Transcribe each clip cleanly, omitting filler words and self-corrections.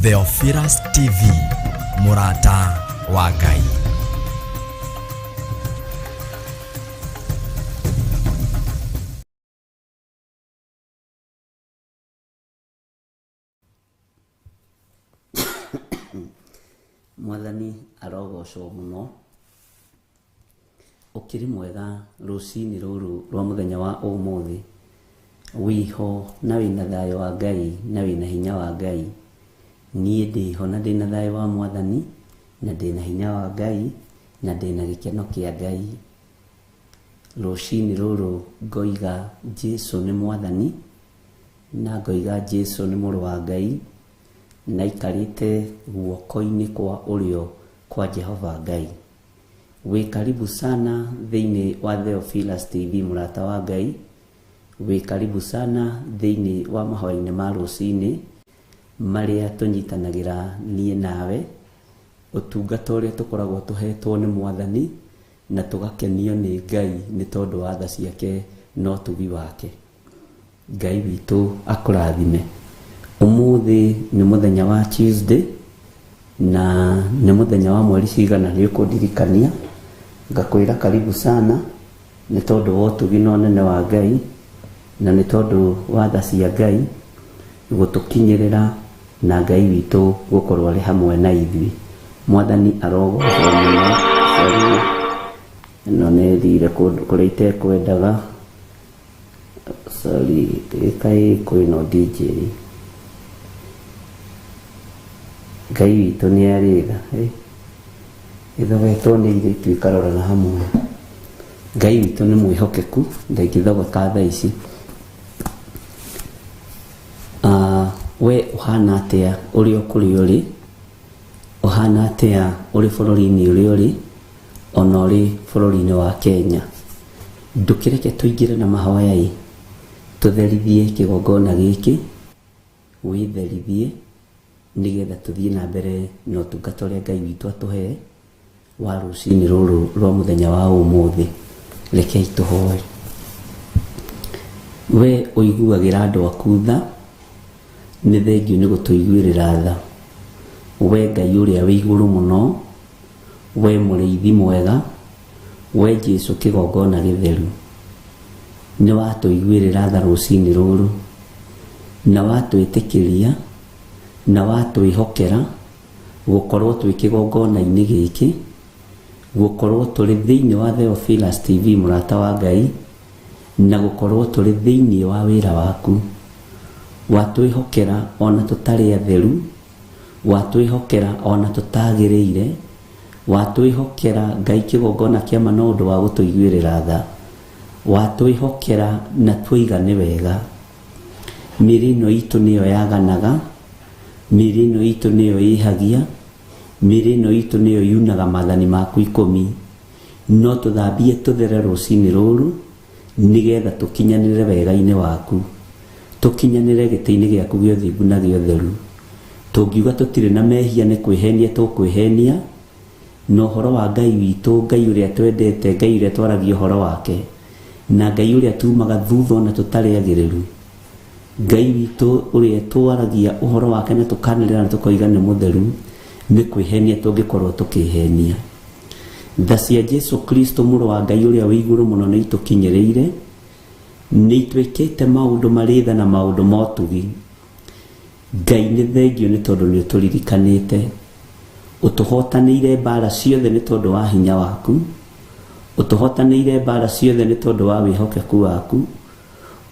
Theophilus TV, mũrata wa Ngai. Mwathani arogocwo mũno. Ũkĩrĩ mwega rũcinĩ rũrũ rwa mũthenya wa ũmũthĩ. Wĩho na wĩna thayũ wa Ngai na wĩna hinya wa Ngai. Niĩ ndĩho na ndĩna thayũ wa Mwathani na ndĩna hinya wa Ngai na ndĩna gĩkeno kĩa Ngai. Rũcinĩ rũrũ ngoiga Jesu nĩ Mwathani na ngoiga Jesu nĩ mũrũ wa Ngai na aikarĩte guoko-inĩ kwa ũrĩo kwa Jehova Ngai. Wĩ karibu sana thĩinĩ wa Theophilus TV mũrata wa Ngai. Wĩ karibu sana thĩinĩ wa mahoya-inĩ ma rũcinĩ marĩa tũnyitanagĩra niĩ nawe, ũtungata ũrĩa tũkoragwo tũhetwo nĩ Mwathani na tũgakenio nĩ Ngai nĩ tondũ wa tha ciake na ũtugi wake. Ngai witũ akũrathime. Ũmũthĩ nĩ mũthenya wa Tuesday na nĩ mũthenya wa mweri cigana nĩ ũkũndirikania. Ngakwĩra karibu sana nĩ tondũ wa ũtugi na ũnene wa Ngai na nĩ tondũ wa tha cia Ngai gũtũkinyĩrĩra na Ngai witũ gũkorwo arĩ hamwe na ithuĩ. Mwathani arogocwo mũno. Sorry, ĩno nĩ ĩthire kũndũ kũrĩa itekwendaga. Sorry, ĩkaĩ kwĩno DJ. Ngai witũ nĩ arĩ tha. Ĩthogetwo nĩ airĩtu ĩkarorana hamwe. Ngai witũ nĩ mwĩhokeku, ndangĩthogoka thaa ici. We ũhana atĩa ũrĩ o kũrĩa ũrĩ? Ũhana atĩa ũrĩ bũrũri-inĩ ũrĩa ũrĩ, ona ũrĩ bũrũri-inĩ wa Kenya? Ndũkĩreke tũingĩre na mahoya ĩ, tũtherithie kĩgongona gĩkĩ, wĩtherithie nĩgetha tũthiĩ na mbere na ũtungata ũrĩa Ngai witũ atũhe wa rũcinĩ rũrũ rwa mũthenya wa ũmũthĩ. Rekei tũhoe. We ũiguagĩra andũ aku tha, nĩ thengiũ nĩ gũtũiguĩrĩra tha. We Ngai ũrĩa wĩ igũrũ mũno, we mũrĩithi mwega, we Jesu kĩgongona gĩtheru, nĩ watũiguĩrĩra tha rũcinĩ rũrũ, na watwĩtĩkĩria, na watwĩhokera gũkorwo twĩ kĩgongona-inĩ gĩkĩ, gũkorwo tũrĩ thĩinĩ wa Theophilus TV mũrata wa Ngai, na gũkorwo tũrĩ thĩinĩ wa wĩra waku. Watwĩhokera ona tũtarĩ atheru, watwĩhokera ona tũtagĩrĩire, watwĩhokera Ngai kĩgongona kĩa ma no ũndũ wa gũtũiguĩrĩra tha, watwĩhokera na twoiga nĩ wega. Mĩĩrĩ ĩno itũ nĩyo yaganaga, mĩĩrĩ ĩno itũ nĩyo ĩhagia, mĩĩrĩ ĩno itũ nĩyo yunaga maathani maku ikũmi. No tũthambie tũthere rũcinĩ rũrũ nĩgetha tũkinyanĩre wega-inĩ waku, tũkinyanĩre gĩtĩ-inĩ gĩaku gĩa ũthingu na gĩa ũtheru. Tũngiuga tũtirĩ na mehia nĩ kwĩhenia tũkwĩhenia, na ũhoro wa Ngai witũ, Ngai ũrĩa twendete, Ngai ũrĩa twaragia ũhoro wake, na Ngai ũrĩa tumaga thutha ona tũtarĩ agĩrĩru, Ngai witũ ũrĩa twaragia ũhoro wake na tũkanĩrĩra na tũkoiga nĩ mũtheru, nĩ kwĩhenia tũngĩkorwo tũkĩhenia. Tha cia Jesu Kristo mũrũ wa Ngai ũrĩa wĩ igũrũ mũno nĩ itũkinyĩrĩire, nĩ itwĩkĩte maũndũ marĩ tha na maũndũ ma ũtugi. Ngai nĩ thengio nĩ tondũ nĩ ũtũririkanĩte, ũtũhotanĩire mbara ciothe nĩ tondũ wa hinya waku, ũtũhotanĩire mbara ciothe nĩ tondũ wa wĩhokeku waku,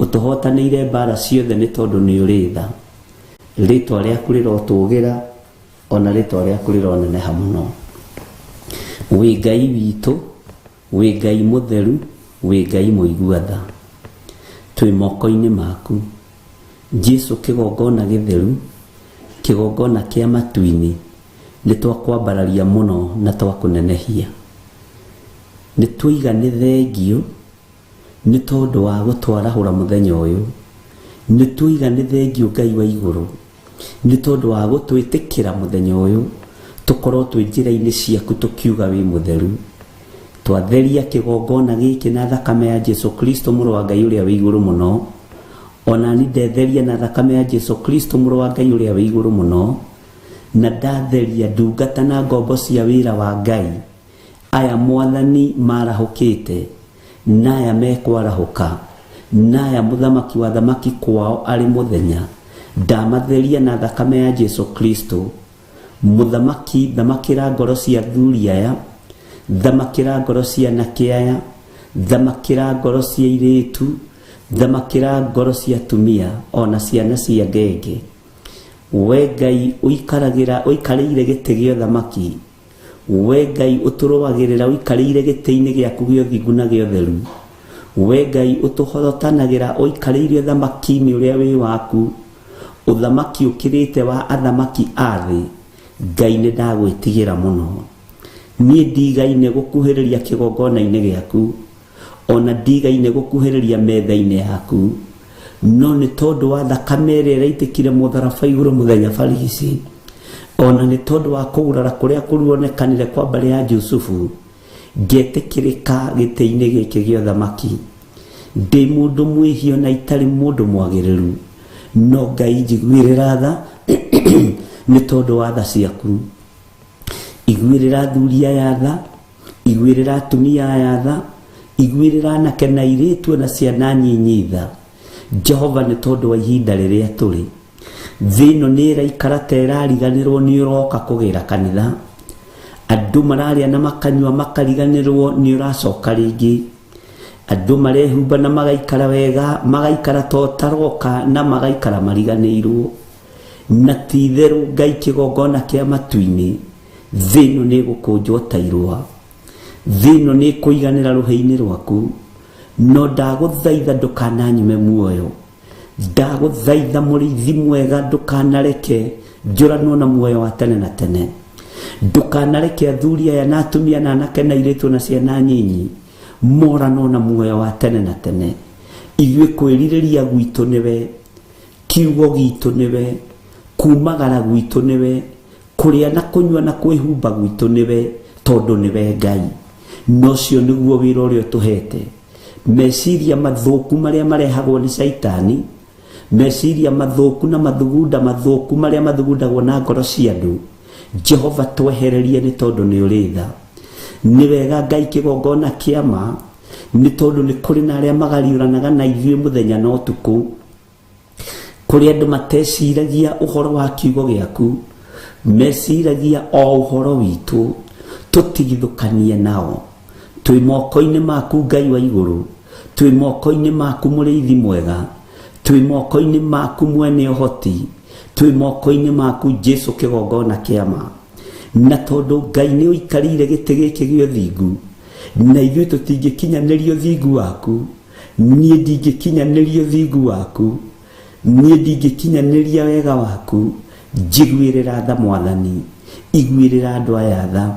ũtũhotanĩire mbara ciothe nĩ tondũ nĩ ũrĩ tha. Rĩtwa rĩaku rĩrotũgĩra, ona rĩtwa rĩaku rĩroneneha mũno. Wĩ Ngai witũ, wĩ Ngai mũtheru, wĩ Ngai mũigua tha. Twĩ moko-inĩ maku. Jesu kĩgongona gĩtheru, kĩgongona kĩa matu-inĩ, nĩ twakwambararia mũno na twakũnenehia. Nĩ twoiga nĩ thengio nĩ tondũ wa gũtwarahũra mũthenya ũyũ. Nĩ twoiga nĩ thengio Ngai wa igũrũ nĩ tondũ wa gũtwĩtĩkĩra mũthenya ũyũ tũkorwo twĩ njĩra-inĩ ciaku tũkiuga wĩ mũtheru. Twatheria kĩgongona gĩkĩ na thakame ya Jesu Kristo mũrũ wa Ngai ũrĩa wĩ igũrũ mũno. Ona ni ndetheria na thakame ya Jesu Kristo mũrũ wa Ngai ũrĩa wĩ igũrũ mũno. Na ndatheria ndungata na ngombo cia wĩra wa Ngai aya mwathani marahũkĩte na aya mekwarahũka na aya mũthamaki wa thamaki kwao arĩ mũthenya ndamatheria na thakame ya Jesu Kristo. Mũthamaki thamakĩra ngoro cia athuri aya, thamakĩra ngoro cia anake aya, thamakĩra ngoro cia airĩtu, thamakĩra ngoro cia atumia ona ciana cia ngenge. We Ngai ũikaragĩra ũikarĩire gĩtĩ gĩa ũthamaki, we Ngai ũtũrũagĩrĩra ũikarĩire gĩtĩ-inĩ gĩaku gĩa ũthingu na gĩa ũtheru, we Ngai ũtũhotanagĩra ũikarĩire ũthamaki-inĩ ũrĩa wĩ waku, ũthamaki ũkĩrĩte wa athamaki a thĩ. Ngai nĩ ndagwĩtigĩra mũno. Niĩ ndigaine gũkuhĩrĩria kĩgongona-inĩ gĩaku, ona ndigaine gũkuhĩrĩria metha-inĩ yaku, no nĩ tondũ wa thakame ĩrĩa ĩraitĩkire mũtharaba igũrũ mũthenya barigici, ona nĩ tondũ wa kũgurara kũrĩa kũruonekanire kwa mbarĩ ya Jusufu, ngetĩkĩrĩka gĩtĩ-inĩ gĩkĩ gĩa ũthamaki. Ndĩ mũndũ mwĩhia na itarĩ mũndũ mwagĩrĩru, no Ngai njiguĩrĩra tha nĩ tondũ wa tha ciaku. Iguĩrĩra athuri aya tha, iguĩrĩra atumia aya tha, iguĩrĩra anake na airĩtu na ciana nyinyi tha. Jehova nĩ tondũ wa ihinda rĩrĩa tũrĩ, thĩ ĩno nĩ ĩraikara ta ĩrariganĩrwo nĩ ũroka kũgĩra kanitha. Andũ mararĩa na makanyua makariganĩrwo nĩ ũracoka rĩngĩ. Andũ marehumba na magaikara wega, magaikara ta ũtaroka na magaikara mariganĩirwo. Na ti itherũ Ngai kĩgongona kĩa matu-inĩ, thĩ ĩno nĩ ĩgũkũnjwo ta irũa, thĩ ĩno nĩ ĩkũiganĩra rũhĩ-inĩ rwaku. No ndagũthaitha ndũkananyume muoyo, ndagũthaitha mũrĩithi mwega ndũkanareke njũranwo na muoyo wa tene na tene. Ndũkanareke athuri aya na atumia na anake na airĩtu na ciana nyinyi moranwo na muoyo wa tene na tene. Ithuĩ kwĩrirĩria gwitũ nĩwe, kiugo gitũ nĩwe, kumagara gwitũ nĩwe, kũrĩa na kũnyua na kwĩhumba gwitũ nĩwe, tondũ nĩwe Ngai. Na ũcio nĩguo wĩra ũrĩa ũtũhete. Meciria mathũku marĩa marehagwo nĩ Caitani, meciria mathũku na mathugunda mathũku marĩa mathugundagwo na ngoro cia andũ, Jehova twehererie nĩ tondũ nĩ ũrĩ tha. Nĩ wega Ngai kĩgongona kĩa ma, nĩ tondũ nĩ kũrĩ na arĩa magariũranaga na ithuĩ mũthenya na ũtukũ. Kũrĩ andũ mateciragia ũhoro wa kiugo gĩaku, meciragia o ũhoro witũ, tũtigithũkanie nao. Twĩ moko-inĩ maku Ngai wa igũrũ, twĩ moko-inĩ maku mũrĩithi mwega, twĩ moko-inĩ maku mwene ũhoti, twĩ moko-inĩ maku Jesu kĩgongona kĩa ma. Na tondũ Ngai nĩ ũikarĩire gĩtĩ gĩkĩ gĩa ũthingu, na ithuĩ tũtingĩkinyanĩria ũthingu waku, niĩ ndingĩkinyanĩria ũthingu waku, niĩ ndingĩkinyanĩria wega waku, njiguĩrĩra tha mwathani, iguĩrĩra andũ aya tha.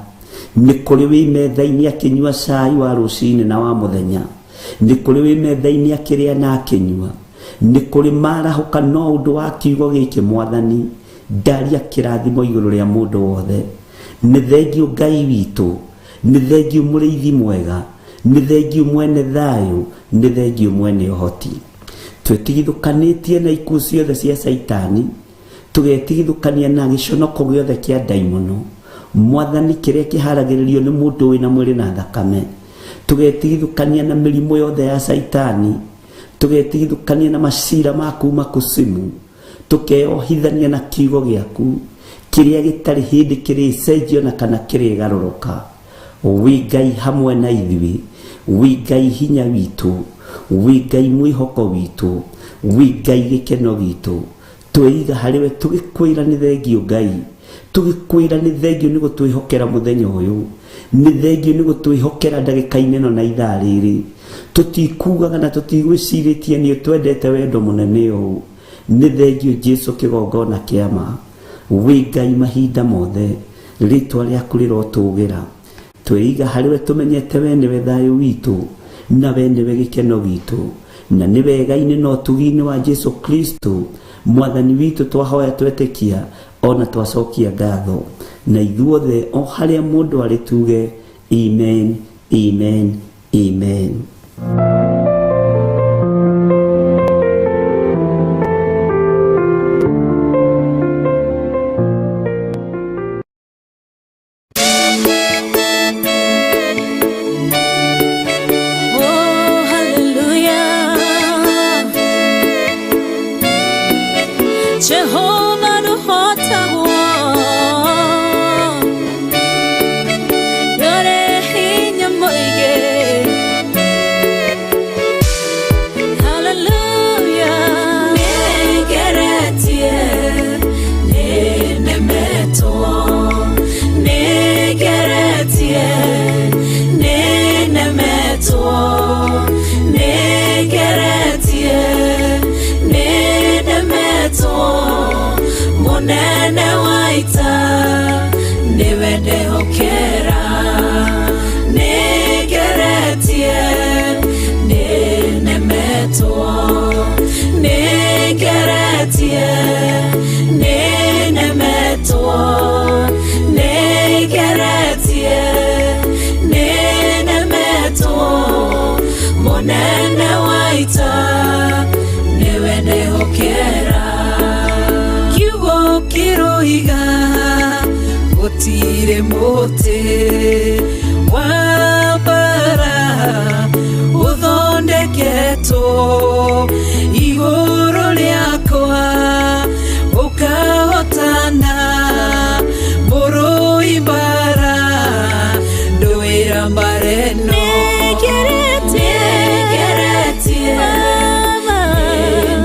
Nĩ kũrĩ wĩ metha-inĩ akĩnyua cai wa rũcinĩ na wa mũthenya, nĩ kũrĩ wĩ metha-inĩ akĩrĩa na akĩnyua, nĩ kũrĩ marahũka no ũndũ wa kiugo gĩkĩ mwathani, ndaria kĩrathimo igũrũ rĩa mũndũ wothe. Nĩ thengiũ Ngai witũ, nĩ thengiũ mũrĩithi mwega, nĩ thengiũ mwene thayũ, nĩ thengiũ mwene ũhoti. Twĩtigithũkanĩtie na ikuũ ciothe cia Caitani, tũgetigithũkania na gĩconoko gĩothe kĩa ndaimono, mwathani kĩrĩa kĩharagĩrĩrio nĩ mũndũ wĩna mwĩrĩ na thakame, tũgetigithũkania na mĩrimũ yothe ya Caitani, tũgetigithũkania na macira ma kuma kusimu, tũkeohithania na kiugo gĩaku kĩrĩa gĩtarĩ hĩndĩ kĩrĩcenjio na kana kĩrĩgarũrũka. Wĩ Ngai hamwe na ithuĩ, wĩ Ngai hinya witũ, wĩ Ngai mwĩhoko witũ, wĩ Ngai gĩkeno gitũ. Twĩiga harĩwe tũgĩkwĩra nĩ thengiũ Ngai, tũgĩkwĩra nĩ thengiũ nĩ gũtwĩhokera mũthenya ũyũ, nĩ thengiũ nĩ gũtwĩhokera ndagĩka-inĩ ĩno na ithaa rĩrĩ. Tũtikugaga na tũtigwĩcirĩtie nĩ ũtwendete wendo mũnene ũũ. Nĩ thengiũ Jesu kĩgongona kĩa ma. Wĩ Ngai mahinda mothe, rĩtwa rĩaku rĩrotũgĩra. Twĩiga harĩwe tũmenyete we nĩwe thayũ witũ, na we nĩwe gĩkeno gitũ, na nĩ wega-inĩ na ũtugi-inĩ wa Jesu Kristo mwathani witũ twahoya twetĩkia ona twacokia ngatho. Na ithuothe o harĩa mũndũ arĩ tuge amen, amen, amen. Ũroiga gũtirĩ mũtĩ wa mbara ũthondeketwo igũrũ rĩakwa ũkahotana mũrũi mbara ndũĩra mbara ĩno. Nĩngeretie,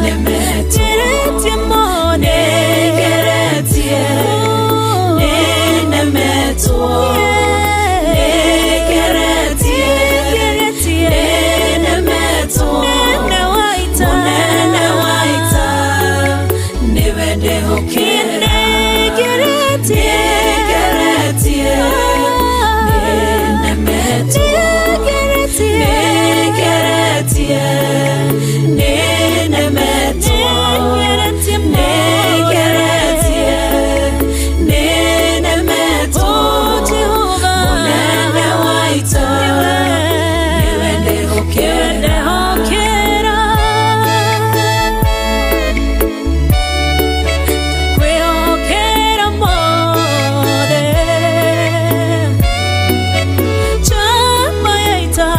nĩnemetwo. Nĩngeretie, nĩnemetwo. Nĩngeretie, nĩnemetwo. Mũnene wa ita nĩwe ndĩhokera. Nĩngeretie, nĩnemetwo. Nĩngeretie, nĩnemetwo. Nĩngeretie, nĩnemetwo. Mũnene wa ita nĩwe ndĩhokera. Kwĩhokera mothe chama ya ita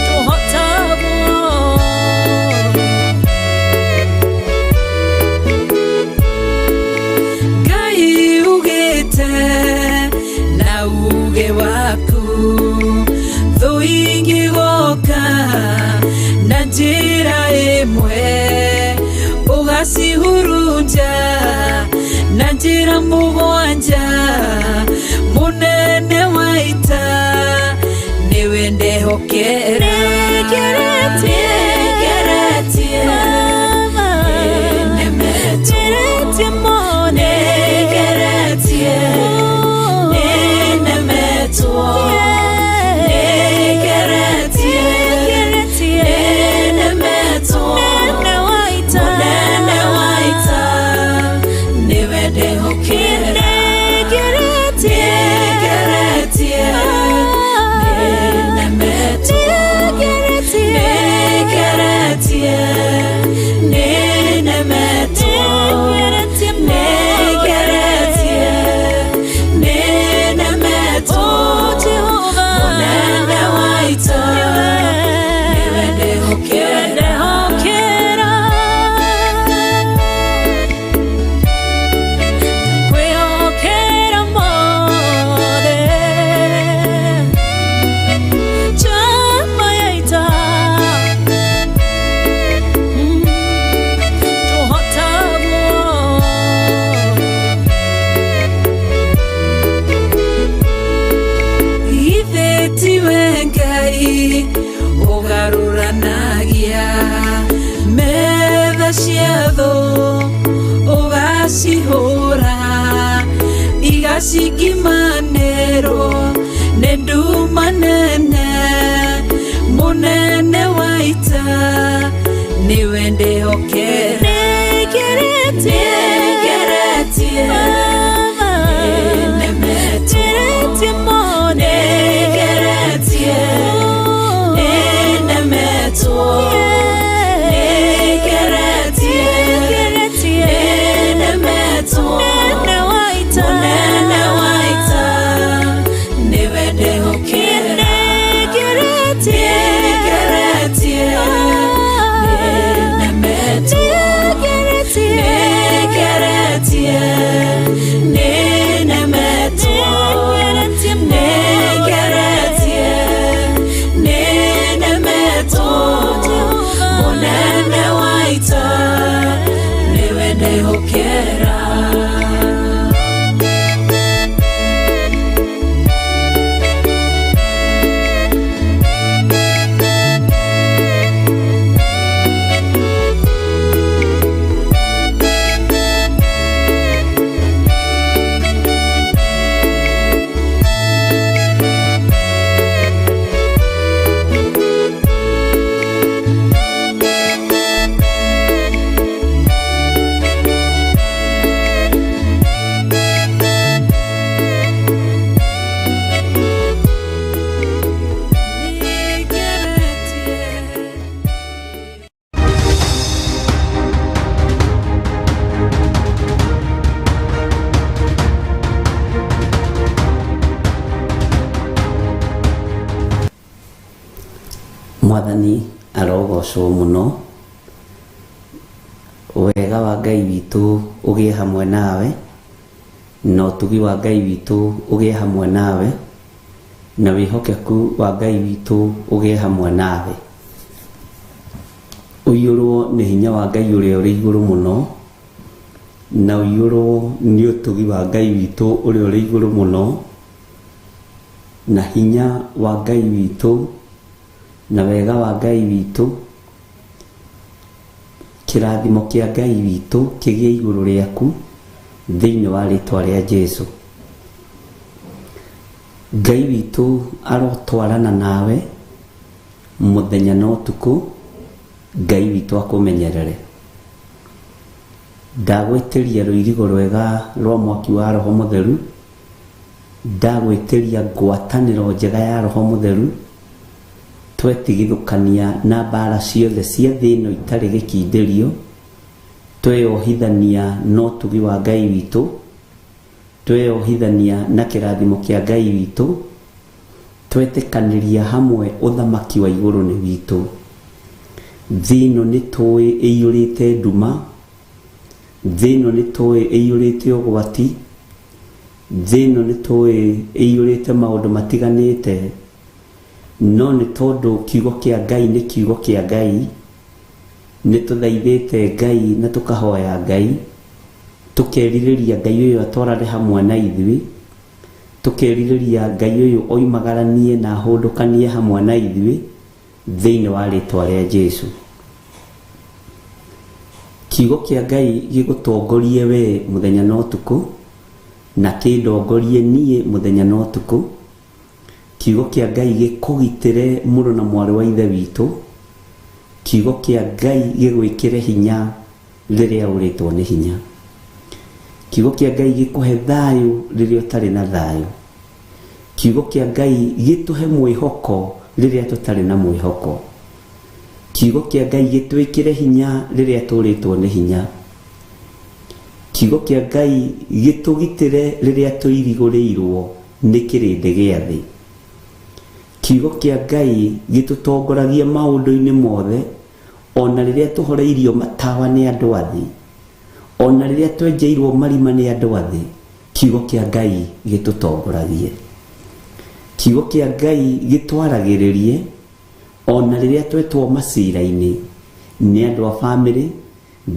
tũhotagwo. Ngai ugĩte na uge waku thũ ingĩgoka na njĩra ĩmwe ũgacihurunja na njĩra mũgwanja. Mũnene wa ita nĩwe ndehokera. Nĩngeretie, nĩnemetwo. Nĩngeretie, nĩnemetwo. Nĩngeretie, nĩnemetwo. Mũnene wa ita nĩwe ndehokera. Nĩngeretie, nĩnemetwo. Nĩngeretie, nĩnemetwo. Nĩngeretie, nĩnemetwo. Mũnene wa ita nĩwe ndehokera. Kwĩhokera mothe chama ya ita tũhotagwo. Githĩ tiwe Ngai ũgarũranagia metha cia thũ ũgacihũra igacingimanĩrwo nĩ nduma nene. Mũnene wa ita nĩwe ndĩhokera. Nĩngeretie, nĩnemetwo. Nĩngeretie, nĩnemetwo. Nĩngeretie, nĩnemetwo. Mũnene wa ita nĩwe ndĩhokera. Nĩngeretie, nĩnemetwo. Nĩngeretie, Mwathani arogocwo mũno. Wega wa Ngai witũ ũgĩe hamwe nawe, na ũtugi wa Ngai witũ ũgĩe hamwe nawe, na wĩhokeku wa Ngai witũ ũgĩe hamwe nawe. Ũiyũrwo nĩ hinya wa Ngai ũrĩa ũrĩ igũrũ mũno, na ũiyũrwo nĩ ũtugi wa Ngai witũ ũrĩa ũrĩ igũrũ mũno, na hinya wa Ngai witũ, na wega wa Ngai witũ, kĩrathimo kĩa Ngai witũ kĩgĩe igũrũ rĩaku thĩinĩ wa rĩtwa rĩa Jesũ. Ngai witũ arotwarana nawe mũthenya na ũtukũ, Ngai witũ akũmenyerere. Ndagwĩtĩria rũirigo rwega rwa mwaki wa Roho Mũtheru, ndagwĩtĩria ngwatanĩro njega ya Roho Mũtheru, twetigithũkania na mbara ciothe cia thĩ ĩno itarĩ gĩkindĩrio, tweyohithania na ũtugi wa Ngai witũ, tweyohithania na kĩrathimo kĩa Ngai witũ, twetĩkanĩria hamwe ũthamaki wa igũrũ nĩ witũ. Thĩ ĩno nĩ tũĩ ĩiyũrĩte nduma, thĩ ĩno nĩ tũĩ ĩiyũrĩte ũgwati, thĩ ĩno nĩ tũĩ ĩiyũrĩte maũndũ matiganĩte, no nĩ tondũ kiugo kĩa Ngai nĩ kiugo kĩa Ngai, nĩ tũthaithĩte Ngai na tũkahoya Ngai, tũkerirĩria Ngai ũyũ atwarane hamwe na ithuĩ, tũkerirĩria Ngai ũyũ oimagaranie na ahũndũkanie hamwe na ithuĩ thĩinĩ wa rĩtwa rĩa Jesũ. Kiugo kĩa Ngai gĩgũtongorie we mũthenya na ũtukũ, na kĩndongorie niĩ mũthenya na ũtukũ. Kiugo kĩa Ngai gĩkũgitĩre mũrũ na mwarĩ wa ithe witũ. Kiugo kĩa Ngai gĩgwĩkĩre hinya rĩrĩa ũrĩtwo nĩ hinya. Kiugo kĩa Ngai gĩkũhe thayũ rĩrĩa ũtarĩ na thayũ. Kiugo kĩa Ngai gĩtũhe mwĩhoko rĩrĩa tũtarĩ na mwĩhoko. Kiugo kĩa Ngai gĩtwĩkĩre hinya rĩrĩa tũrĩtwo nĩ hinya. Kiugo kĩa Ngai gĩtũgitĩre rĩrĩa tũirigũrĩirwo nĩ kĩrĩndĩ gĩa thĩ. Kiugo kĩa Ngai gĩtũtongoragie maũndũ-inĩ mothe, ona rĩrĩa tũhoreirio matawa nĩ andũ a thĩ, ona rĩrĩa twenjeirwo marima nĩ andũ a thĩ, kiugo kĩa Ngai gĩtũtongoragie. Kiugo kĩa Ngai gĩtwaragĩrĩrie ona rĩrĩa twetwo macira-inĩ nĩ andũ a bamĩrĩ,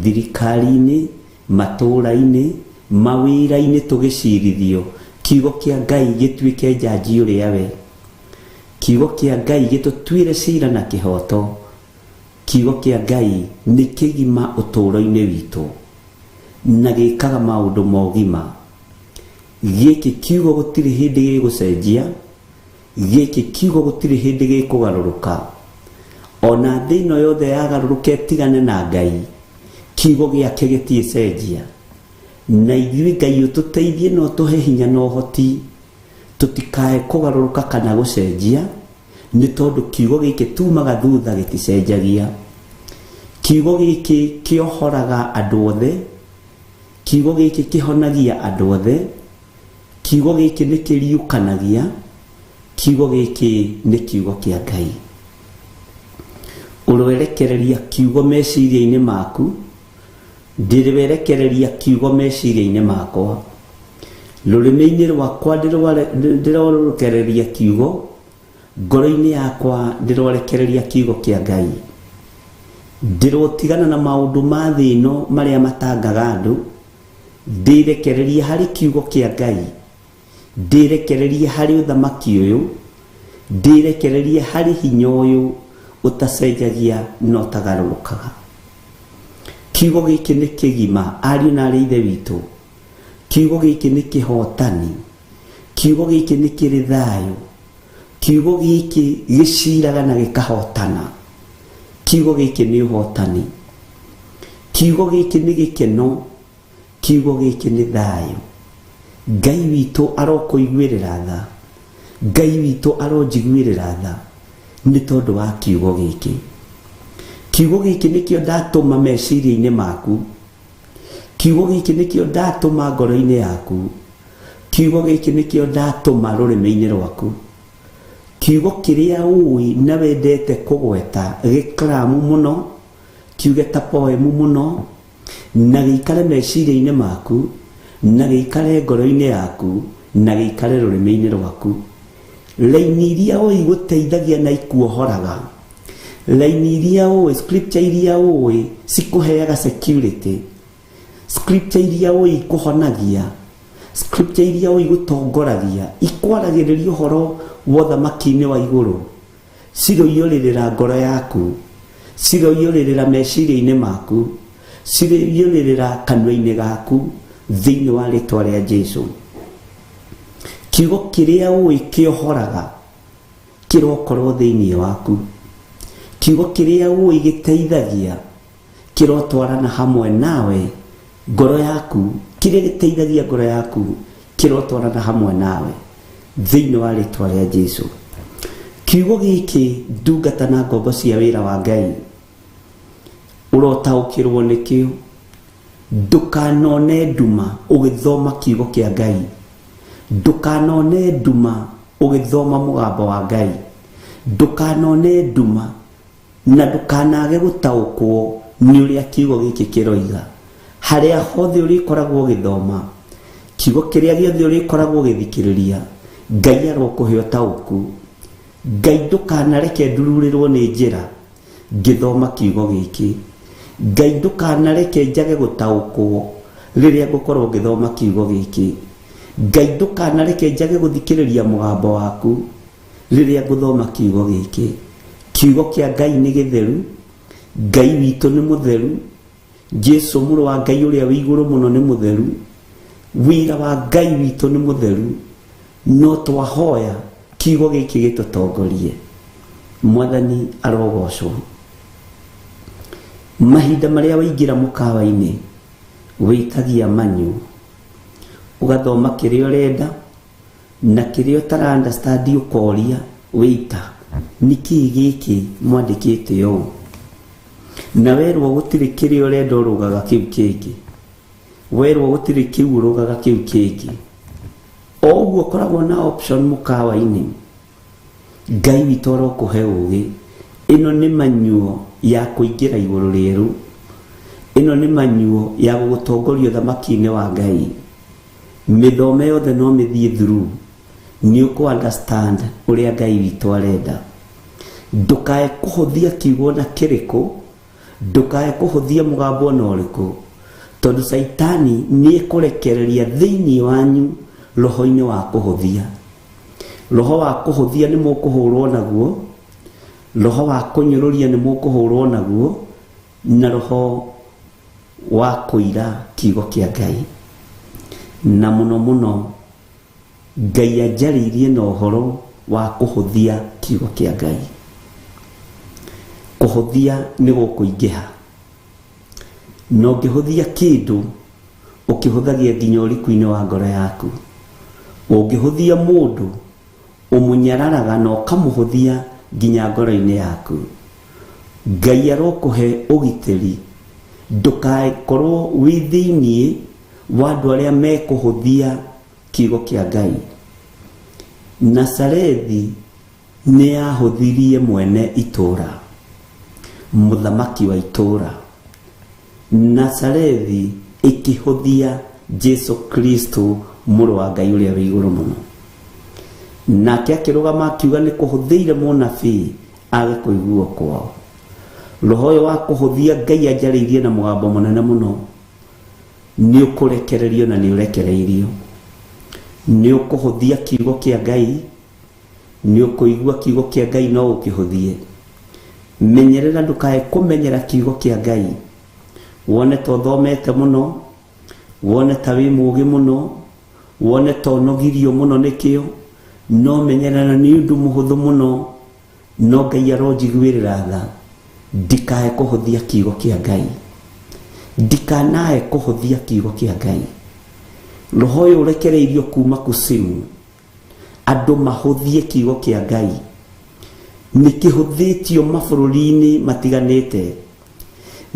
thirikari-inĩ, matũũra-inĩ, mawĩra-inĩ tũgĩcirithio, kiugo kĩa Ngai gĩtuĩke njanji ũrĩa we. Kiugo kĩa Ngai gĩtũtuĩre cira na kĩhoto. Kiugo kĩa Ngai nĩ kĩgima ũtũũro-inĩ witũ na gĩkaga maũndũ ma ũgima. Gĩkĩ kiugo gũtirĩ hĩndĩ gĩgũcenjia, gĩkĩ kiugo gũtirĩ hĩndĩ gĩkũgarũrũka. Ona thĩ ĩno yothe yagarũrũka ĩtigane na Ngai, kiugo gĩake gĩtiĩcenjia. Na ithuĩ Ngai ũtũteithie na ũtũhe hinya na ũhoti, tũtikae kũgarũrũka kana gũcenjia, nĩ tondũ kiugo gĩkĩ tumaga thutha gĩticenjagia. Kiugo gĩkĩ kĩohoraga andũ othe, kiugo gĩkĩ kĩhonagia andũ othe, kiugo gĩkĩ nĩ kĩriũkanagia, kiugo gĩkĩ nĩ kiugo kĩa Ngai. Ũroerekereria kiugo meciria-inĩ maku, ndĩrwerekereria kiugo meciria-inĩ makwa. Rũrĩmĩ-inĩ rwakwa ndĩrorekereria kiugo, ngoro-inĩ yakwa ndĩrorekereria kiugo kĩa Ngai. Ndĩrotigana na maũndũ ma thĩ ĩno marĩa matangaga andũ, ndĩrekererie harĩ kiugo kĩa Ngai, ndĩrekererie harĩ ũthamaki ũyũ, ndĩrekererie harĩ hinya ũyũ ũtacenjagia na ũtagarũrũkaga. Kiugo gĩkĩ nĩ kĩgima, ariũ na arĩ ithe witũ. Kiugo gĩkĩ nĩ kĩhotani. Kiugo gĩkĩ nĩ kĩrĩ thayũ. Kiugo gĩkĩ gĩciraga na gĩkahotana. Kiugo gĩkĩ nĩ ũhotani. Kiugo gĩkĩ nĩ gĩkeno. Kiugo gĩkĩ nĩ thayũ. Ngai witũ arokũiguĩrĩra tha. Ngai witũ aronjiguĩrĩra tha nĩ tondũ wa kiugo gĩkĩ. Kiugo gĩkĩ nĩkĩo ndatũma meciria-inĩ maku. Kiugo gĩkĩ nĩkĩo ndatũma ngoro-inĩ yaku. Kiugo gĩkĩ nĩkĩo ndatũma rũrĩmĩ-inĩ rwaku. Kiugo kĩrĩa ũĩ na wendete kũgweta gĩkaramu mũno, kiuge ta poemu mũno, na gĩikare meciria-inĩ maku, na gĩikare ngoro-inĩ yaku, na gĩikare rũrĩmĩ-inĩ rwaku. Raini iria ũĩ igũteithagia na ikuohoraga, raini iria ũĩ, scripture iria ũĩ cikũheaga security, scripture iria ũĩ ikũhonagia, scripture iria ũĩ igũtongoragia, ikwaragĩrĩria ũhoro wa ũthamaki-inĩ wa igũrũ, ciroiyũrĩrĩra ngoro yaku, ciroiyũrĩrĩra meciria-inĩ maku, ciroiyũrĩrĩra kanua-inĩ gaku thĩinĩ wa rĩtwa rĩa Jesu. Kiugo kĩrĩa ũĩ kĩohoraga kĩrokorwo thĩinĩ waku. Kiugo kĩrĩa ũĩ gĩteithagia kĩrotwarana hamwe nawe, ngoro yaku, kĩrĩa gĩteithagia ngoro yaku kĩrotwarana hamwe nawe thĩinĩ wa rĩtwa rĩa Jesu. Kiugo gĩkĩ ndungata na ngombo cia wĩra wa Ngai ũrotaũkĩrwo nĩkĩo. Ndũkanone nduma ũgĩthoma kiugo kĩa Ngai, ndũkanone nduma ũgĩthoma mũgambo wa Ngai, ndũkanone nduma na ndũkanage gũtaũkwo nĩ ũrĩa kiugo gĩkĩ kĩroiga. Harĩa hothe ũrĩkoragwo ũgĩthoma, kiugo kĩrĩa gĩothe ũrĩkoragwo ũgĩthikĩrĩria, Ngai arokũhe ũtaũku. Ngai ndũkanareke ndururĩrwo nĩ njĩra ngĩthoma kiugo gĩkĩ. Ngai ndũkanareke njage gũtaũkwo rĩrĩa ngũkorwo ngĩthoma kiugo gĩkĩ. Ngai ndũkanareke njage gũthikĩrĩria mũgambo waku rĩrĩa ngũthoma kiugo gĩkĩ. Kiugo kĩa Ngai nĩ gĩtheru, Ngai witũ nĩ mũtheru, Jesu mũrũ wa Ngai ũrĩa wĩ igũrũ mũno nĩ mũtheru, wĩra wa Ngai witũ nĩ mũtheru, no twahoya kiugo gĩkĩ gĩtũtongorie. Mwathani arogocwo. Mahinda marĩa waingĩra mũkawa-inĩ wĩtagia manyu, ũgathoma kĩrĩa ũrenda na kĩrĩa ũtara understand ũkoria wĩita nĩkĩĩ gĩkĩ mwandĩkĩte ũũ, na werwo gũtirĩ kĩrĩa ũrenda ũrũgaga kĩu kĩngĩ, werwo gũtirĩ kĩu ũrũgaga kĩu kĩngĩ. O ũguo ũkoragwo na option mũkawa-inĩ, Ngai witũ arokũhe ũgĩ. Ĩno nĩ manyuo ya kũingĩra igũrũ rĩerũ, ĩno nĩ manyuo ya gũgũtongoria ũthamaki-inĩ wa Ngai. Mĩthome yothe no mĩthiĩ through, nĩ ũkũ understand ũrĩa Ngai witũ arenda. Ndũkae kũhũthia kiugo na kĩrĩkũ, ndũkae kũhũthia mũgambo ona ũrĩkũ, tondũ Caitani nĩ ekũrekereria thĩinĩ wanyu roho-inĩ wa kũhũthia. Roho wa kũhũthia nĩ mũkũhũrwo naguo, roho wa kũnyũrũria nĩ mũkũhũrwo naguo, na roho wa kũira kiugo kĩa Ngai. Na mũno mũno Ngai anjarĩirie na ũhoro wa kũhũthia kiugo kĩa Ngai. Kũhũthia nĩ gũkũingĩha, na ũngĩhũthia kĩndũ ũkĩhũthagia nginya ũriku-inĩ wa ngoro yaku. Ũngĩhũthia mũndũ ũmũnyararaga na ũkamũhũthia nginya ngoro-inĩ yaku. Ngai arokũhe ũgitĩri, ndũkakorwo wĩ thĩiniĩ wa andũ arĩa mekũhũthia kiugo kĩa Ngai. Nazarethi nĩ yahũthirie mwene itũũra, mũthamaki wa itũũra. Nazarethi ĩkĩhũthia Jesu Kristo mũrũ wa Ngai ũrĩa wĩ igũrũ mũno. Nake akĩrũgama akiuga nĩ kũhũthĩire mũnabii age kũiguo kwao. Roho ũyũ wa kũhũthia Ngai anjarĩirie na mũgambo mũnene mũno, nĩ ũkũrekererio na nĩ ũrekereirio. Nĩ ũkũhũthia kiugo kĩa Ngai, nĩ ũkũigua kiugo kĩa Ngai no ũkĩhũthie. Menyerera ndũkae kũmenyera kiugo kĩa Ngai. Wone ta ũthomete mũno, wone ta wĩ mũũgĩ mũno, wone ta ũnogirio mũno nĩkĩo, no menyerera nĩ ũndũ mũhũthũ mũno, no Ngai aronjiguĩrĩra tha, ndikae kũhũthia kiugo kĩa Ngai, ndikanae kũhũthia kiugo kĩa Ngai. Roho ũyũ ũrekereirio kuma kusimu, andũ mahũthie kiugo kĩa Ngai. Nĩ kĩhũthĩtio mabũrũri-inĩ matiganĩte,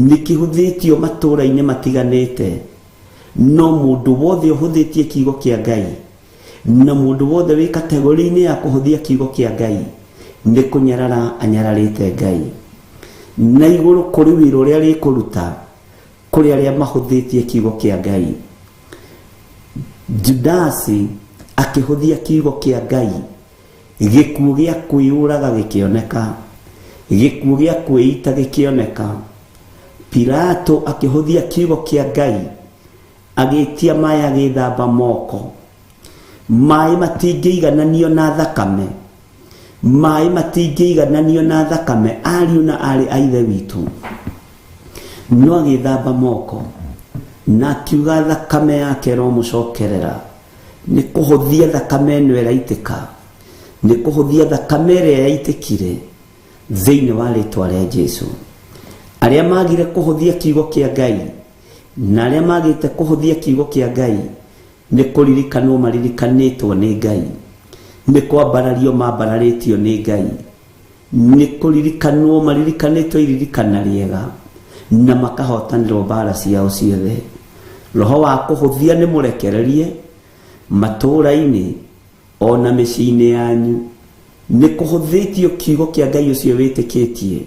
nĩ kĩhũthĩtio matũũra-inĩ matiganĩte, no mũndũ wothe ũhũthĩtie kiugo kĩa Ngai, na mũndũ wothe wĩ kategori-inĩ ya kũhũthia kiugo kĩa Ngai, Nĩ kũnyarara anyararĩte Ngai. Na igũrũ kũrĩ wĩra ũrĩa rĩkũruta kũrĩ arĩa mahũthĩtie kiugo kĩa Ngai. Judasi akĩhũthia kiugo kĩa Ngai, gĩkuũ gĩa kwĩyũraga gĩkĩoneka, gĩkuũ gĩa kwĩita gĩkĩoneka. Pilato akĩhũthia kiugo kĩa Ngai, agĩtia maĩ agĩthamba moko. Maĩ matingĩigananio na thakame, maĩ matingĩigananio na thakame, ariũ na aarĩ a Ithe witũ. No agĩthamba moko na akiuga thakame yake ĩromũcokerera. Nĩ kũhũthia thakame ĩno ĩraitĩka, nĩ kũhũthia thakame ĩrĩa yaitĩkire thĩinĩ wa rĩtwa rĩa Jesu. Arĩa magire kũhũthia kiugo kĩa Ngai na arĩa magĩte kũhũthia kiugo kĩa Ngai nĩ kũririkanwo maririkanĩtwo nĩ Ngai, nĩ kwambarario mambararĩtio nĩ Ngai, nĩ kũririkanwo maririkanĩtwo iririkana rĩega na makahotanĩrwo mbara ciao ciothe. Roho wa kũhũthia nĩ mũrekererie matũũra-inĩ ona mĩciĩ-inĩ yanyu. Nĩ kũhũthĩtio kiugo kĩa Ngai ũcio wĩtĩkĩtie,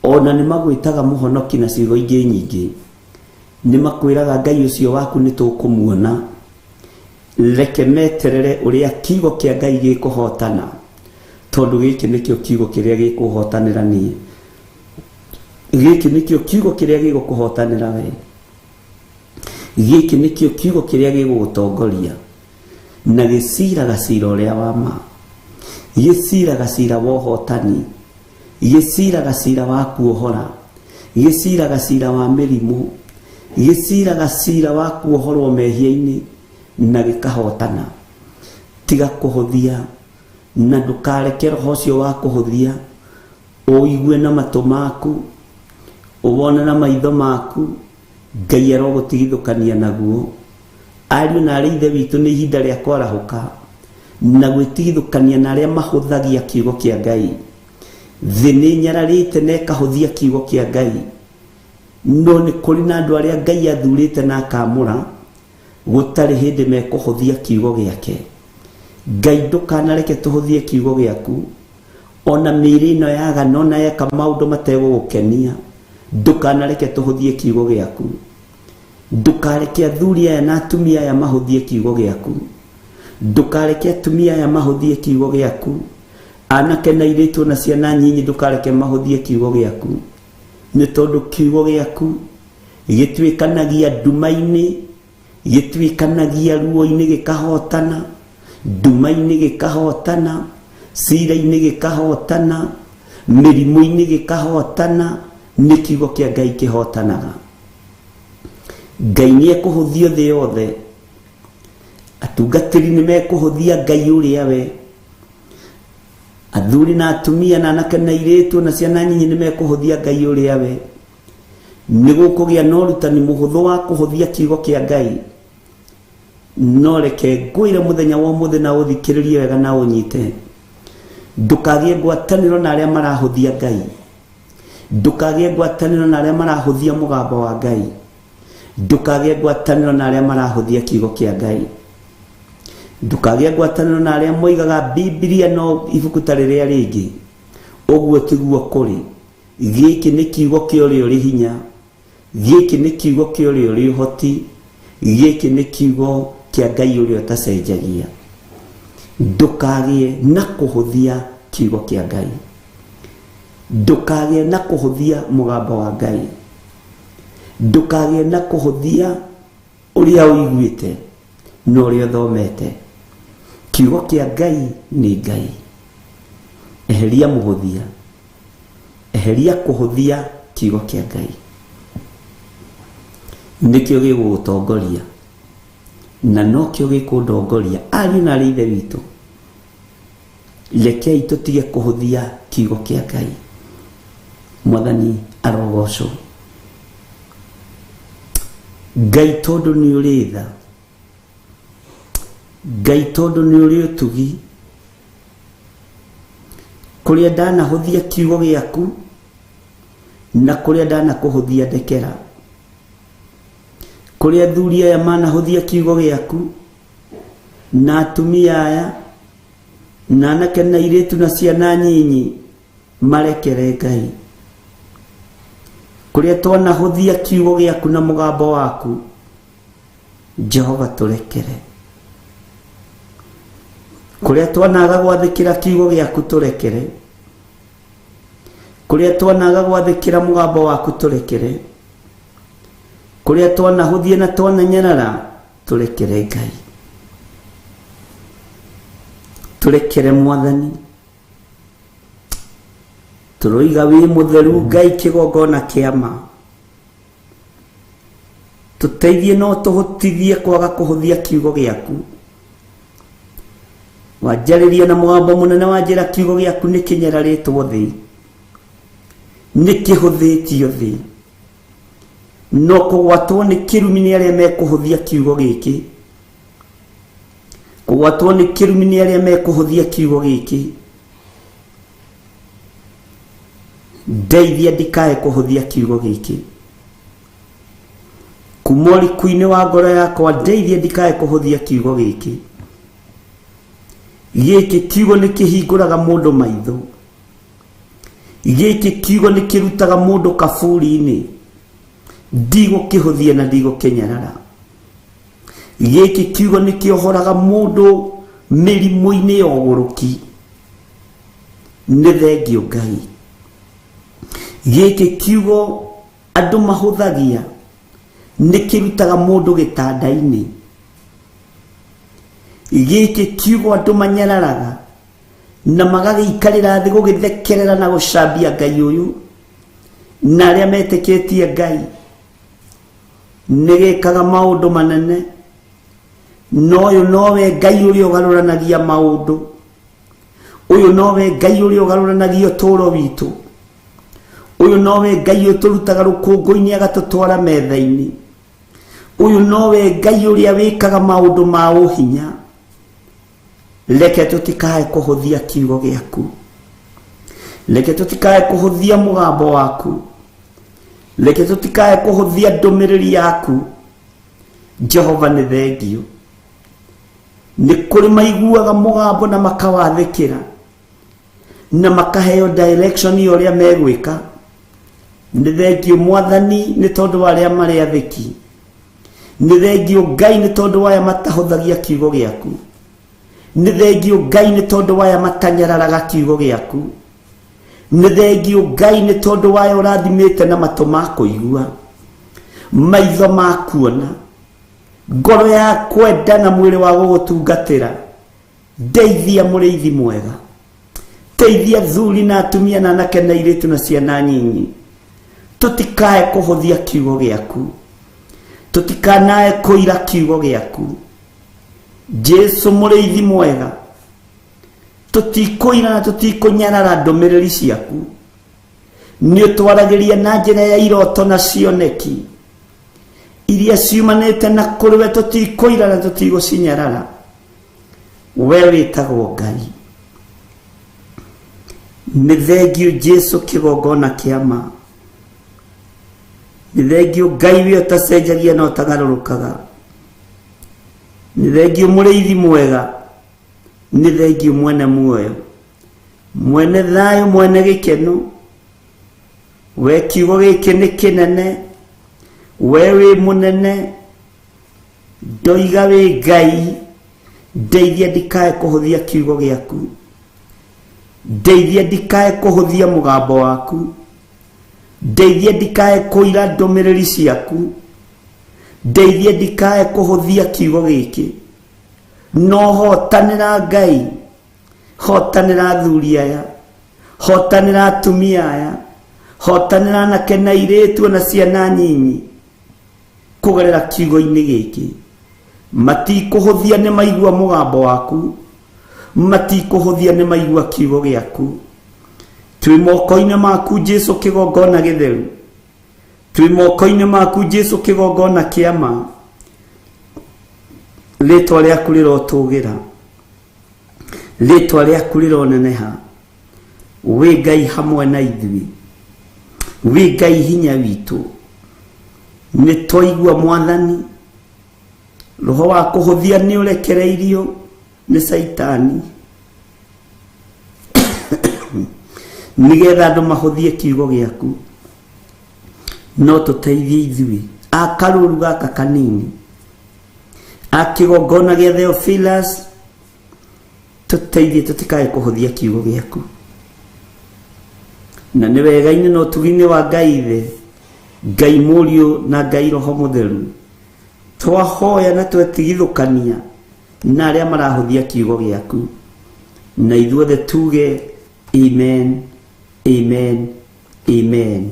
ona nĩ magwĩtaga mũhonoki na ciugo ingĩ nyingĩ. Nĩ makwĩraga Ngai ũcio waku nĩ tũkũmuona. Reke meterere ũrĩa kiugo kĩa Ngai gĩkũhotana, tondũ gĩkĩ nĩkĩo kiugo kĩrĩa gĩkũhotanĩra niĩ, gĩkĩ nĩkĩo kiugo kĩrĩa gĩgũkũhotanĩra we, gĩkĩ nĩkĩo kiugo kĩrĩa gĩgũgũtongoria na gĩciraga cira ũrĩa wa ma, gĩciraga cira wa ũhotani, gĩciraga cira wa kuohora, gĩciraga cira wa mĩrimũ, gĩciraga cira wa kuohorwo mehia-inĩ na gĩkahotana. Tiga kũhũthia na ndũkareke roho ũcio wa kũhũthia ũigue na matũ maku, ũwone na maitho maku. Ngai arogũtigithũkania naguo. Ariũ na aarĩ Ithe witũ, nĩ ihinda rĩa kwarahũka na gwĩtigithũkania na arĩa mahũthagia kiugo kĩa Ngai. Thĩ nĩ nyararĩte na ĩkahũthia kiugo kĩa Ngai, no nĩ kũrĩ na andũ arĩa Ngai athurĩte na akamũra gũtarĩ hĩndĩ mekũhũthia kiugo gĩake. Ngai ndũkanareke tũhũthie kiugo gĩaku, ona mĩĩrĩ ĩno yagana ona yeka maũndũ mategũgũkenia, ndũkanareke tũhũthie kiugo gĩaku. Ndũkareke athuri aya na atumia aya mahũthie kiugo gĩaku, ndũkareke atumia aya mahũthie kiugo gĩaku, anake na airĩtu na ciana nyinyi ndũkareke mahũthie kiugo gĩaku, nĩ tondũ kiugo gĩaku gĩtuĩkanagia nduma-inĩ, gĩtuĩkanagia ruo-inĩ gĩkahotana, nduma-inĩ gĩkahotana, cira-inĩ gĩkahotana, mĩrimũ-inĩ gĩkahotana. Nĩ kiugo kĩa Ngai kĩhotanaga. Ngai nĩ ekũhũthio thĩ yothe, atungatĩri nĩ mekũhũthia Ngai ũrĩa we, athuri na atumia na anake na airĩtu na ciana nyinyi nĩ mekũhũthia Ngai ũrĩa we. Nĩ gũkũgĩa na ũrutani mũhũthũ wa kũhũthia kiugo kĩa Ngai. No reke ngwĩre mũthenya wa ũmũthĩ na ũthikĩrĩrie wega na ũnyite, ndũkagĩe ngwatanĩro na arĩa marahũthia Ngai, ndũkagĩe ngwatanĩro na arĩa marahũthia mũgambo wa Ngai, ndũkagĩe ngwatanĩro na arĩa marahũthia kiugo kĩa Ngai, ndũkagĩe ngwatanĩro na arĩa moigaga Bibilia no ibuku ta rĩrĩa rĩngĩ. Ũguo tiguo kũrĩ. Gĩkĩ nĩ kiugo kĩa ũrĩa ũrĩ hinya, gĩkĩ nĩ kiugo kĩa ũrĩa ũrĩ ũhoti, gĩkĩ nĩ kiugo kĩa Ngai ũrĩa ũtacenjagia. Ndũkagĩe na kũhũthia kiugo kĩa Ngai, ndũkagĩe na kũhũthia mũgambo wa Ngai, ndũkagĩe na kũhũthia ũrĩa ũiguĩte na ũrĩa ũthomete. Kiugo kĩa Ngai nĩ Ngai. Eheria mũhũthia, eheria kũhũthia kiugo kĩa Ngai, nĩkĩo gĩgũgũtongoria na nokĩo gĩkũndongoria. Ariũ na aarĩ Ithe witũ, rekei tũtige kũhũthia kiugo kĩa Ngai. Mwathani arogocwo. Ngai tondũ nĩ ũrĩ tha, Ngai tondũ nĩ ũrĩ ũtugi, kũrĩa ndanahũthia kiugo gĩaku na kũrĩa ndanakũhũthia ndekera, kũrĩa athuri aya manahũthia kiugo gĩaku na atumia aya Na anake na airĩtu na ciana nyinyi marekere Ngai. Kũrĩa twanahũthia kiugo gĩaku na mũgambo waku, Jehova tũrekere. Kũrĩa twanaga gwathĩkĩra kiugo gĩaku tũrekere. Kũrĩa twanaga gwathĩkĩra mũgambo waku tũrekere. Kũrĩa twanahũthia na twananyarara tũrekere Ngai. Tũrekere Mwathani. Tũroiga wĩ mũtheru Ngai kĩgongona kĩa ma. Tũteithie no tũhotithie kwaga kũhũthia kiugo gĩaku. Wanjarĩria na mũgambo mũnene wanjĩra kiugo gĩaku nĩ kĩnyararĩtwo thĩ, nĩ kĩhũthĩtio thĩ, no kũgwatwo nĩ kĩrumi nĩ arĩa mekũhũthia kiugo gĩkĩ. Kũgwatwo nĩ kĩrumi nĩ arĩa mekũhũthia kiugo gĩkĩ. Ndeithia ndikae kũhũthia kiugo gĩkĩ. Kuma ũriku-inĩ wa ngoro yakwa ndeithia ndikae kũhũthia kiugo gĩkĩ. Gĩkĩ kiugo nĩ kĩhingũraga mũndũ maitho. Gĩkĩ kiugo nĩ kĩrutaga mũndũ kaburi-inĩ. Ndigũkĩhũthia na ndigũkĩnyarara. Gĩkĩ kiugo nĩ kĩohoraga mũndũ mĩrimũ-inĩ ya ũgũrũki. Nĩ thengio Ngai. Gĩkĩ kiugo andũ mahũthagia nĩ kĩrutaga mũndũ gĩtanda-inĩ. Gĩkĩ kiugo andũ manyararaga na magagĩikarĩra thĩ gũgĩthekerera na gũcambia Ngai ũyũ na arĩa metĩkĩtie Ngai. Nĩ gĩkaga maũndũ manene, no ũyũ nowe Ngai ũrĩa ũgarũranagia maũndũ. Ũyũ nowe Ngai ũrĩa ũgarũranagia ũtũũro witũ. Ũyũ nowe Ngai ũtũrutaga rũkũngũ-inĩ agatũtwara metha-inĩ. Ũyũ nowe Ngai ũrĩa wĩkaga maũndũ ma ũhinya. Reke tũtikae kũhũthia kiugo gĩaku. Reke tũtikae kũhũthia mũgambo waku. Reke tũtikae kũhũthia ndũmĩrĩri yaku. Jehova nĩ thengio. Nĩ kũrĩ maiguaga mũgambo na makawathĩkĩra na makaheo direction ya ũrĩa megwĩka. Nĩ thengio Mwathani nĩ tondũ wa arĩa marĩ athĩki. Nĩ thengio Ngai nĩ tondũ wa aya matahũthagia kiugo gĩaku. Nĩ thengio Ngai nĩ tondũ wa aya matanyararaga kiugo gĩaku. Nĩ thengio Ngai nĩ tondũ wa aya ũrathimĩte na matũ ma kũigua, maitho ma kuona, ngoro ya kwenda na mwĩrĩ wa gũgũtungatĩra. Ndeithia mũrĩithi mwega. Teithia thuri na atumia na anake na airĩtu na ciana nyinyi. Tũtikae kũhũthia kiugo gĩaku. Tũtikanae kũira kiugo gĩaku. Jesu mũrĩithi mwega, tũtikũira na tũtikũnyarara ndũmĩrĩri ciaku. Nĩ ũtwaragĩria na njĩra ya iroto na cioneki iria ciumanĩte na kũrĩ we, tũtikũira na tũtigũcinyarara. We wĩtagwo Ngai. Nĩ thengio Jesu kĩgongona kĩa ma. Nĩ thengio Ngai we ũtacenjagia na ũtagarũrũkaga. Nĩ thengio mũrĩithi mwega. Nĩ thengio mwene muoyo, mwene thayũ, mwene gĩkeno. We kiugo gĩkĩ nĩ kĩnene, we wĩ mũnene. Ndoiga wĩ Ngai, ndeithia ndikae kũhũthia kiugo gĩaku. Ndeithia ndikae kũhũthia mũgambo waku. Ndeithia ndikae kũira ndũmĩrĩri ciaku. Ndeithia ndikae kũhũthia kiugo gĩkĩ. No hotanĩra Ngai, hotanĩra athuri aya, hotanĩra atumia aya, hotanĩra anake na airĩtu na ciana nyinyi kũgerera kiugo-inĩ gĩkĩ. Matikũhũthia nĩ maigua mũgambo waku, matikũhũthia nĩ maigua kiugo gĩaku. Twĩ moko-inĩ maku Jesu kĩgongona gĩtheru. Twĩ moko-inĩ maku Jesu kĩgongona kĩa ma. Rĩtwa rĩaku rĩrotũgĩra, rĩtwa rĩaku rĩroneneha. Wĩ Ngai hamwe na ithuĩ, wĩ Ngai hinya witũ. Nĩ twaigua Mwathani, roho wa kũhũthia nĩ ũrekereirio nĩ Caitani. Nĩgetha andũ mahũthie kiugo gĩaku, no tũteithie ithuĩ a karũru gaka kanini, a kĩgongona gĩa Theophilus, tũteithie tũtikae kũhũthia kiugo gĩaku. Na nĩ wega-inĩ na ũtugi-inĩ wa Ngai Ithe, Ngai Mũriũ na Ngai Roho Mũtheru, twahoya na twetigithũkania na arĩa marahũthia kiugo gĩaku, na ithuothe tuge amen, amen, amen.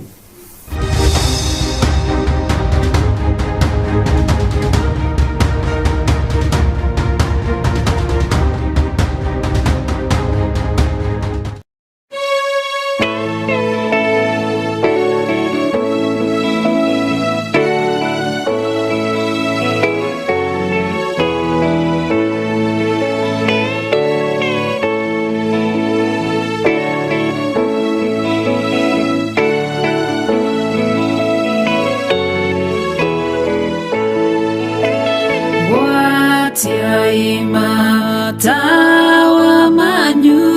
Matawa manyu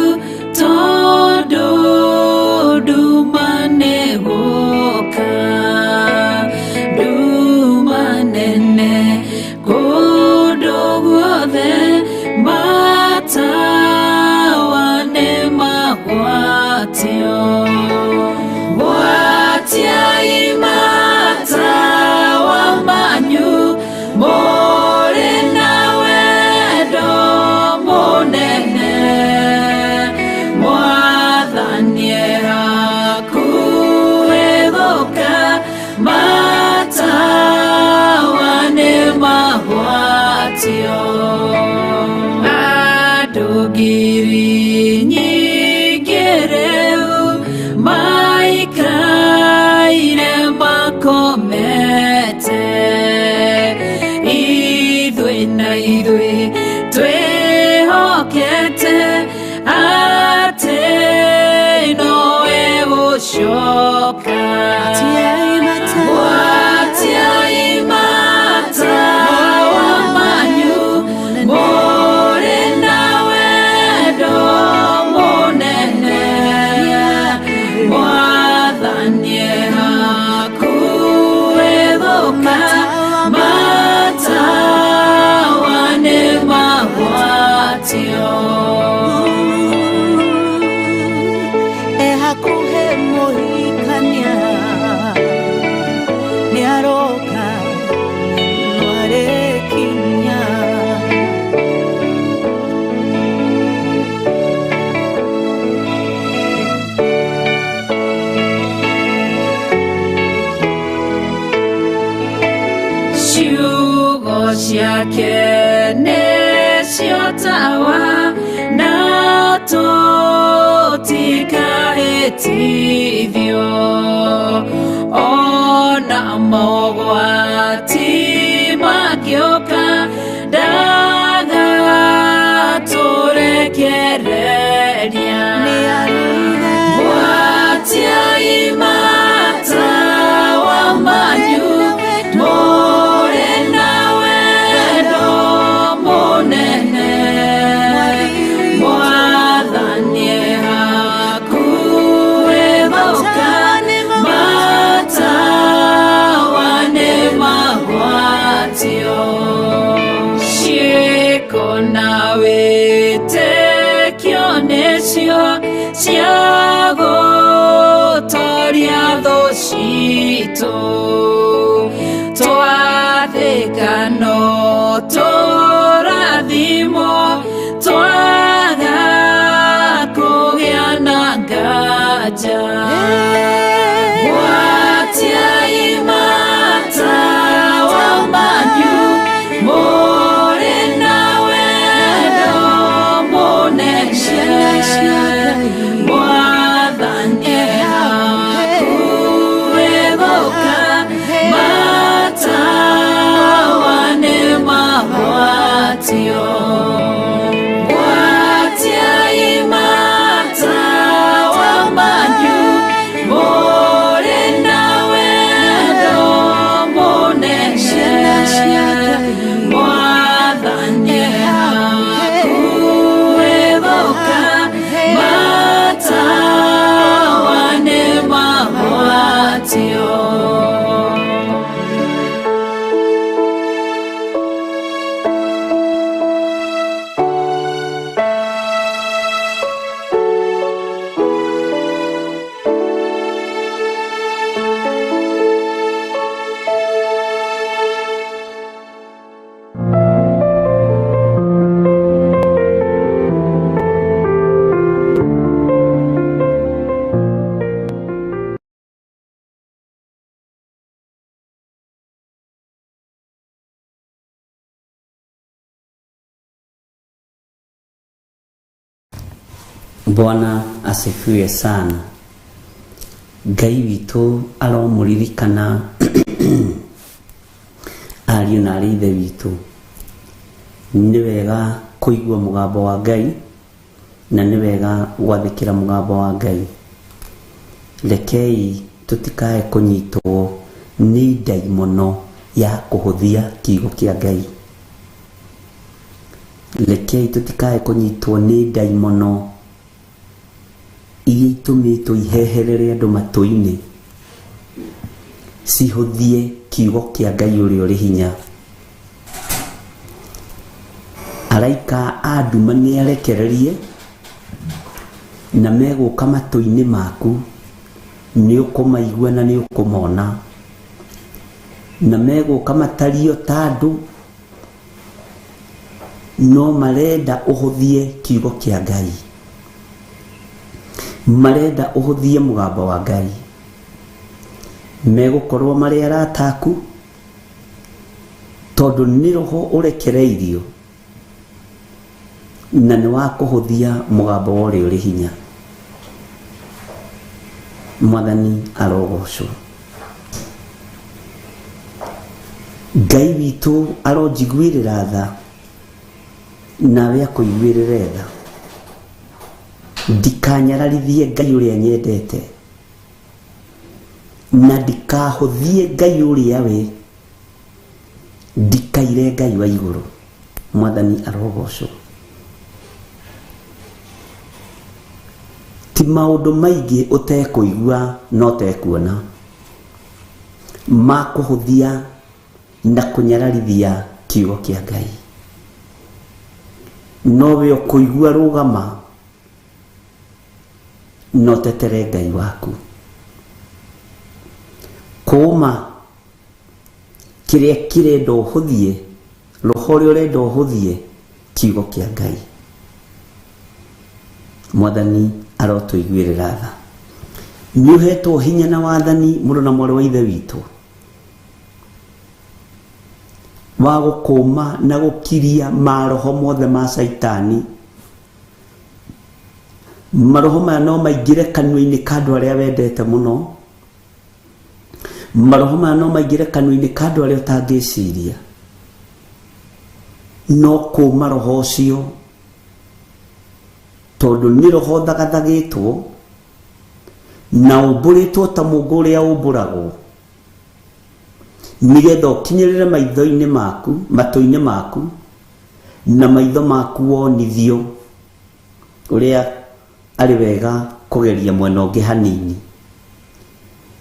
tondu nduma nĩgũka, nduma nene kũndũ guothe, matawa nĩmagwatio. Gwatiai matawa manyu mũrĩ na wendo mũnene, Mwathani hakuhĩ gũka, matawa nĩmagwatio. Andũ ngiri nyingĩ rĩu maikaire makomete, ithuĩ na ithuĩ twĩhokete atĩ nowe gũcoka. Gwatiai matawa manyu mũrĩ na wendo mũnene, Mwathani hakuhĩ gũka, matawa nĩmagwatio. Hakuhĩ mũhikania nĩaroka, no arĩkinya. Ciugo ciake nĩcio tawa, na tũtikahĩtithio, ona mogwati mangĩũka, ndagatũrekereria. Gwatiai matawa manyu mũrĩ na wendo mũnene, Mwathani hakuhĩ gũka, matawa nĩmagwatio. Ciĩko na wĩtĩkio nĩcio cia gũtoria thũ citũ, twathĩka no tũrathimwo, twaga kũgĩa na nganja. Gwatiai matawa manyu mũrĩ na wendo mũnene, Mwathani hakuhĩ gũka, matawa nĩmagwatio. Gwatiai matawa manyu mũrĩ na wendo mũnene, Mwathani hakuhĩ gũka, matawa Bwana asifiwe sana. Ngai witũ aromũririkana ariũ na arĩ ithe witũ. Nĩ wega kũigua mũgambo wa Ngai na nĩ wega gwathĩkĩra mũgambo wa Ngai. Rekei tũtikae kũnyitwo nĩ ndaimono ya kũhũthia kiugo kĩa Ngai. Rekei tũtikae kũnyitwo nĩ ndaimono iria itũmĩtwo iheherere andũ matũ-inĩ cihũthie kiugo kĩa Ngai ũrĩa ũrĩ hinya. Araika a nduma nĩ arekererie na megũka matũ-inĩ maku, nĩ ũkũmaigua na nĩ ũkũmona, na megũka matario ta andũ no marenda ũhũthie kiugo kĩa Ngai, marenda ũhũthie mũgambo wa Ngai. Megũkorwo marĩ arata aku tondũ nĩ roho ũrekereirio na nĩ wa kũhũthia mũgambo wa ũrĩa ũrĩ hinya. Mwathani arogocwo. Ngai witũ aronjiguĩrĩra tha nawe akũiguĩrĩre tha. Ndikanyararithie Ngai ũrĩa nyendete na ndikahũthie Ngai ũrĩa we, ndikaire Ngai wa igũrũ. Mwathani arogocwo. Ti maũndũ maingĩ ũtekũigua na ũtekuona ma kũhũthia na kũnyararithia kiugo kĩa Ngai. No we ũkũigua rũgama na ũtetere Ngai waku. Kũma kĩrĩa kĩrenda ũhũthie, roho ũrĩa ũrenda ũhũthie kiugo kĩa Ngai. Mwathani arotũiguĩrĩra tha. Nĩ ũhetwo hinya na wathani mũrũ na mwarĩ wa ithe witũ wa gũkũma na gũkiria maroho mothe ma Caitani. Maroho maya no maingĩre kanua-inĩ ka andũ arĩa wendete mũno. Maroho maya no maingĩre kanua-inĩ ka andũ arĩa ũtangĩciria. No kũma roho ũcio tondũ nĩ roho thagathagĩtwo na ũmbũrĩtwo ta mũngũ ũrĩa ũmbũragwo, nĩgetha ũkinyĩrĩre maitho-inĩ maku, matũ-inĩ maku, na maitho maku wonithio ũrĩa arĩ wega kũgeria mwena ũngĩ hanini.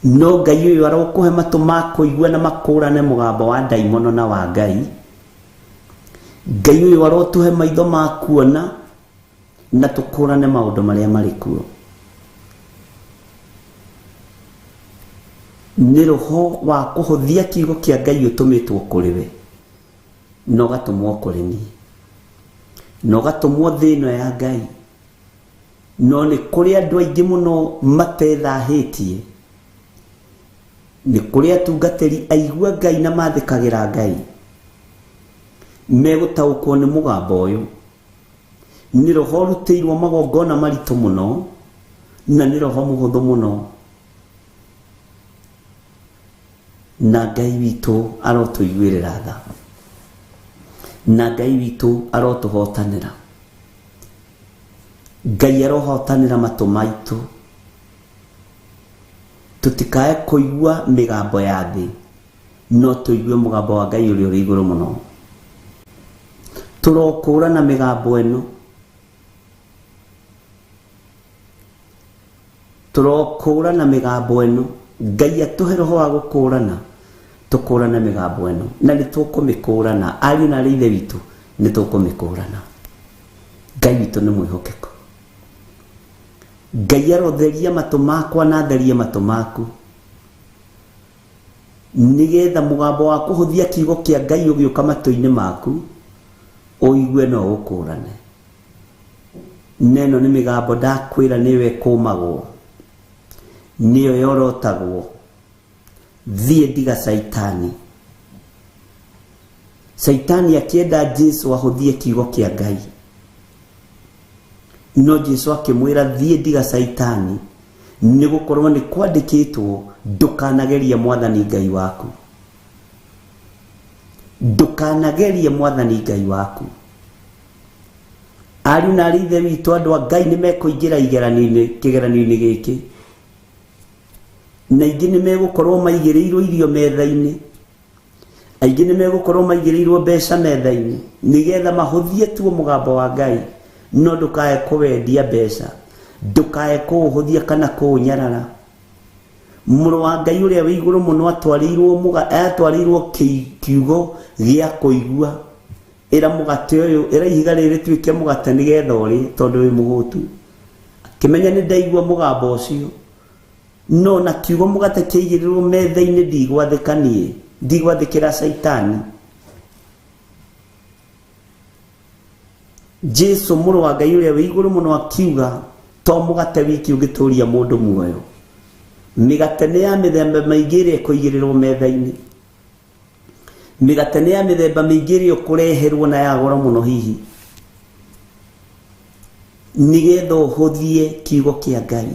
No Ngai ũyũ arokũhe matũ ma kũigua na makũrane mũgambo wa ndaimono na wa Ngai. Ngai ũyũ arotũhe maitho ma kuona na tũkũrane maũndũ marĩa marĩ kuo. Nĩ roho wa kũhũthia kiugo kĩa Ngai ũtũmĩtwo kũrĩ we na ũgatũmwo kũrĩ niĩ na ũgatũmwo thĩ ĩno ya Ngai. No nĩ kũrĩ andũ aingĩ mũno matethahĩtie, nĩ kũrĩ atungatĩri aigua Ngai na mathĩkagĩra Ngai megũtaũkwo nĩ mũgambo ũyũ. Nĩ roho ũrutĩirwo magongona maritũ mũno na nĩ roho mũhũthũ mũno, na Ngai witũ arotũiguĩrĩra tha, na Ngai witũ arotũhotanĩra. Ngai arohotanĩra matũ maitũ tũtikae kũigua mĩgambo ya thĩ, no tũigue mũgambo wa Ngai ũrĩa ũrĩ igũrũ mũno. Tũrokũrana mĩgambo ĩno, tũrokũrana mĩgambo ĩno. Ngai atũhe roho wa gũkũrana, tũkũrane mĩgambo ĩno, na nĩ tũkũmĩkũrana. Ariũ na arĩ ithe witũ nĩ tũkũmĩkũrana. Ngai witũ nĩ mwĩhokeku. Ngai arotheria matũ makwa na atherie matũ maku, nĩgetha mũgambo wa kũhũthia kiugo kĩa Ngai ũgĩũka matũ-inĩ maku ũigue no ũkũrane. Neno nĩ mĩgambo ndakwĩra nĩyo ĩkũmagwo, nĩyo yorotagwo. Thiĩ ndiga Caitani. Caitani akĩenda Jesu ahũthie kiugo kĩa Ngai. No Jesu akĩmwĩra thiĩ ndiga Caitani, nĩgũkorwo nĩ kwandĩkĩtwo ndũkanagerie Mwathani Ngai waku. Ndũkanagerie Mwathani Ngai waku. Ariũ na aarĩ ithe witũ, andũ a Ngai nĩmekũingĩra igeranio-inĩ, kĩgeranio-inĩ gĩkĩ, na aingĩ nĩmegũkorwo maigĩrĩirwo irio metha-inĩ, aingĩ nĩmegũkorwo maigĩrĩirwo mbeca metha-inĩ, nĩgetha mahũthie tuo mũgambo wa Ngai. No ndũkae kũwendia mbeca, ndũkae kũũhũthia kana kũũnyarara. Mũrũ wa Ngai ũrĩa wĩ igũrũ mũno atwarĩirwo kiugo gĩa kũigua, ĩra mũgate ũyũ, ĩra ihiga rĩrĩ rĩtuĩke mũgate nĩgetha ũrĩe, tondũ wĩ mũhũtu. Akĩmenya nĩ ndaigua mũgambo ũcio, no na kiugo mũgate kĩigĩrĩrwo metha-inĩ ndigwathĩka niĩ, ndigwathĩkĩra Caitani. Jesu mũrũ wa Ngai ũrĩa wĩ igũrũ mũno akiuga to mũgate wiki ũngĩtũria mũndũ muoyo, mĩgate nĩ ya mĩthemba mĩingĩ ĩrĩa ĩkũigĩrĩrwo metha-inĩ, mĩgate nĩ ya mĩthemba mĩingĩ ĩrĩa ũkũreherwo na ya goro mũno hihi, nĩgetha ũhũthie kiugo kĩa Ngai.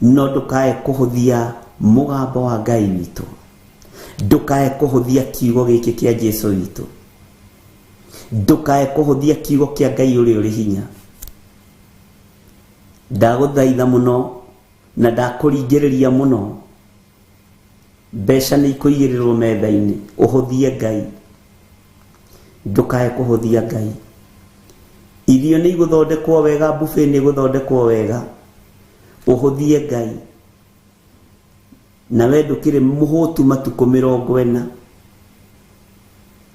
No ndũkae kũhũthia mũgambo wa Ngai witũ, ndũkae kũhũthia kiugo gĩkĩ kĩa Jesu witũ, ndũkae kũhũthia kiugo kĩa Ngai ũrĩa ũrĩ hinya. Ndagũthaitha mũno na ndakũringĩrĩria mũno, mbeca nĩ ikũigĩrĩrwo metha-inĩ, ũhũthie Ngai, ndũkae kũhũthia Ngai. Irio nĩ igũthondekwo wega, buffet nĩ igũthondekwo wega, ũhũthie Ngai. Na we ndũkĩrĩ mũhũtu matukũ 40,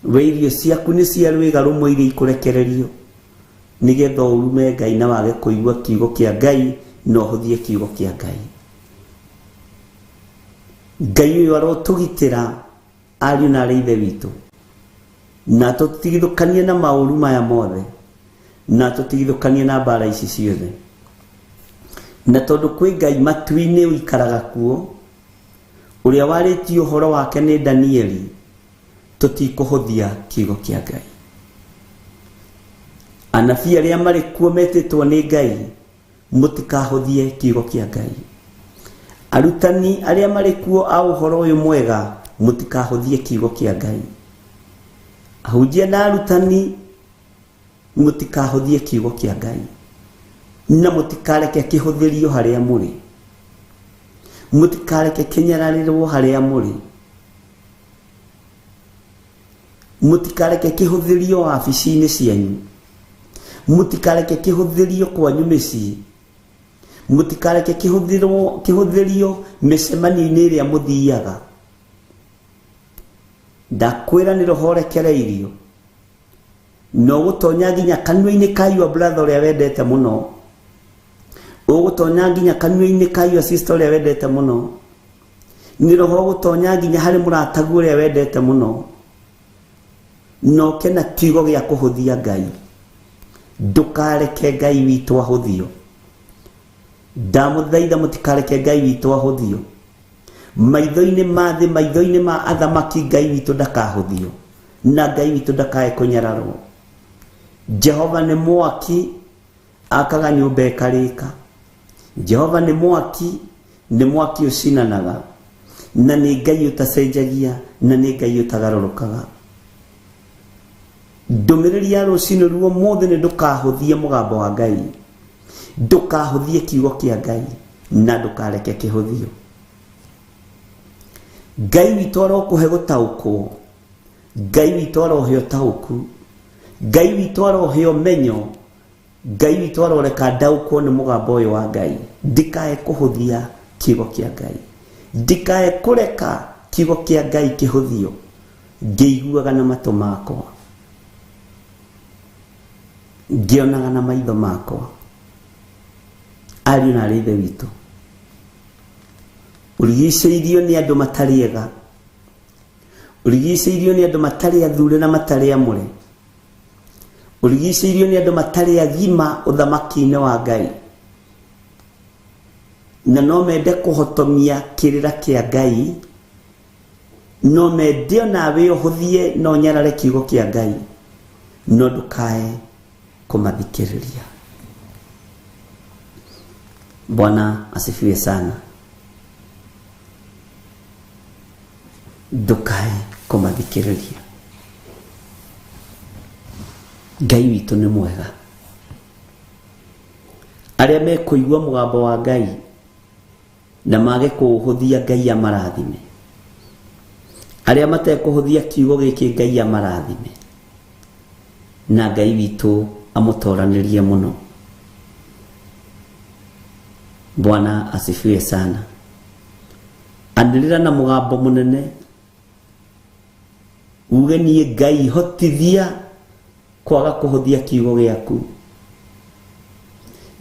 we irio ciaku nĩ cia rwĩga rũmwe iria ikũrekererio, nĩgetha ũrume Ngai na wage kũigua kiugo kĩa Ngai na ũhũthie kiugo kĩa Ngai. Ngai ũyũ arotũgitĩra ariũ na aarĩ ithe witũ, na tũtigithũkanie na maũru maya mothe, na tũtigithũkanie na mbara ici ciothe. Na tondũ kwĩ Ngai matu-inĩ ũikaraga kuo, ũrĩa warĩtie ũhoro wake nĩ Danieli, tũtikũhũthia kiugo kĩa Ngai. Anabii arĩa marĩ kuo metĩtwo nĩ Ngai, mũtikahũthie kiugo kĩa Ngai. Arutani arĩa marĩ kuo a ũhoro ũyũ mwega, mũtikahũthie kiugo kĩa Ngai. Ahunjia na arutani, mũtikahũthie kiugo kĩa Ngai, na mũtikareke kĩhũthĩrio harĩa mũrĩ, mũtikareke kĩnyararĩrwo harĩa mũrĩ, mũtikareke kĩhũthĩrio wabici-inĩ cianyu, mũtikareke kĩhũthĩrio kwanyu mĩciĩ, mũtikareke kĩhũthĩrio mĩcemanio-inĩ ĩrĩa mũthiaga. Ndakwĩra nĩ roho ũrekereirio, no ũgũtonya nginya kanua-inĩ ka your brother ũrĩa wendete mũno, ũgũtonya nginya kanua-inĩ ka your sister ũrĩa wendete mũno, nĩ roho ũgũtonya nginya harĩ mũrataguo ũrĩa wendete mũno, na ũke na kiugo gĩa kũhũthia Ngai. Ndũkareke Ngai witũ ahũthio. Ndamũthaitha mũtikareke Ngai witũ ahũthio. Maitho-inĩ ma thĩ, maitho-inĩ ma athamaki, Ngai witũ ndakahũthio, na Ngai witũ ndakae kũnyararwo. Jehova nĩ mwaki, akaga nyũmba ĩkarĩka. Jehova nĩ mwaki, nĩ mwaki ũcinanaga, na nĩ Ngai ũtacenjagia, na nĩ Ngai ũtagarũrũkaga. Ndũmĩrĩri ya rũcinĩ ruo mũthĩ nĩ ndũkahũthie mũgambo wa Ngai, ndũkahũthie kiugo kĩa Ngai, na ndũkareke kĩhũthio. Ngai witũ arokũhe gũtaũkwo, Ngai witũ arohe ũtaũku, Ngai witũ arohe ũmenyo, Ngai witũ aroreka ndaũkwo nĩ mũgambo ũyũ wa Ngai. Ndikae kũhũthia kiugo kĩa Ngai, ndikae kũreka kiugo kĩa Ngai kĩhũthio, ngĩiguaga na matũ makwa, ngĩonaga na maitho makwa. Ariũ na aarĩ ithe witũ, ũrigicĩirio nĩ andũ matarĩ ega, ũrigicĩirio nĩ andũ matarĩ athure na matarĩ amũre, ũrigicĩirio nĩ andũ matarĩ agima ũthamaki-inĩ wa Ngai, na no mende kũhotomia kĩrĩra kĩa Ngai, no mende onawe ũhũthie na ũnyarare kiugo kĩa Ngai, no ndũkae kũmathikĩrĩria. Bwana asifiwe sana. Ndukae kũmathikĩrĩria. Ngai witũ nĩ mwega. Arĩa mekũigua mũgambo wa Ngai na mage kũũhũthia, Ngai amarathime. Arĩa matekũhũthia kiugo gĩkĩ, Ngai amarathime, na Ngai witũ amũtoranĩrie mũno. Bwana asifiwe sana. Anĩrĩra na mũgambo mũnene uge niĩ Ngai hotithia kwaga kũhũthia kiugo gĩaku.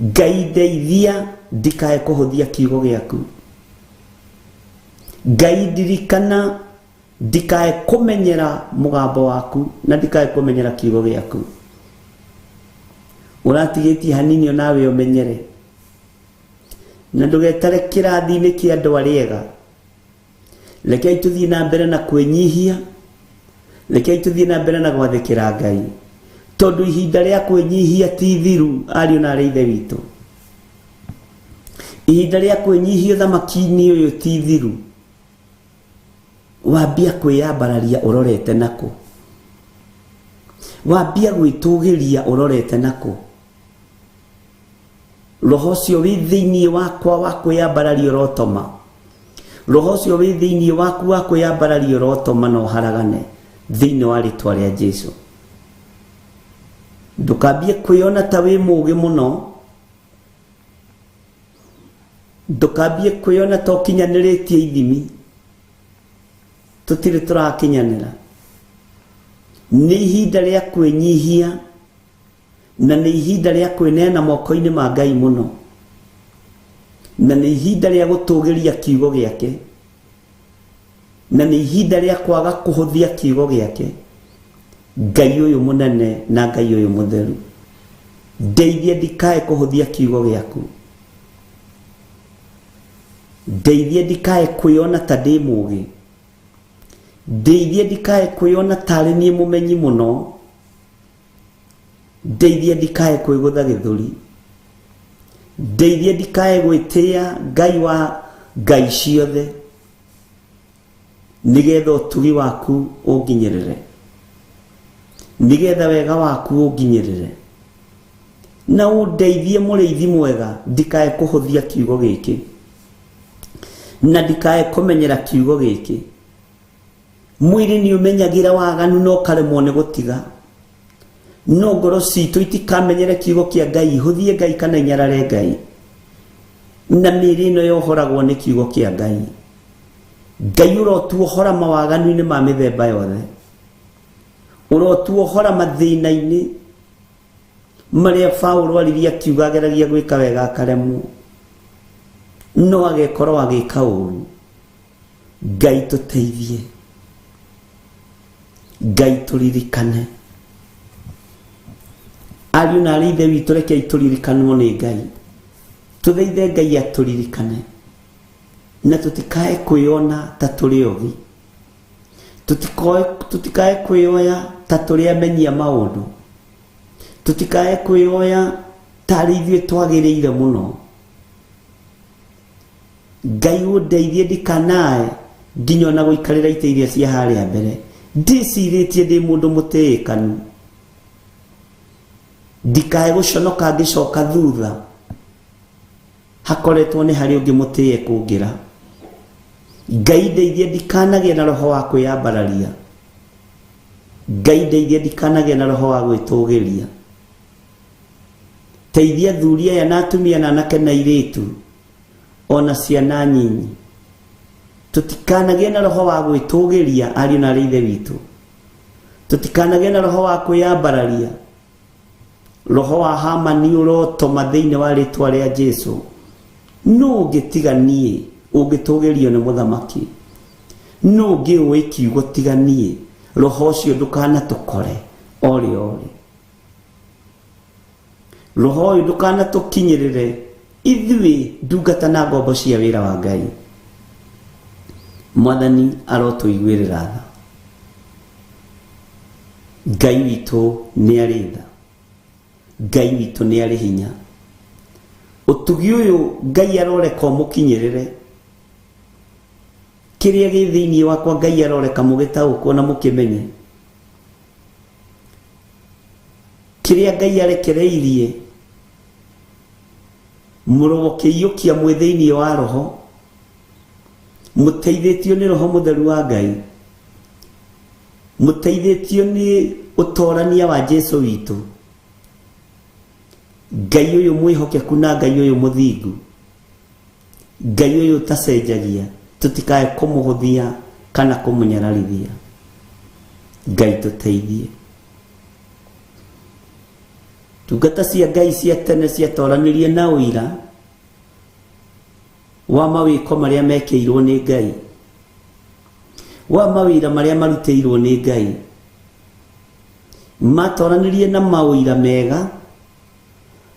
Ngai ndeithia ndikae kũhũthia kiugo gĩaku. Ngai ndirikana ndikae kũmenyera mũgambo waku na ndikae kũmenyera kiugo gĩaku. Ũratigĩtie hanini onawe ũmenyere, na ndũgetare kĩrathi-inĩ kĩa andũ arĩa ega. Rekei tũthiĩ na mbere na kwĩnyihia, rekei tũthiĩ na mbere na gwathĩkĩra Ngai, tondũ ihinda rĩa kwĩnyihia ti ithiru, ariũ na arĩ ithe witũ. Ihinda rĩa kwĩnyihia ũthamaki-inĩ ũyũ ti ithiru. Wambia kwĩyambararia ũrorete nakũ, wambia gwĩtũgĩria ũrorete nakũ. Roho ũcio wĩ thĩinĩ wakwa wa kwĩyambararia ũrotoma, roho ũcio wĩ thĩinĩ waku wa kwĩyambararia ũrotoma na ũharagane thĩinĩ wa rĩtwa rĩa Jesu. Ndũkambie kwĩona ta wĩ mũũgĩ mũno, ndũkambie kwĩona ta ũkinyanĩrĩtie ithimi. Tũtirĩ tũrakinyanĩra. Nĩ ihinda rĩa kwĩnyihia na nĩ ihinda rĩa kwĩneana moko-inĩ ma Ngai mũno, na nĩ ihinda rĩa gũtũgĩria kiugo gĩake, na nĩ ihinda rĩa kwaga kũhũthia kiugo gĩake. Ngai ũyũ mũnene na Ngai ũyũ mũtheru, ndeithia ndikae kũhũthia kiugo gĩaku. Ndeithia ndikae kwĩona ta ndĩ mũũgĩ. Ndeithia ndikae kwĩona tarĩ niĩ mũmenyi mũno. Ndeithia ndikae kwĩgũtha gĩthũri. Ndeithia ndikae gwĩtĩa Ngai wa Ngai ciothe, nĩgetha ũtugi waku ũnginyĩrĩre, nĩgetha wega waku ũnginyĩrĩre, na ũndeithie mũrĩithi mwega ndikae kũhũthia kiugo gĩkĩ na ndikae kũmenyera kiugo gĩkĩ. Mwĩrĩ nĩ ũmenyagĩra waganu no ũkaremwo nĩ gũtiga, no ngoro citũ itikamenyere kiugo kĩa Ngai, ihũthie Ngai kana inyarare Ngai, na mĩĩrĩ ĩno yohoragwo nĩ kiugo kĩa Ngai. Ngai ũrotuohora mawaganu-inĩ ma mĩthemba yothe, ũrotuohora mathĩna-inĩ marĩa Paũlũ aririe akiuga ageragia gwĩka wega akaremwo, no agekorwo agĩka ũru. Ngai tũteithie, Ngai tũririkane. Ariũ na arĩ ithe witũ, rekei tũririkanwo nĩ Ngai. Tũthaithe Ngai atũririkane, na tũtikae kwĩona ta tũrĩ ogi, tũtikae kwĩoya ta tũrĩ amenyia maũndũ, tũtikae kwĩoya tarĩ ithuĩ twagĩrĩire mũno. Ngai ũndeithie ndikanae nginya ona gũikarĩra itĩ iria cia harĩa mbere ndĩcirĩtie ndĩ mũndũ mũtĩĩkanu, ndikae gũconoka ngĩcoka thutha hakoretwo nĩ harĩ ũngĩ mũtĩe kũngĩra. Ngai ndeithie ndikanagĩe na roho wa kwĩyambararia. Ngai ndeithie ndikanagĩe na roho wa gwĩtũgĩria. Teithia athuri aya na atumia na anake na airĩtu ona ciana nyinyi, tũtikanagĩe na roho wa gwĩtũgĩria, ariũ na arĩ ithe witũ. Tũtikanagĩe na roho wa kwĩyambararia. Roho wa Hamani ũrotoma thĩinĩ wa rĩtwa rĩa Jesu. Nũ ũngĩtiga niĩ ũngĩtũgĩrio nĩ mũthamaki? Nũ ũngĩ ũĩ kiugo tiga niĩ? Roho ũcio ndũkanatũkore orĩ orĩ. Roho ũyũ ndũkanatũkinyĩrĩre ithuĩ ndungata na ngombo cia wĩra wa Ngai. Mwathani arotũiguĩrĩra tha. Ngai witũ nĩ arĩ tha, Ngai witũ nĩ arĩ hinya. Ũtugi ũyũ Ngai aroreka ũmũkinyĩrĩre. Kĩrĩa gĩ thĩinĩ wakwa Ngai aroreka mũgĩtaũkwo na mũkĩmenye. Kĩrĩa Ngai arekereirie mũrokĩiyũkia mwĩ thĩinĩ wa roho, mũteithĩtio nĩ Roho Mũtheru wa Ngai, mũteithĩtio nĩ ũtorania wa Jesu witũ. Ngai ũyũ mwĩhokeku na Ngai ũyũ mũthingu, Ngai ũyũ ũtacenjagia, tũtikae kũmũhũthia kana kũmũnyararithia. Ngai tũteithie. Ndungata cia Ngai cia tene ciatoranirie na ũira wa mawĩko marĩa mekĩirwo nĩ Ngai, wa mawĩra marĩa marutĩirwo nĩ Ngai. Matoranirie na maũira mega,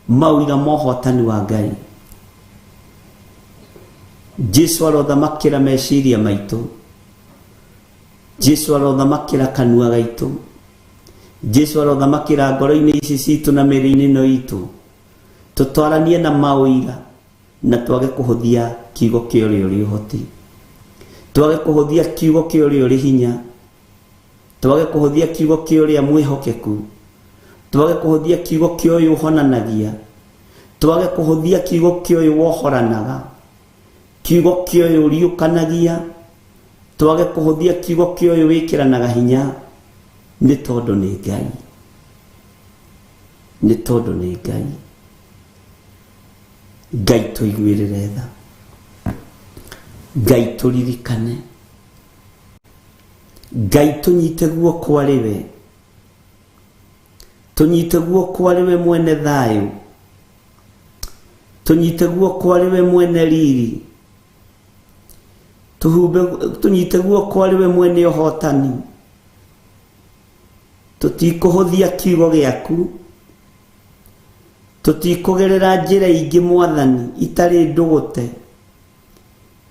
maũira ma ũhotani wa Ngai. Jesu arothamakĩra meciria maitũ, Jesu arothamakĩra kanua gaitũ, Jesu arothamakĩra ngoro-inĩ ici citũ na mĩĩrĩ-inĩ ĩno itũ. Tũtwaranie na maũira na twage kũhũthia kiugo kĩa ũrĩa ũrĩ ũhoti, twage kũhũthia kiugo kĩa ũrĩa ũrĩ hinya, twage kũhũthia kiugo kĩa ũrĩa mwĩhokeku, twage kũhũthia kiugo kĩa ũyũ ũhonanagia, twage kũhũthia kiugo kĩa ũyũ wohoranaga, kiugo kĩa ũyũ ũriũkanagia, twage kũhũthia kiugo kĩa ũyũ wĩkĩranaga hinya, nĩ tondũ nĩ Ngai, nĩ tondũ nĩ Ngai. Ngai tũiguĩrĩre tha, Ngai tũririkane, Ngai tũnyite guoko arĩ we, tũnyite guoko arĩ we mwene thayũ, tũnyite guoko arĩ we mwene riri, tũhumbe, tũnyite guoko arĩ we mwene ũhotani. Tũtikũhũthia kiugo gĩaku, tũtikũgerera njĩra ingĩ mwathani itarĩ ndũgũte,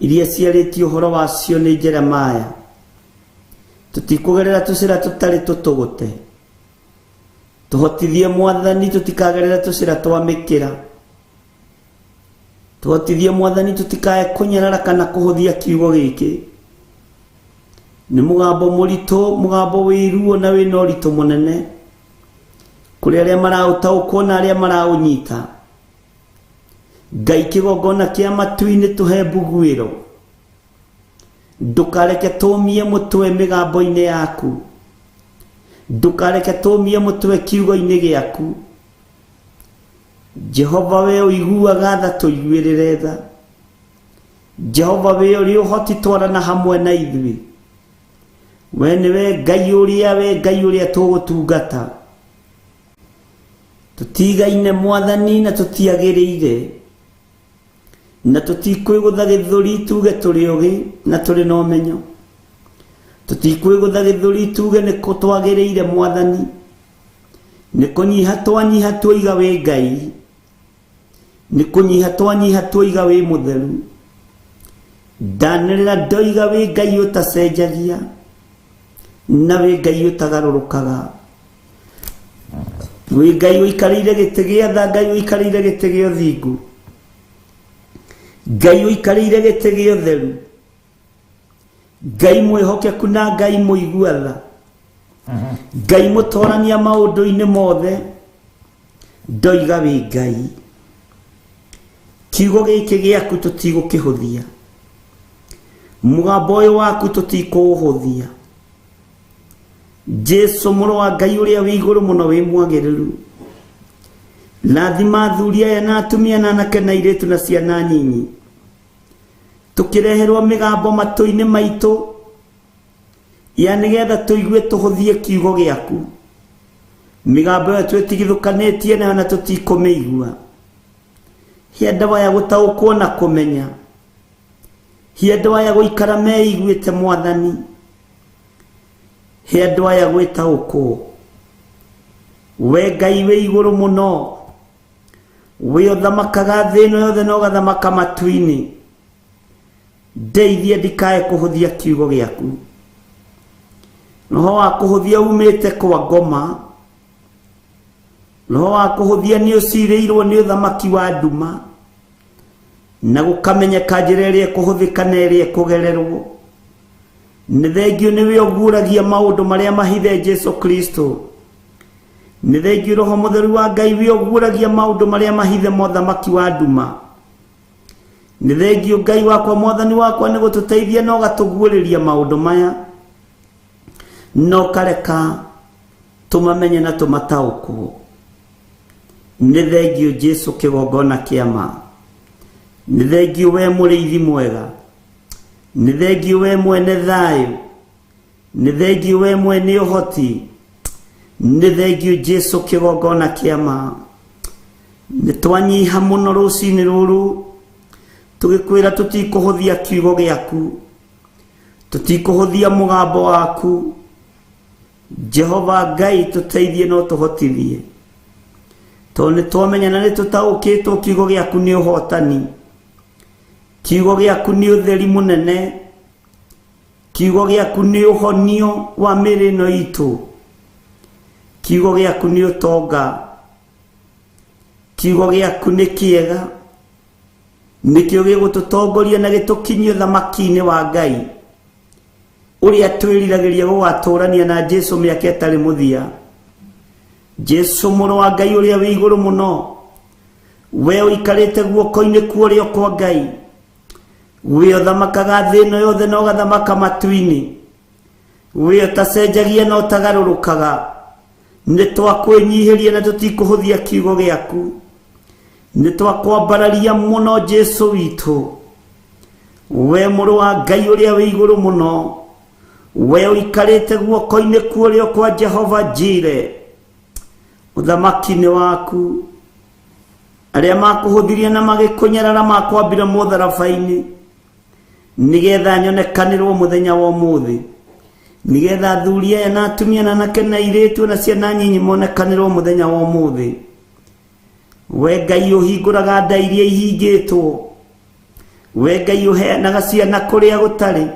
iria ciarĩtie ũhoro wacio nĩ Jeremiah. Tũtikũgerera tũcĩra tũtarĩ tũtũgũte, tũhotithie mwathani tũtikagerera tũcĩra twa mĩkĩra, tũhotithie mwathani tũtikae kũnyarara kana kũhũthia kiugo gĩkĩ. Nĩ mũgambo mũritũ, mũgambo wĩ ruo na wĩna ũritũ mũnene kũrĩ arĩa maraũtaũkwo na arĩa maraũnyita. Ngai kĩgongona kĩa matu-inĩ tũhe mbuguĩro, ndũkareke tũmie mũtwe mĩgambo-inĩ yaku, ndũkareke tũmie mũtwe kiugo-inĩ gĩaku. Jehova we ũiguaga tha, tũiguĩrĩre tha. Jehova we ũrĩ ũhoti, twarana hamwe na ithuĩ. We nĩwe Ngai ũrĩa, we Ngai ũrĩa tũgũtungata. Tũtigaine mwathani na tũtiagĩrĩire, na tũtikwĩgũtha gĩthũri tuge tũrĩ ũgĩ na tũrĩ na ũmenyo. Tũtikwĩgũtha gĩthũri tuge nĩ twagĩrĩire mwathani, nĩ kũnyiha twanyiha tuoiga wĩ Ngai, nĩ kũnyiha twanyiha tuoiga wĩ mũtheru. Ndanĩrĩra ndoiga wĩ Ngai ũtacenjagia na wĩ Ngai ũtagarũrũkaga, wĩ Ngai ũikarĩire gĩtĩ gĩa tha, Ngai ũikarĩire gĩtĩ gĩa ũthingu, Ngai ũikarĩire gĩtĩ gĩa ũtheru, Ngai mwĩhokeku na Ngai mũigua tha, Ngai mũtorania maũndũ-inĩ mothe. Ndoiga wĩ Ngai, kiugo gĩkĩ gĩaku tũtigũkĩhũthia, mũgambo ũyũ waku tũtikũũhũthia. Jesu mũrũ wa Ngai ũrĩa wĩ igũrũ mũno wĩ mwagĩrĩru, rathima athuri aya na atumia na anake na airĩtu na ciana nyinyi, tũkĩreherwo mĩgambo matũ-inĩ maitũ ya nĩgetha tũigue tũhũthie kiugo gĩaku. Mĩgambo ĩyo twĩtigithũkanĩtie nayo na tũtikũmĩigua. He andũ aya gũtaũkwo na kũmenya, he andũ aya gũikara meiguĩte mwathani, he andũ aya gwĩtaũkwo. We Ngai wĩ igũrũ mũno, wĩ ũthamakaga thĩ ĩno yothe na ũgathamaka matu-inĩ, ndeithie ndikae kũhũthia kiugo gĩaku. Roho wa kũhũthia umĩte kwa ngoma, roho wa kũhũthia nĩ ũcirĩirwo nĩ ũthamaki wa nduma. Na gũkamenyeka njĩra ĩrĩa ĩkũhũthĩka na ĩrĩa ĩkũgererwo. Nĩ thengio nĩwe ũguũragia maũndũ marĩa mahithe Jesu Kristo. Nĩ thengio Roho Mũtheru wa Ngai we ũguũragia maũndũ marĩa mahithe mothamaki wa nduma. Nĩ thengio Ngai wakwa Mwathani wakwa nĩ gũtũteithia na ũgatũguũrĩria maũndũ maya, na ũkareka tũmamenye na tũmataũkwo. Nĩ thengio Jesu kĩgongona kĩa ma. Nĩ thengio we mũrĩithi mwega. Nĩ thengio we mwene thayũ. Nĩ thengio we mwene ũhoti. Nĩ thengio Jesu kĩgongona kĩa ma. Nĩ twanyiha mũno rũcinĩ rũrũ tũgĩkwĩra tũtikũhũthia kiugo gĩaku, tũtikũhũthia mũgambo waku. Jehova Ngai tũteithie no tũhotithie, tondũ nĩ twamenya na nĩ tũtaũkĩtwo kiugo gĩaku nĩ ũhotani, kiugo gĩaku nĩ ũtheri mũnene, kiugo gĩaku nĩ ũhonio wa mĩĩrĩ ĩno itũ, kiugo gĩaku nĩ ũtonga, kiugo gĩaku nĩ kĩega, nĩkĩo gĩgũtũtongoria na gĩtũkinyie ũthamaki-inĩ wa Ngai ũrĩa twĩriragĩria gũgatũrania na Jesu mĩaka ĩtarĩ mũthia. Jesu mũrũ wa Ngai ũrĩa wĩ igũrũ mũno, we ũikarĩte guoko-inĩ kwa ũrĩo kwa Ngai, we ũthamakaga thĩ ĩno yothe na ũgathamaka matu-inĩ, we ũtacenjagia na ũtagarũrũkaga, nĩ twakwĩnyihĩria na tũtikũhũthia kiugo gĩaku, nĩ twakwambararia mũno Jesu witũ, we mũrũ wa Ngai ũrĩa wĩ igũrũ mũno, we ũikarĩte guoko-inĩ kwa ũrĩo kwa Jehova Jire, ũthamaki-inĩ waku. Arĩa makũhũthirie na magĩkũnyarara makwambire mũtharaba-inĩ, nĩgetha nyonekanĩrwo mũthenya wa ũmũthĩ, nĩgetha athuri aya na atumia na anake na airĩtu na ciana nyinyi monekanĩrwo mũthenya wa ũmũthĩ. We Ngai ũhingũraga nda iria ihingĩtwo, we Ngai ũheanaga ciana kũrĩa gũtarĩ,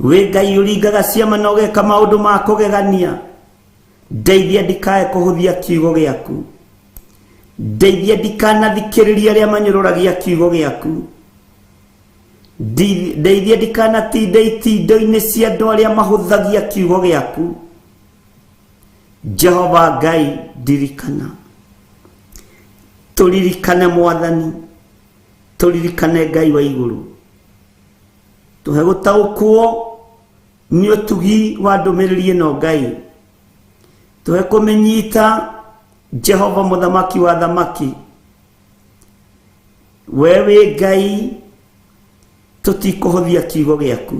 we Ngai ũringaga ciama na ũgeka maũndũ ma kũgegania, ndeithia ndikae kũhũthia kiugo gĩaku, ndeithia ndikanathikĩrĩria arĩa manyũrũragia kiugo gĩaku, ndeithia ndikanatinda itindo-inĩ cia andũ arĩa mahũthagia kiugo gĩaku. Jehova Ngai ndirikana, tũririkane Mwathani, tũririkane Ngai wa igũrũ, tũhe gũtaũkwo nĩ ũtugi wa ndũmĩrĩri ĩno Ngai, tũhe kũmĩnyita Jehova mũthamaki wa thamaki. We wĩ Ngai, tũtikũhũthia kiugo gĩaku,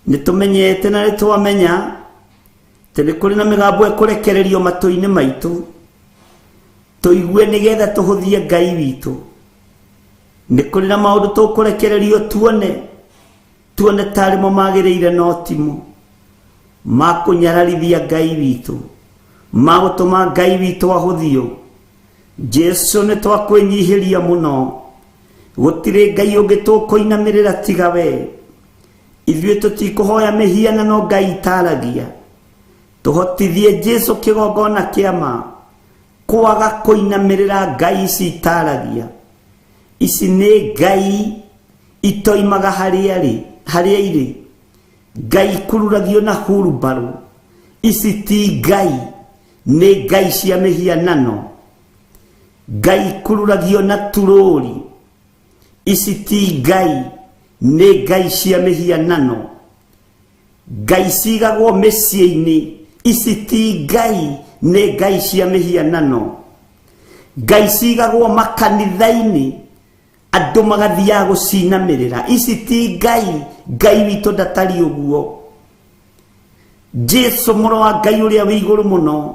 nĩ tũmenyete na nĩ twamenya atĩ nĩ kũrĩ na mĩgambo ĩkũrekererio matũ-inĩ maitũ tũigue nĩgetha tũhũthie Ngai witũ. Nĩ kũrĩ na maũndũ tũkũrekererio tuone tuone tarĩ mo magĩrĩire no timo, makũnyararithia Ngai witũ, magũtũma Ngai witũ ahũthio. Jesu nĩ twakwĩnyihĩria mũno, gũtirĩ Ngai ũngĩ tũkũinamĩrĩra tiga we. Ithuĩ tũtikũhoya mĩhianano Ngai itaragia, tũhotithie Jesu kĩgongona kĩa ma kwaga kũinamĩrĩra Ngai ici itaragia. Ici nĩ Ngai itoimaga harĩa irĩ, Ngai ikururagio na hurumbarũ. Ici ti Ngai, nĩ Ngai cia mĩhianano, Ngai ikururagio na turũri. Ici ti Ngai, nĩ Ngai cia mĩhianano, Ngai cigagwo mĩciĩ-inĩ. Ici ti Ngai, nĩ Ngai cia mĩhianano, Ngai cigagwo makanitha-inĩ, andũ magathiaga gũcinamĩrĩra. Ici ti Ngai, Ngai witũ ndatariĩ ũguo. Jesu mũrũ wa Ngai ũrĩa wĩ igũrũ mũno,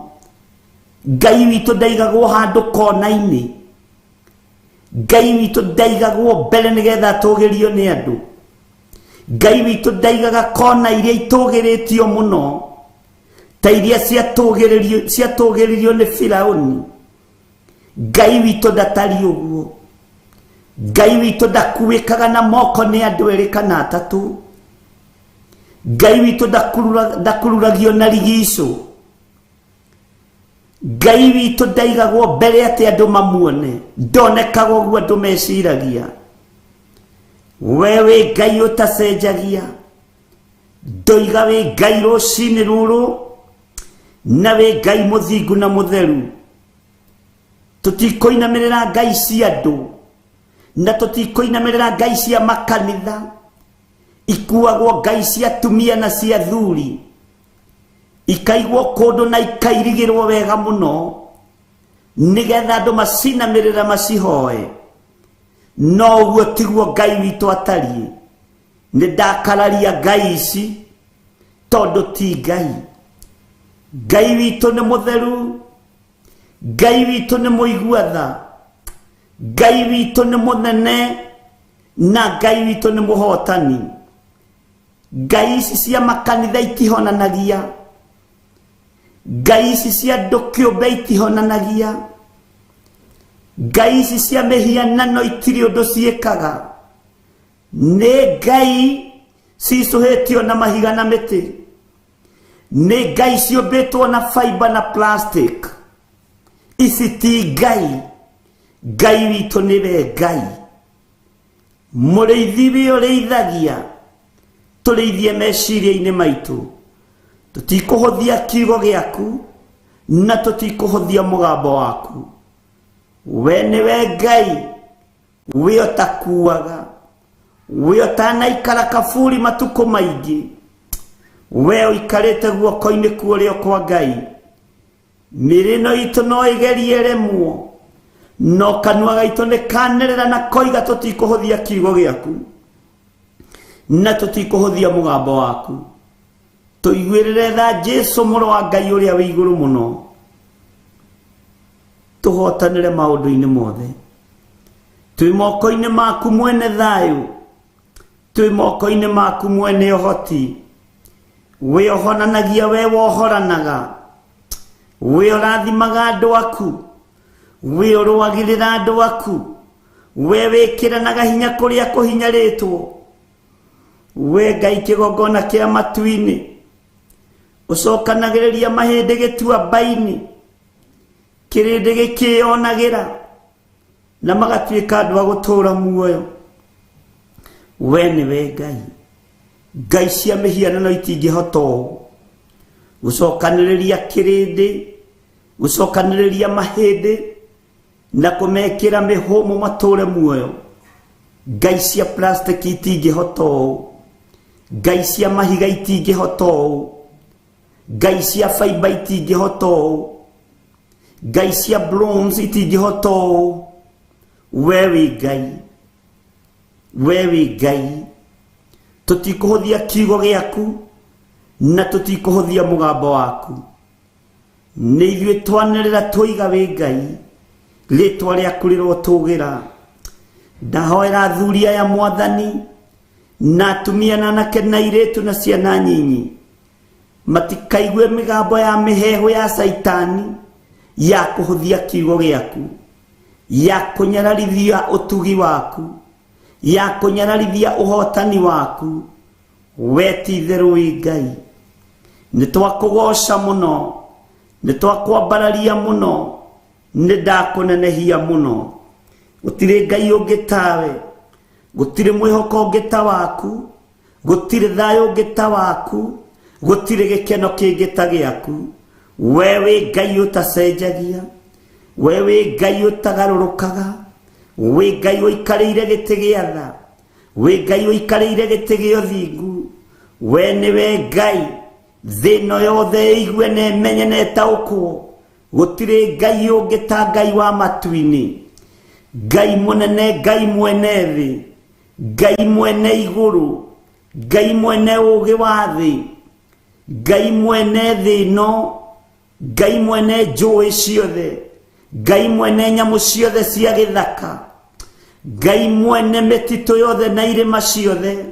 Ngai witũ ndaigagwo handũ kona-inĩ, Ngai witũ ndaigagwo mbere nĩgetha atũgĩrio nĩ andũ. Ngai witũ ndaigaga kona iria itũgĩrĩtio mũno ta iria ciatũgĩrĩrio nĩ Firaũni. Ngai witũ ndatariĩ ũguo. Ngai witũ ndakuĩkaga na moko nĩ andũ erĩ kana atatũ. Ngai witũ ndakururagio na rigicũ. Ngai witũ ndaigagwo mbere atĩ andũ mamuone, ndonekaga ũguo andũ meciragia. We wĩ Ngai ũtacenjagia, ndoiga wĩ Ngai rũcinĩ rũrũ, na wĩ Ngai mũthingu na mũtheru. Tũtikũinamĩrĩra ngai cia andũ, na tũtikũinamĩrĩra ngai cia makanitha, ikuagwo ngai cia atumia na cia athuri, ikaigwo kũndũ na ikairigĩrwo wega mũno, nĩgetha andũ macinamĩrĩra macihoe. No ũguo tiguo Ngai witũ atariĩ. Nĩ ndakararia ngai ici tondũ ti Ngai. Ngai witũ nĩ mũtheru, Ngai witũ nĩ mũigua tha, Ngai witũ nĩ mũnene, na Ngai witũ nĩ mũhotani. Ngai ici cia makanitha itihonanagia, ngai ici cia andũ kĩũmbe itihonanagia, ngai ici cia mĩhianano itirĩ ũndũ ciĩkaga. Nĩ ngai cicũhĩtio na mahiga na mĩtĩ, nĩ ngai ciũmbĩtwo na fiber na plastic. Ici ti ngai. Ngai witũ nĩwe Ngai. Mũrĩithi wĩ ũrĩithagia, tũrĩithie meciria-inĩ maitũ. Tũtikũhũthia kiugo gĩaku na tũtikũhũthia mũgambo waku. We nĩwe Ngai wĩ ũtakuaga, wĩ ũtanaikara kaburi matukũ maingĩ. We ũikarĩte guoko-inĩ kwa ũrĩo kwa Ngai. Mĩĩrĩ ĩno itũ no ĩgerie ĩremwo, no kanua gaitũ nĩ kanĩrĩra na koiga tũtikũhũthia kiugo gĩaku na tũtikũhũthia mũgambo waku. Tũiguĩrĩre tha Jesu mũrũ wa Ngai ũrĩa wĩ igũrũ mũno, tũhotanĩre maũndũ-inĩ mothe. Twĩ moko-inĩ maku mwene thayũ, twĩ moko-inĩ maku mwene ũhoti. We ũhonanagia, we wohoranaga, we ũrathimaga andũ aku, we ũrũagĩrĩra andũ aku, we wĩkĩranaga hinya kũrĩa kũhinyarĩtwo. We Ngai kĩgongona kĩa matu-inĩ, ũcokanagĩrĩria mahĩndĩ gĩtuamba-inĩ, kĩrĩndĩ gĩkĩyonagĩra na magatuĩka andũ a gũtũũra muoyo. We nĩwe Ngai. Ngai cia mĩhianano itingĩhota ũũ gũcokanĩrĩria kĩrĩndĩ, gũcokanĩrĩria mahĩndĩ na kũmekĩra mĩhũmũ matũũre muoyo. Ngai cia plastiki itingĩhota ũũ, ngai cia mahiga itingĩhota ũũ, ngai cia baimba itingĩhota ũũ, ngai cia bronze itingĩhota ũũ. We wĩ Ngai, we wĩ Ngai. Tũtikũhũthia kiugo gĩaku na tũtikũhũthia mũgambo waku. Nĩ ithuĩ twanĩrĩra twoiga wĩ Ngai, rĩtwa rĩaku rĩrotũgĩra. Ndahoera athuri aya Mwathani, na atumia na anake na airĩtu na ciana nyinyi, matikaigue mĩgambo ya mĩheehũ ya Caitani ya kũhũthia kiugo gĩaku, ya kũnyararithia ũtugi waku, ya kũnyararithia ũhotani waku. We ti itherũ wĩ Ngai. Nĩ twakũgoca mũno, nĩ twakwambararia mũno, nĩ ndakũnenehia mũno. Gũtirĩ Ngai ũngĩ tawe, gũtirĩ mwĩhoko ũngĩ ta waku, gũtirĩ thayũ ũngĩ ta waku, gũtirĩ gĩkeno kĩngĩ ta gĩaku. We wĩ Ngai ũtacenjagia, we wĩ Ngai ũtagarũrũkaga, wĩ Ngai ũikarĩire gĩtĩ gĩa tha, wĩ Ngai ũikarĩire gĩtĩ gĩa ũthingu. We nĩwe Ngai. Thĩ ĩno yothe ĩigue na ĩmenye na ĩtaũkwo, gũtirĩ Ngai ũngĩ ta Ngai wa matu-inĩ, Ngai mũnene, Ngai mwene thĩ, Ngai mwene igũrũ, Ngai mwene ũũgĩ wa thĩ, Ngai mwene thĩ ĩno, Ngai mwene njũĩ ciothe, Ngai mwene nyamũ ciothe cia gĩthaka, Ngai mwene mĩtitũ yothe na irĩma ciothe.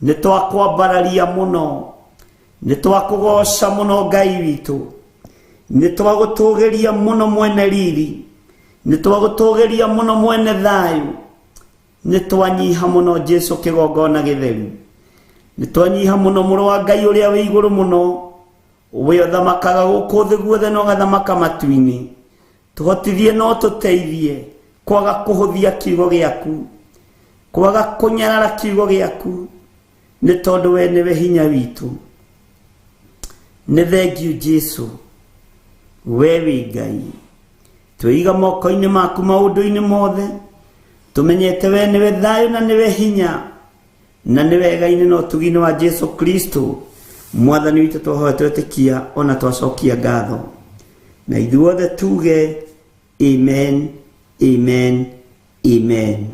Nĩ twakwambararia mũno, nĩ twakũgoca mũno Ngai witũ, nĩ twagũtũgĩria mũno mwene riri, nĩ twagũtũgĩria mũno mwene thayũ, nĩ twanyiha mũno Jesu kĩgongona gĩtheru, nĩ twanyiha mũno mũrũ wa Ngai ũrĩa wĩ igũrũ mũno. We ũthamakaga gũkũ thĩ guothe na ũgathamaka matu-inĩ, tũhotithie no tũteithie kwaga kũhũthia kiugo gĩaku, kwaga kũnyarara kiugo gĩaku, nĩ tondũ we nĩwe hinya witũ. Nĩ thengiũ Jesu, we wĩ Ngai. Twĩiga moko-inĩ maku maũndũ-inĩ mothe, tũmenyete we nĩwe thayũ na nĩwe hinya na nĩwe wega-inĩ na ũtugi-inĩ wa Jesu Kristo mwathani witũ, twahoya twetĩkia ona twacokia ngatho, na ithuothe tuge amen, amen, amen.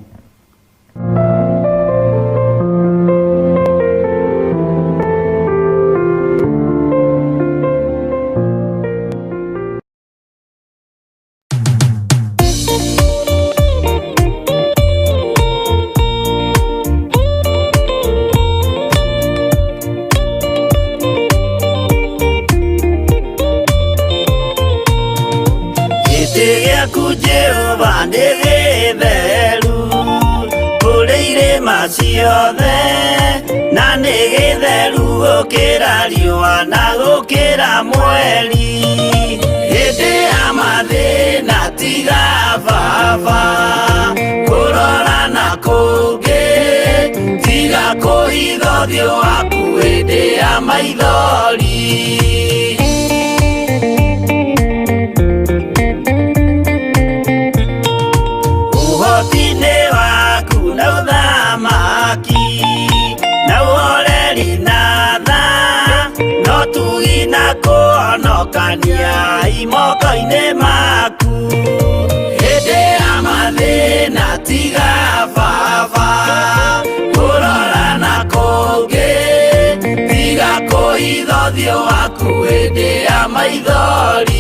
Gĩtĩ gĩaku Jehova nĩ gĩtheru kũrĩ irĩma ciothe, na nĩ gĩtheru gũkĩra riũa na gũkĩra mweri. Hĩndĩ ya mathĩna tiga baba kũrora na kũngĩ, tiga kũhitha ũthiũ waku hĩndĩ ya maithori. Ũhoti-inĩ waku na ũthamaki na ũhoreri na tha, no tugi na kũhonokania imoko-inĩ maku. Hĩndĩ ya mathĩna tiga baba kũrora na kũngĩ, tiga kũhitha ũthiũ waku hĩndĩ ya maithori.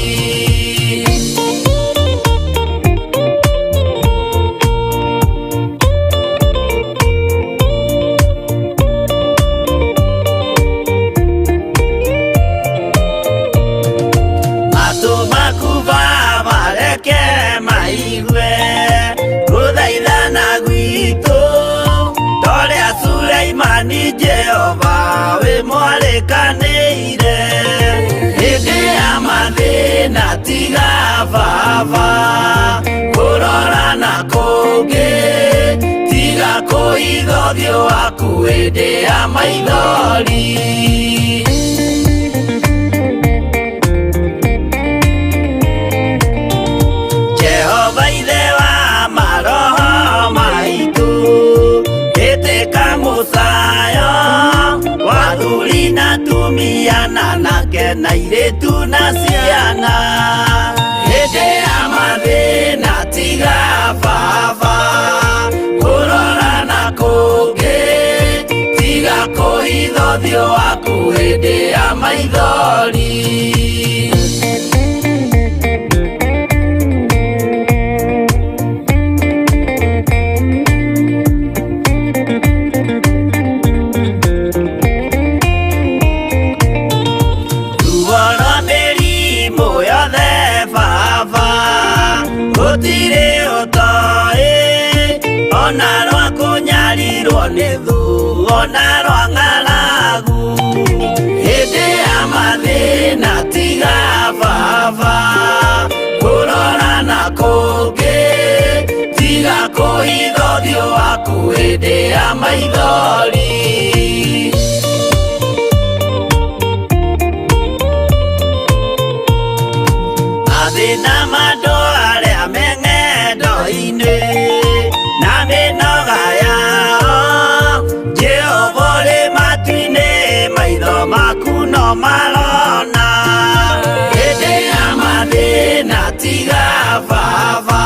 Matũ maku Baba reke maigue gũthaithana gwitũ, torĩa Suleimani Jehova wĩ mwarĩkanĩire. Hĩndĩ ya mathĩna tiga baba kũrora na kũngĩ, tiga kũhitha ũthiũ waku hĩndĩ ya maithori. Jehova ithe wa maroho maitũ, ĩtĩka mũcayo wa athuri na atumia na anake na airĩtu na ciana. Hĩndĩ ya mathĩna tiga baba kũrora na kũngĩ, tiga kũhitha ũthiũ waku hĩndĩ ya maithori. Ruo rwa mĩrimũ yothe baba gũtirĩ ũtoĩ, ona rwa kũnyarirwo nĩ thũ, ona rwa ng'aragu. Hĩndĩ ya mathĩna tiga baba kũrora na kũngĩ, tiga kũhitha ũthiũ waku hĩndĩ ya maithori. Mathĩna ma andũ arĩa me ng'endo-inĩ na mĩnoga yao, Jehova ũrĩ matu-inĩ, maitho maku no marona. Hĩndĩ ya mathĩna tiga baba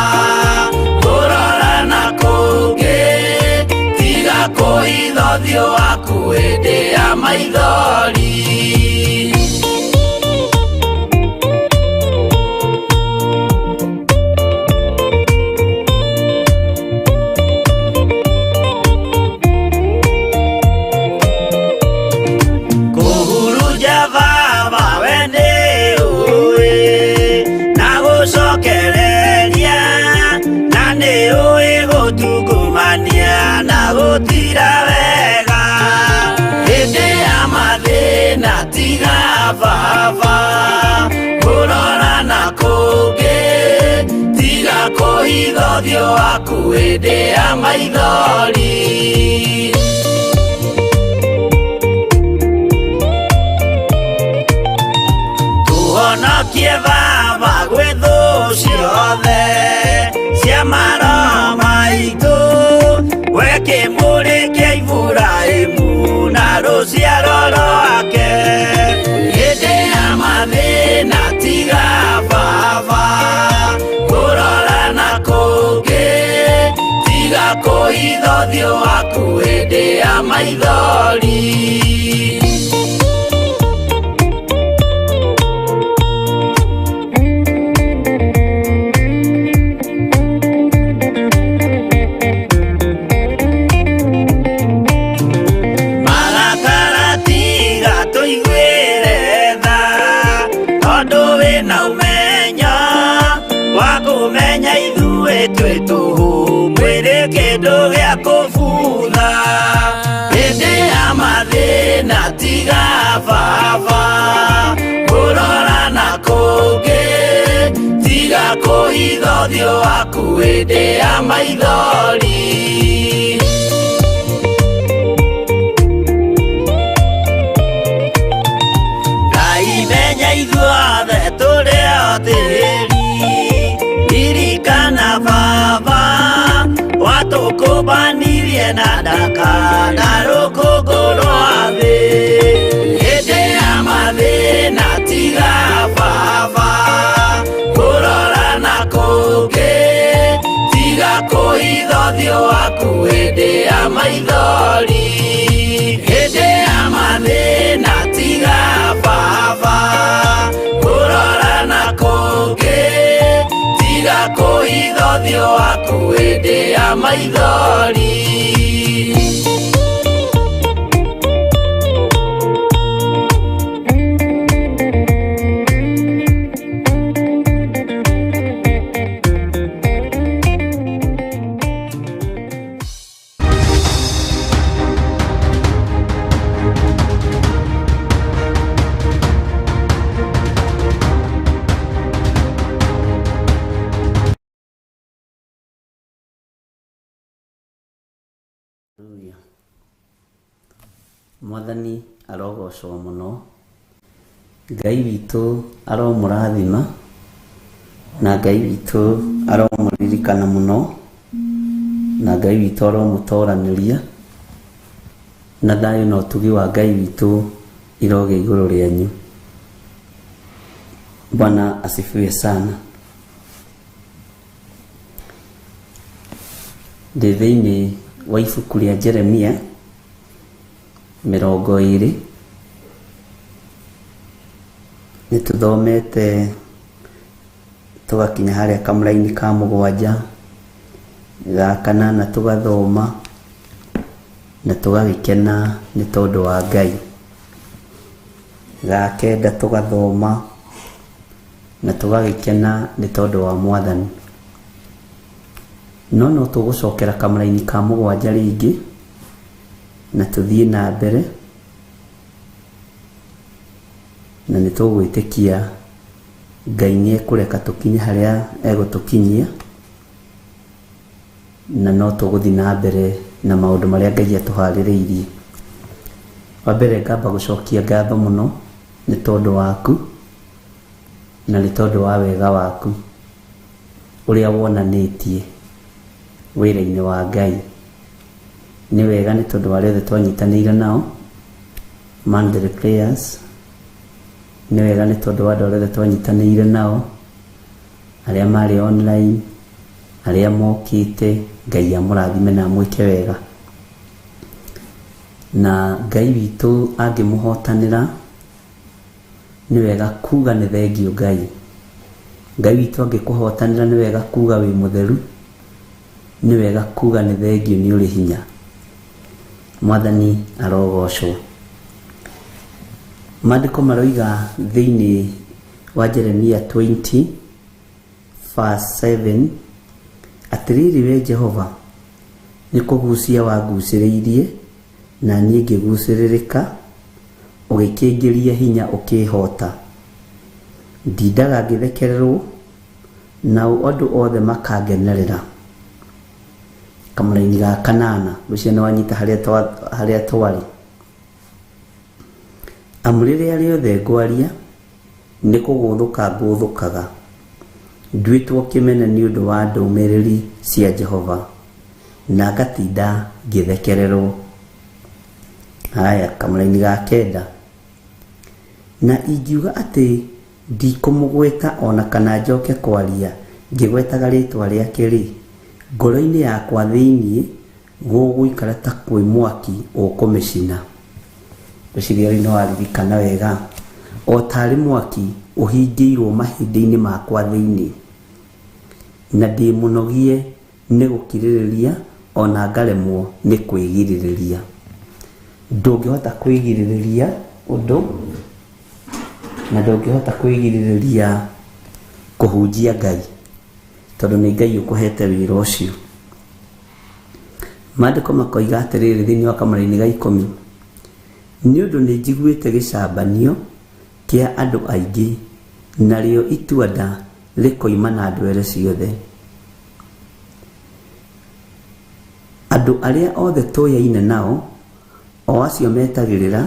kũrora na kũngĩ, tiga kũhitha ũthiũ waku hĩndĩ ya maithori. Kũhurunja baba we nĩ ũĩ na gũcokereria, na nĩ ũĩ gũtungumania na gũtira wega. Hĩndĩ ya mathĩna tiga baba kũhitha ũthiũ waku hĩndĩ ya maithori. Tũhonokie Baba gwĩ thũ ciothe cia maroho maitũ, we kĩmũrĩ kĩa Iburahĩmu na rũciaro rwake. Hĩndĩ ya mathĩna tiga Baba kũrora na kũngĩ, tiga kũhitha ũthiũ waku hĩndĩ ya maithori. Marakara tiga tũiguĩre tha, tondũ wĩna ũmenyo wa kũmenya ithuĩ twĩ tũhũ, mwĩrĩ kĩndũ gĩa kũbutha. Hĩndĩ ya mathĩna tiga Baba kũrora na kũngĩ, tiga kũhitha ũthiũ waku hĩndĩ ya maithori. Ngai menya ithuothe tũrĩ o tĩri, ririkana Baba watũkũmbanirie na ndaka na rũkũngũ rwa thĩ. Hĩndĩ ya mathĩna tiga Baba kũrora na kũngĩ, tiga kũhitha ũthiũ waku hĩndĩ ya maithori. Hĩndĩ ya mathĩna tiga Baba kũrora na kũngĩ, tiga kũhitha ũthiũ waku hĩndĩ ya maithori. Hallelujah. Mwathani arogocwo mũno, Ngai witũ aromũrathima, na Ngai witũ aromũririkana mũno, na Ngai witũ aromũtoranĩria, na thayũ na ũtugi wa Ngai witũ irogĩa igũrũ rĩanyu. Bwana asifiwe sana. Ndĩ thĩinĩ wa ibuku rĩa Jeremia 20, nĩ tũthomete tũgakinya harĩa kamũraini ka 7 ga 8 tũgathoma na tũgagĩkena nĩ tondũ wa Ngai. Ga 9 tũgathoma na tũgagĩkena nĩ tondũ wa Mwathani. No no tũgũcokera kamũraini ka 7 rĩngĩ na tũthiĩ na mbere, na nĩ tũgwĩtĩkia Ngai nĩ ekũreka tũkinye harĩa egũtũkinyia, na no tũgũthiĩ na mbere na maũndũ marĩa Ngai atũharĩrĩirie. Wa mbere ngamba gũcokia ngatho mũno nĩ tondũ waku na nĩ tondũ wa wega waku ũrĩa wonanĩtie wĩra-inĩ wa Ngai. Nĩ wega nĩ tondũ wa arĩa othe twanyitanĩire nao Monthly prayers, nĩ wega nĩ tondũ wa andũ arĩa othe twanyitanĩire nao arĩa marĩ online, arĩa mokĩte, Ngai amũrathime na amwĩke wega. Na Ngai witũ angĩmũhotanĩra nĩ wega kuga nĩ thengiũ Ngai. Ngai witũ angĩkũhotanĩra nĩ wega kuga wĩ mũtheru, nĩ wega kuga nĩ thengiũ nĩ ũrĩ hinya. Mwathani arogocwo. Maandĩko maroiga thĩinĩ wa Jeremia 20 verse 7, atĩrĩrĩ we Jehova, nĩ kũgucia wangucĩrĩirie na niĩ ngĩgucĩrĩrĩka, ũgĩkĩngĩria hinya ũkĩhota. Ndindaga ngĩthekererwo Nao andũ othe makangenerera. Kamũraini ga kanana, ngwĩciria nĩ wanyita harĩa twarĩ. Amu rĩrĩa rĩothe ngwaria, nĩ kũgũthũka ngũthũkaga, nduĩtwo kĩmene nĩ ũndũ wa ndũmĩrĩri cia Jehova, na ngatinda ngĩthekererwo. Haya, kamũraini ga kenda. Na ingiuga atĩ ndikũmũgweta ona kana njoke kwaria ngĩgwetaga rĩtwa rĩake-rĩ, ngoro-inĩ yakwa thĩinĩ gũgũikara ta kwĩ mwaki ũkũmĩcina. Ngwĩciria rĩu nĩ waririkana wega. O tarĩ mwaki ũhingĩirwo mahĩndĩ-inĩ makwa thĩinĩ, na ndĩ mũnogie nĩ gũkirĩrĩria ona ngaremwo nĩ kwĩgirĩrĩria. Ndũngĩhota kwĩgirĩrĩria ũndũ, na ndũngĩhota kwĩgirĩrĩria kũhunjia Ngai, tondũ nĩ Ngai ũkũhete wĩra ũcio. Maandĩko makoiga atĩrĩrĩ thĩinĩ wa kamũraini ga 10, nĩ ũndũ nĩ njiguĩte gĩcambanio kĩa andũ aingĩ, narĩo itua-nda rĩkoima na ndwere ciothe. Andũ arĩa othe tũyaine nao, o acio metagĩrĩra,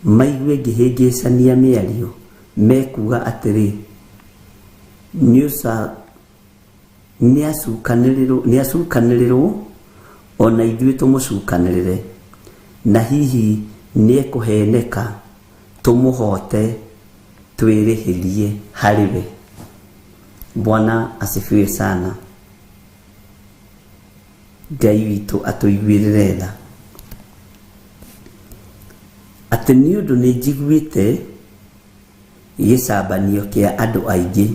maigue ngĩhĩngĩcania mĩario, mekuuga atĩrĩ, nĩacukanĩrĩrwo, ona ithuĩ tũmũcukanĩrĩre, na hihi nĩekũheneka tũmũhote twĩrĩhĩrie harĩ we. Bwana asifiwe sana. Ngai witũ atũiguĩrĩre tha. Atĩ nĩ ũndũ nĩ njiguĩte gĩcambanio kĩa andũ aingĩ.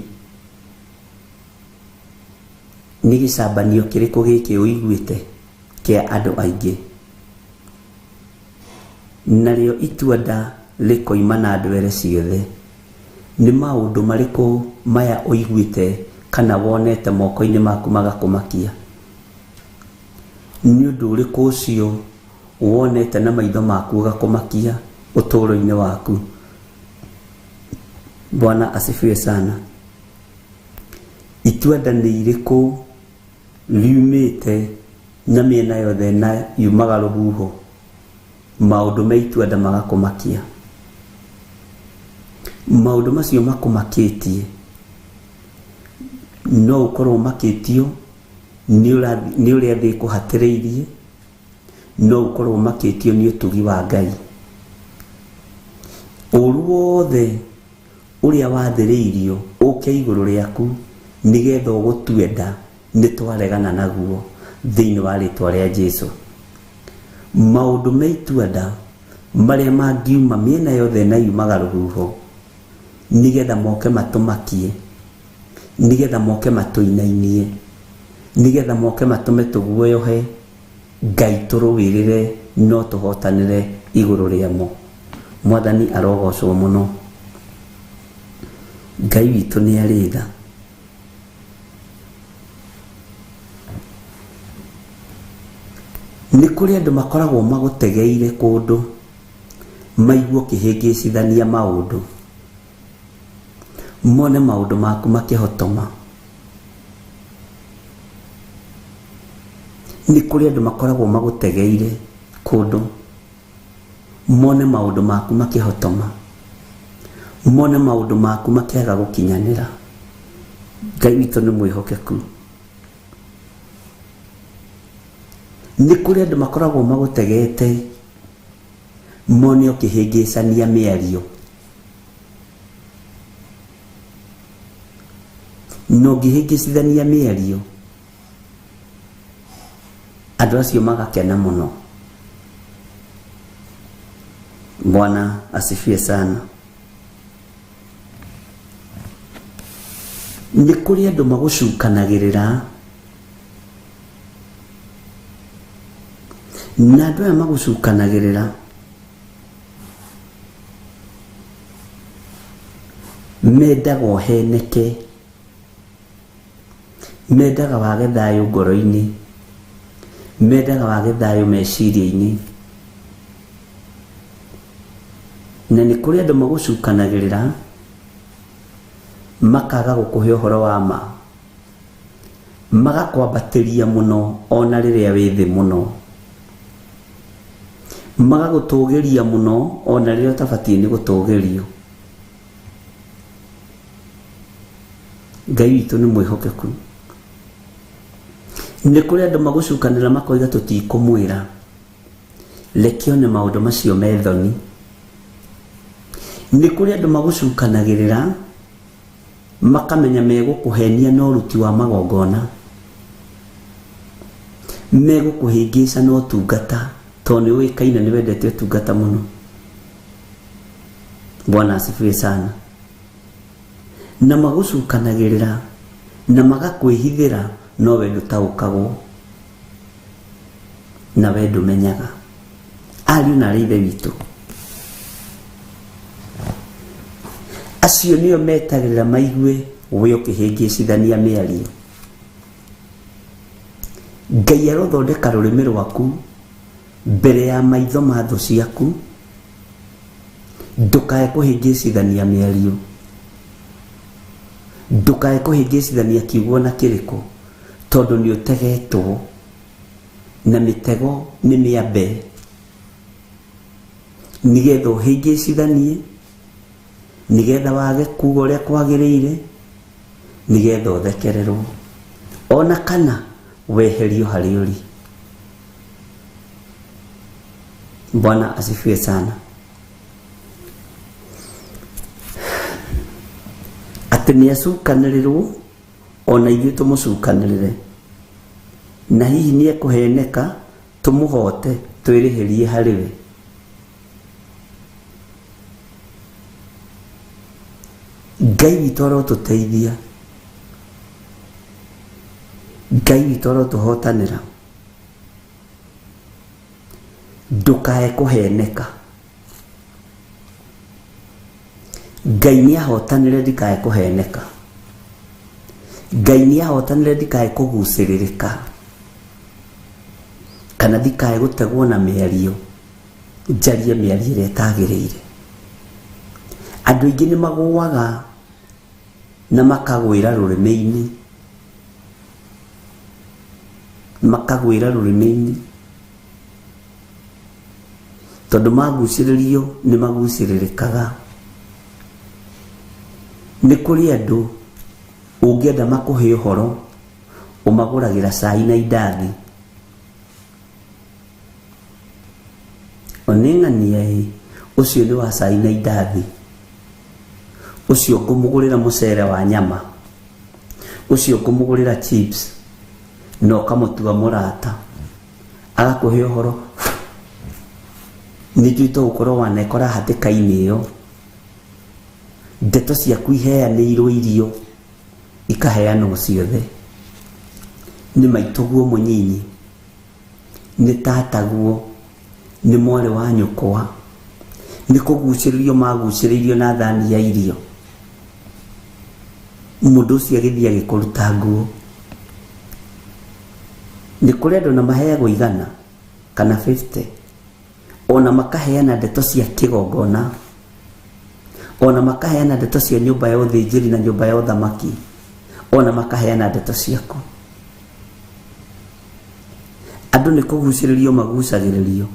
Nĩ gĩcambanio kĩrĩkũ gĩkĩ ũiguĩte kĩa andũ aingĩ? Narĩo itua-nda rĩkoima na ndwere ciothe. Nĩ maũndũ marĩkũ maya ũiguĩte kana wonete moko-inĩ maku magakũmakia? Nĩ ũndũ ũrĩkũ ũcio wonete na maitho maku ũgakũmakia ũtũũro-inĩ waku? Bwana asifiwe sana. Itua-nda nĩ irĩkũ riumĩte na mĩena yothe na yumaga rũhuho, maũndũ me itua-nda magakũmakia? Maũndũ macio makũmakĩtie no ũkorwo ũmakĩtio nĩ ũrĩa thĩ ĩkũhatĩrĩirie, no ũkorwo ũmakĩtio nĩ ũtugi wa Ngai. Ũru wothe ũrĩa wathĩrĩirio ũke igũrũ rĩaku nĩgetha ũgũtue nda, nĩ twaregana naguo thĩinĩ wa rĩtwa rĩa Jesũ. Maũndũ me itua-nda marĩa mangiuma mĩena yothe na yumaga rũhuho, nĩgetha moke matũmakie, nĩgetha moke matũinainie, nĩgetha moke matũme tũguoyohe, Ngai tũrũĩrĩre no tũhotanĩre igũrũ rĩamo. Mwathani arogocwo mũno. Ngai witũ nĩ arĩ tha. Nĩ kũrĩ andũ makoragwo magũtegeire kũndũ, maiguo ũkĩhĩngĩcithania maũndũ, mone maũndũ maku makĩhotoma. Nĩ kũrĩ andũ makoragwo magũtegeire kũndũ, mone maũndũ maku makĩhotoma, mone maũndũ maku makĩaga gũkinyanĩra. Ngai witũ nĩ mwĩhokeku. Nĩ kũrĩ andũ makoragwo magũtegete, mone ũkĩhĩngĩcania mĩario, na ũngĩhĩngĩcithania mĩario, andũ acio magakena mũno. Bwana asifiwe sana. Nĩ kũrĩ andũ magũcukanagĩrĩra, na andũ aya magũcukanagĩrĩra mendaga ũheneke, mendaga wage thayũ ngoro-inĩ, mendaga wage thayũ meciria-inĩ. Na nĩ kũrĩ andũ magũcukanagĩrĩra makaga gũkũhe ũhoro wa ma, Magakwambatĩria mũno ona rĩrĩa wĩ thĩ mũno. Magagũtũgĩria mũno ona rĩrĩa ũtabatiĩ nĩ gũtũgĩrio. Ngai witũ nĩ mwĩhokeku. Nĩ kũrĩ andũ magũcukanĩra makoiga tũtikũmwĩra. Reke one maũndũ macio me thoni. Nĩ kũrĩ andũ magũcukanagĩrĩra makamenya megũkũhenia na ũruti wa magongona, megũkũhĩngĩca na ũtungata, tondũ nĩ ũĩkaine nĩ wendete ũtungata mũno. Bwana asifiwe sana. Na magũcukanagĩrĩra na magakwĩhithĩra, no we ndũtaũkagwo na we ndũmenyaga. Ariũ na aarĩ a Ithe witũ, acio nĩo metagĩrĩra maigue we ũkĩhĩngĩcithania mĩario. Ngai arothondeka rũrĩmĩ rwaku mbere ya maitho ma thũ ciaku, ndũkae kũhĩngĩcithania mĩario, ndũkae kũhĩngĩcithania kiugo na kĩrĩkũ, tondũ nĩ ũtegetwo na mĩtego nĩ mĩambe, nĩgetha ũhĩngĩcithanie, nĩgetha wage kuga ũrĩa kwagĩrĩire, nĩgetha ũthekererwo ona kana weherio harĩ ũrĩ. Bwana asifiwe sana. Atĩ nĩ acukanĩrĩrwo ona ithuĩ tũmũcukanĩrĩre, na hihi nĩ ekũheneka tũmũhote twĩrĩhĩrie harĩ we. Ngai witũ arotũteithia, Ngai witũ arotũhotanĩra. Ndũkae kũheneka. Ngai nĩ ahotanĩre ndikae kũheneka. Ngai nĩ ahotanĩre ndikae kũgucĩrĩrĩka, kana ndikae gũtegwo na mĩario, njarie mĩario ĩrĩa ĩtagĩrĩire. Andũ aingĩ nĩ magũaga na makagwĩra rũrĩmĩ-inĩ, makagwĩra rũrĩmĩ-inĩ, tondũ magucĩrĩrio nĩ magucĩrĩrĩkaga. Nĩ kũrĩ andũ ũngĩenda makũhe ũhoro ũmagũragĩra cai na indathi. Oneng'ania ĩ, ũcio nĩ wa cai na indathi, ũcio ngũmũgũrĩra mũcere wa nyama, ũcio ngũmũgũrĩra chips, na ũkamũtua mũrata, agakũhe ũhoro. Ningĩ to gũkorwo wanekora hatĩka-inĩ ĩyo, ndeto ciaku iheanĩirwo irio ikaheanwo ciothe. Nĩ maitũguo mũnyinyi, nĩ tataguo, nĩ mwarĩ wa nyũkwa, nĩ kũgucĩrĩrio magucĩrĩirio na thani ya irio. Mũndũ ũcio agĩthiĩ agĩkũruta nguo. Nĩ kũrĩ andũ na maheagwo 100 kana 50, ona makaheana ndeto cia kĩgongona, ona makaheana ndeto cia nyũmba ya ũthĩnjĩri na nyũmba ya ũthamaki, ona makaheana ndeto ciaku. Andũ nĩ kũgucĩrĩrio magucagĩrĩrio,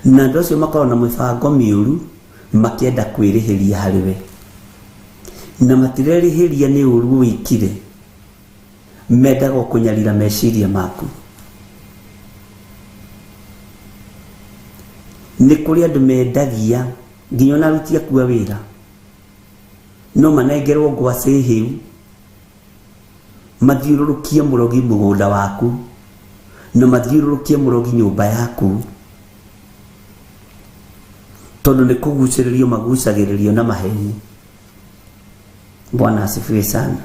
na andũ acio makoragwo na mĩbango mĩũru makĩenda kwĩrĩhĩria harĩ we, na matirerĩhĩria nĩ ũru wĩkire, mendaga kũnyarira meciria maku. Nĩ kũrĩ andũ mendagia nginya ona aruti aku a wĩra, no manengerwo ngwacĩ hĩu, mathiũrũrũkie mũrogi mũgũnda waku, na mathiũrũrũkie mũrogi nyũmba yaku, tondũ nĩ kũgucĩrĩrio magucagĩrĩrio na maheni. Bwana asifiwe sana.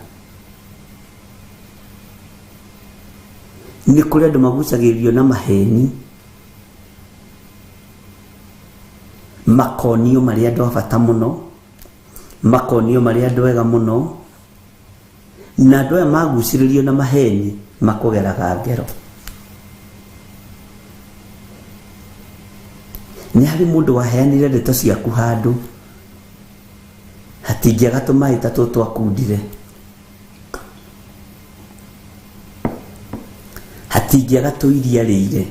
Nĩ kũrĩ andũ magucagĩrĩrio na maheni, makonio marĩ andũ a bata mũno, makonio marĩ andũ ega mũno, na andũ aya magucĩrĩrio na maheni makũgeraga ngero. Nĩ harĩ mũndũ waheanire ndeto ciaku handũ, hatingĩaga tũmaĩ ta tũtũ twakundire. Atingĩaga tũiria rĩire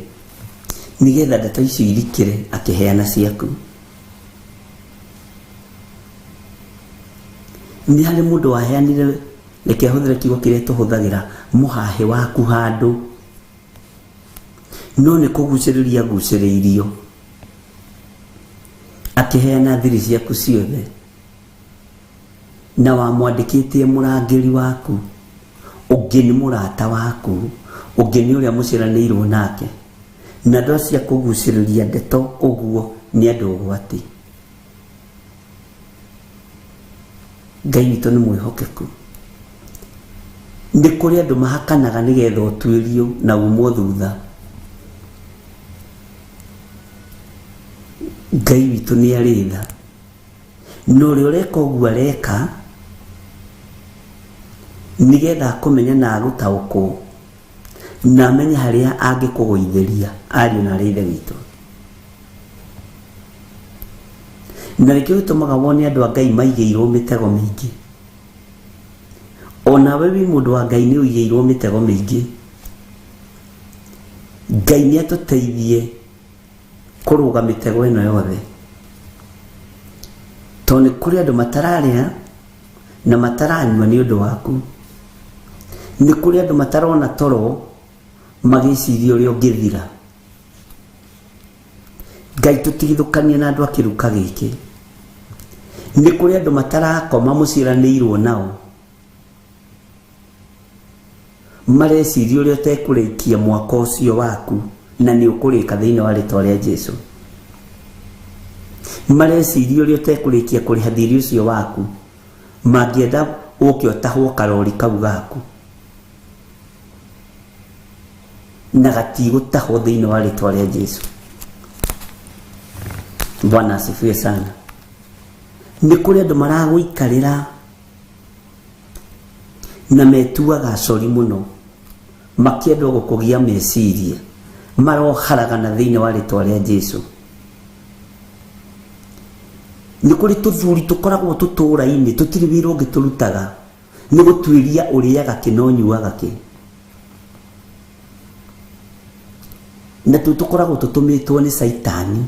nĩgetha ndeto icio irikĩre akĩheana ciaku. Nĩ harĩ mũndũ waheanire, reke ahũthĩre kiugo kĩrĩa tũhũthagĩra, mũhahĩ waku handũ, no nĩ kũgucĩrĩria agucĩrĩirio akĩheana thiri ciaku ciothe, na wamwandĩkĩtie mũrangĩri waku, ũngĩ nĩ mũrata waku, ũngĩ nĩ ũrĩa mũciaranĩirwo nake, na andũ acio a kũgucĩrĩria ndeto ũguo nĩ andũ ũgwati. Ngai witũ nĩ mwĩhokeku. Nĩ kũrĩ andũ mahakanaga nĩgetha ũtuĩrio na umwo thutha. Ngai witũ nĩ arĩ tha, na ũrĩa ũreka ũguo areka nĩgetha akũmenye na agũtaũkwo na amenye harĩa angĩkũgũithĩria ariũ na arĩ ithe witũ. Na nĩkĩo gĩtũmaga wone andũ a Ngai maigĩirwo mĩtego mĩingĩ. Onawe wĩ mũndũ wa Ngai nĩ ũigĩirwo mĩtego mĩingĩ. Ngai nĩ atũteithie kũrũga mĩtego ĩno yothe, tondũ nĩ kũrĩ andũ matararĩa na mataranyua nĩ ũndũ waku. Nĩ kũrĩ andũ matarona toro magĩciria ũrĩa ũngĩthira. Ngai tũtigithũkanie na andũ a kĩruka gĩkĩ. Nĩ kũrĩ andũ matarakoma mũciaranĩirwo nao, mareciria ũrĩa ũtekũrĩkia mwaka ũcio waku, na nĩ ũkũrĩka thĩinĩ wa rĩtwa rĩa Jesu. Mareciria ũrĩa ũtekũrĩkia kũrĩha thirĩ ũcio waku, mangĩenda ũke ũtahwo karori kau gaku, na gatigũtahwo thĩinĩ wa rĩtwa rĩa Jesu. Bwana asifiwe sana. Nĩ kũrĩ andũ maragũikarĩra na metuaga acori mũno, makĩendwo gũkũgia meciria, maroharagana thĩinĩ wa rĩtwa rĩa Jesu. Nĩ kũrĩ tũthuri tũkoragwo tũtũũra-inĩ tũtirĩ wĩra ũngĩ tũrutaga, nĩ gũtuĩria ũrĩaga kĩ na ũnyuaga kĩ, na tũu tũkoragwo tũtũmĩtwo nĩ Caitani.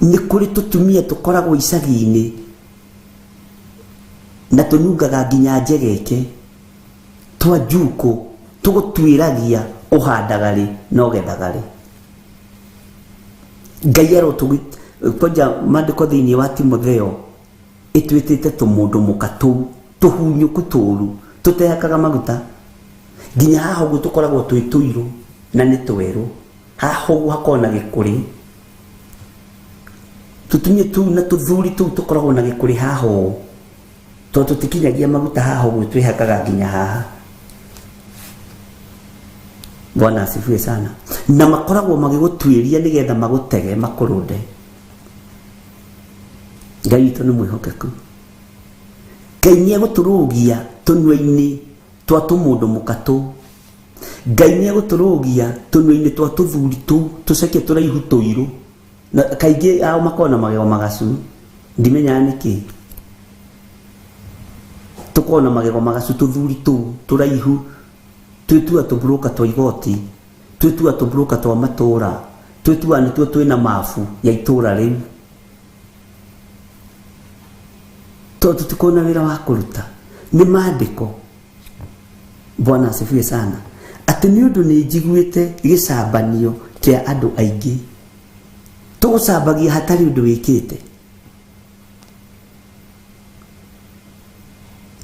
Nĩ kũrĩ tũtumia tũkoragwo icagi-inĩ na tũnungaga nginya njegeke twa njukũ, tũgũtuĩragia ũhandaga rĩ na ũgethaga rĩ. Ngai arotũgi kwanja maandĩko thĩinĩ wa Timotheo ĩtwĩtĩte tũmũndũ mũka tũu tũhunyũku tũru tũtehakaga maguta, nginya haha ũguo tũkoragwo twĩ tũirũ na nĩ twerũ, haha ũguo hakoragwo na gĩkũrĩ. Tũtumia tũu na tũthuri tũu tũkoragwo na gĩkũrĩ haha ũũ, tondũ tũtikinyagia maguta haha ũguo, twĩhakaga nginya haha. Bwana asifiwe sana. Na makoragwo magĩgũtuĩria nĩgetha magũtege makũrũnde. Ngai witũ nĩ mwĩhokeku. Ngai nĩ egũtũrũgia tũnua-inĩ twa tũmũndũ mũka tũu. Ngai nĩ egũtũrũgia tũnua-inĩ twa tũthuri tũu tũceke tũraihu tũirũ, na kaingĩ ao makoragwo na magego magacu, ndimenyaga nĩkĩ tũkoragwo na magego magacu tũthuri tũu tũraihu, twĩtua tũburoka twa igoti, twĩtua tũburoka twa matũũra, twĩtua nĩtuo twĩna mabu ya itũũra rĩu, tondũ tũtikoragwo na wĩra wa kũruta. Nĩ maandĩko. Bwana asifiwe sana. Atĩ nĩ ũndũ nĩ njiguĩte gĩcambanio kĩa andũ aingĩ, tũgũcambagia hatarĩ ũndũ wĩkĩte.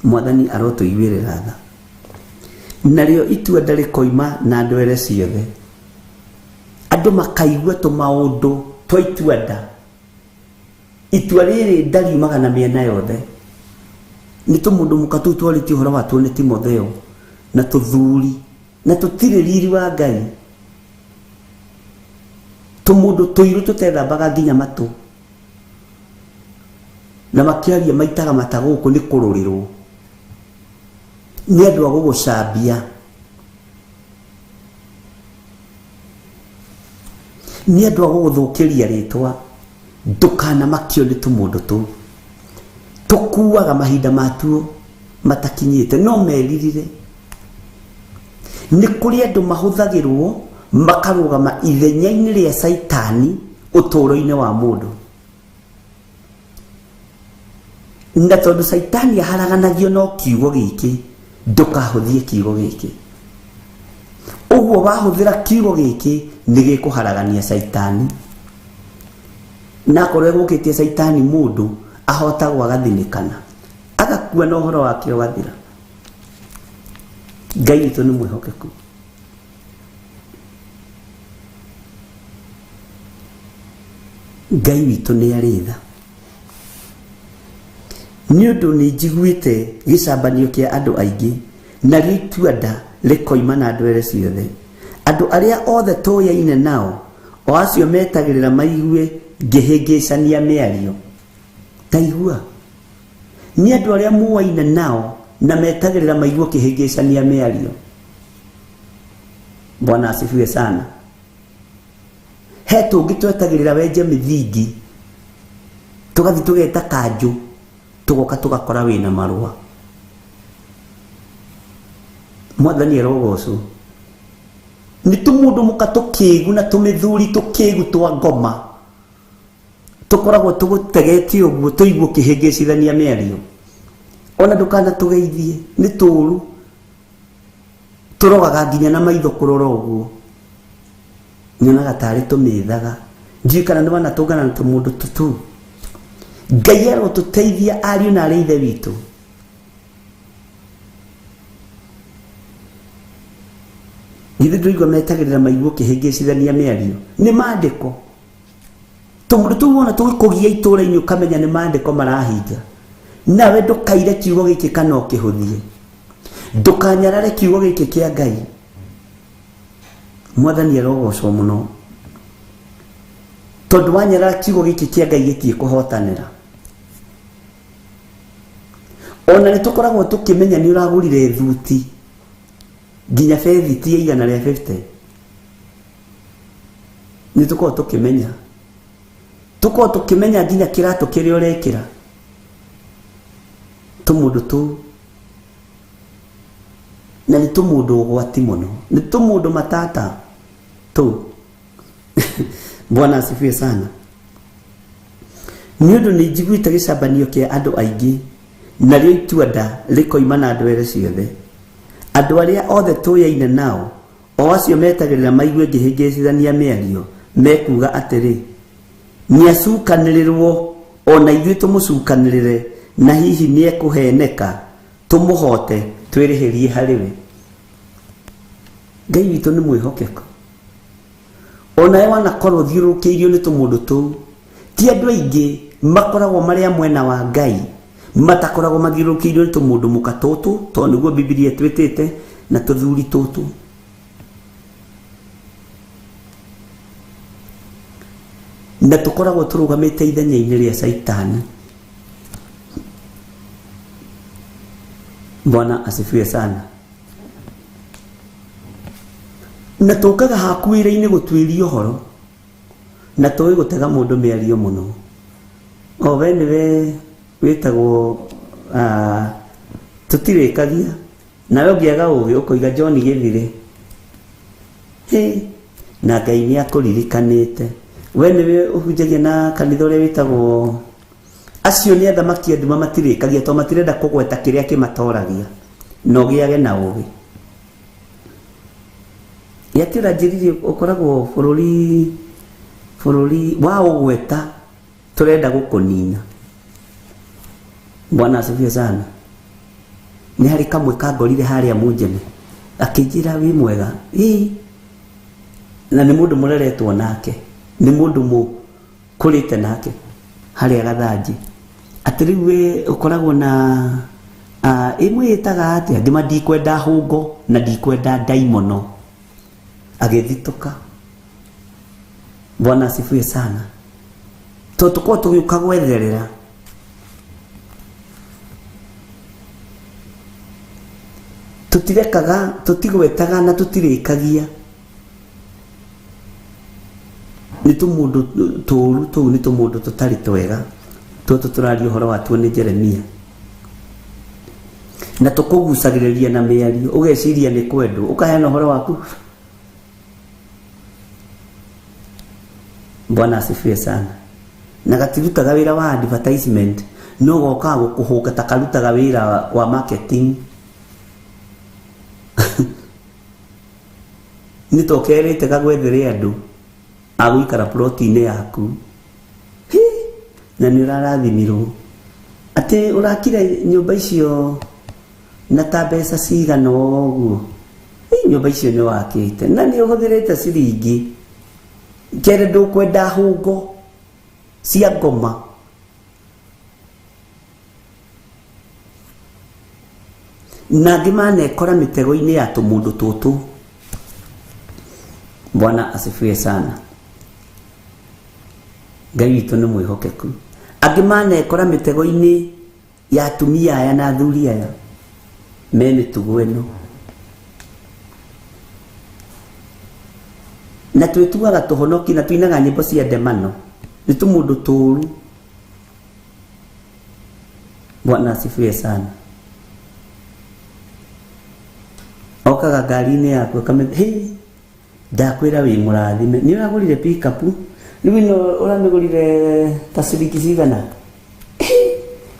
Mwathani arotũiguĩrĩra tha. Narĩo itua ndarĩkoima na ndwere ciothe. Andũ makaigua tũmaũndũ twa itua nda. Itua rĩrĩ ndariumaga na mĩena yothe. Nĩ tũmũndũ mũka tũu twarĩtie ũhoro watuo nĩ Timotheo na tũthuri, na tũtirĩ riri wa Ngai. Tũmũndũ tũirũ tũtethambaga nginya matũ, na makĩaria maitaga mata gũkũ nĩ kũrũrĩrwo nĩ andũ a gũgũcambia, nĩ andũ a gũgũthũkĩria rĩtwa. Ndũkanamakio nĩ tũmũndũ tũu, tũkuaga mahinda matuo matakinyĩte, no meririre. Nĩ kũrĩ andũ mahũthagĩrwo makarũgama ithenya-inĩ rĩa Caitani ũtũũro-inĩ wa mũndũ. Na tondũ Caitani aharaganagio no kiugo gĩkĩ, ndũkahũthie kiugo gĩkĩ. Ũguo wahũthĩra kiugo gĩkĩ nĩ gĩkũharagania Caitani. Na akorwo egũkĩtie Caitani mũndũ ahotagwo agathinĩkana, agakua na ũhoro wake ũgathira. Ngai witũ nĩ mwĩhokeku. Ngai witũ nĩ arĩ tha. Nĩ ũndũ nĩ njiguĩte gĩcambanio kĩa andũ aingĩ, narĩo itua-nda rĩkoima na ndwere ciothe. Andũ arĩa othe tũyaine nao, o acio metagĩrĩra maigue ngĩhĩngĩcania mĩario. Ta igua, nĩ andũ arĩa muoaine nao na metagĩrĩra maigue ũkĩhĩngĩcania mĩario. Bwana asifiwe sana. He tũngĩ twetagĩrĩra wenje mĩthingi, tũgathiĩ tũgeta kanjũ, tũgoka tũgakora wĩna marũa. Mwathani arogocwo. Nĩ tũmũndũ mũka tũkĩgu na tũmĩthuri tũkĩgu twa ngoma, tũkoragwo tũgũtegetie ũguo tũigue ũkĩhĩngĩcithania mĩario. Ona ndũkanatũgeithie, nĩ tũũru. Tũrogaga nginya na maitho kũrora ũguo. Nyonaga tarĩ tũmĩthaga. Ndiũĩ kana nĩ wanatũngana na tũmũndũ tũtũ. Ngai arotũteithia ariũ na arĩ ithe witũ. Githĩ ndũigua metagĩrĩra maigue ũkĩhĩngĩcithania mĩario? Nĩ maandĩko. Tũmũndũ tũu wona tũgĩkũgia itũũra-inĩ ũkamenya nĩ maandĩko marahinga. Nawe ndũkaire kiugo gĩkĩ kana ũkĩhũthie. Ndũkanyarare kiugo gĩkĩ kĩa Ngai. Mwathani arogocwo mũno. Tondũ wanyarara kiugo gĩkĩ kĩa Ngai gĩtiĩkũhotanĩra. Ona nĩ tũkoragwo tũkĩmenya nĩ ũragũrire thuti nginya bethiti ya 150. Nĩ tũkoragwo tũkĩmenya. Tũkoragwo tũkĩmenya nginya kĩratũ kĩrĩa ũrekĩra. Tũmũndũ tũu. Na nĩ tũmũndũ ũgwati mũno. Nĩ tũmũndũ matata tũu. Bwana asifiwe sana. Nĩ ũndũ nĩ njiguĩte gĩcambanio kĩa andũ aingĩ, narĩo itua-nda rĩkoima na ndwere ciothe. Andũ arĩa othe tũyaine nao, o acio metagĩrĩra maigue ngĩhĩngĩcithania mĩario, mekuuga atĩrĩ, nĩacukanĩrĩrwo ona ithuĩ tũmũcukanĩrĩre, na hihi nĩekũheneka tũmũhote twĩrĩhĩrie harĩ we. Ngai witũ nĩ mwĩhokeku. Onawe wanakorwo ũthiũrũrũkĩirio nĩ tũmũndũ tũu, ti andũ aingĩ makoragwo marĩ a mwena wa Ngai matakoragwo mathiũrũrũkĩirio nĩ tũmũndũ mũka tũtũ, tondũ nĩguo Bibilia ĩtwĩtĩte, na tũthuri tũtũ. Na tũkoragwo tũrũgamĩte ithenya-inĩ rĩa Caitani. Bwana asifiwe sana. Na tũkaga haku wĩra-inĩ gũtuĩria ũhoro, na tũĩ gũtega mũndũ mĩario mũno. O we nĩwe wĩtagwo tũtirĩkagia, nawe ũngĩaga ũgĩ ũkoiga John gĩthire. Hĩ, na Ngai nĩ akũririkanĩte. We nĩwe ũhunjagia na kanitha ũrĩa wĩtagwo acio nĩ athamaki a nduma matirĩkagia tondũ matirenda kũgweta kĩrĩa kĩmatoragia, na ũgĩage na ũgĩ. Gĩatĩ ũranjĩrire ũkoragwo bũrũri wa ũgweta tũrenda gũkũnina. Bwana asifiwe sana. Nĩ harĩ kamwe kangorire harĩa Munjene, akĩnjĩra wĩ mwega. Ĩ, na nĩ mũndũ mũreretwo nake, nĩ mũndũ mũkũrĩte nake harĩa Gathanji. Atĩ rĩu we ũkoragwo na ĩmwe ĩtaga atĩa, ngĩma ndikwenda hũngo na ndikwenda ndaimono. Agĩthitũka. Bwana asifiwe sana. Tondũ tũkoragwo tũgĩũka gwetherera. Tũtirekaga, tũtigwetaga na tũtirĩkagia. Nĩ tũmũndũ tũũru tũu, nĩ tũmũndũ tũtarĩ twega. Tũtũ tũraria ũhoro watuo nĩ Jeremia. Na tũkũgucagĩrĩria na mĩario ũgeciria nĩ kwendwo ũkaheana ũhoro waku. Bwana asifiwe sana. Na gatirutaga wĩra wa advertisement no gokaga gũkũhũka ta karutaga wĩra wa marketing. Nĩ tokerĩte gagwethere andũ a gũikara ploti-inĩ yaku. Hi, na nĩ ũrarathimirwo atĩ ũrakire nyũmba icio na ta mbeca cigana ũguo. Nyũmba icio nĩ wakĩte na nĩ ũhũthĩrĩte ciringi kere ndũkwenda hũngo cia ngoma. Na angĩ manekora mĩtego-inĩ ya tũmũndũ tũtũ. Bwana asifiwe sana. Ngai witũ nĩ mwĩhokeku. Angĩ manekora mĩtego-inĩ ya atumia aya na athuri aya me mĩtugo ĩno. Na twĩtuaga tũhonoki na tuinaga nyĩmbo cia ndemano nĩ tũmũndũ tũru. Bwana asifiwe sana. Okaga ngari-inĩ yaku akamenya, hey, ndakwĩra wĩ mũrathime, nĩ ũragũrire pickup rĩu ĩno ũramĩgũrire ta ciringi cigana?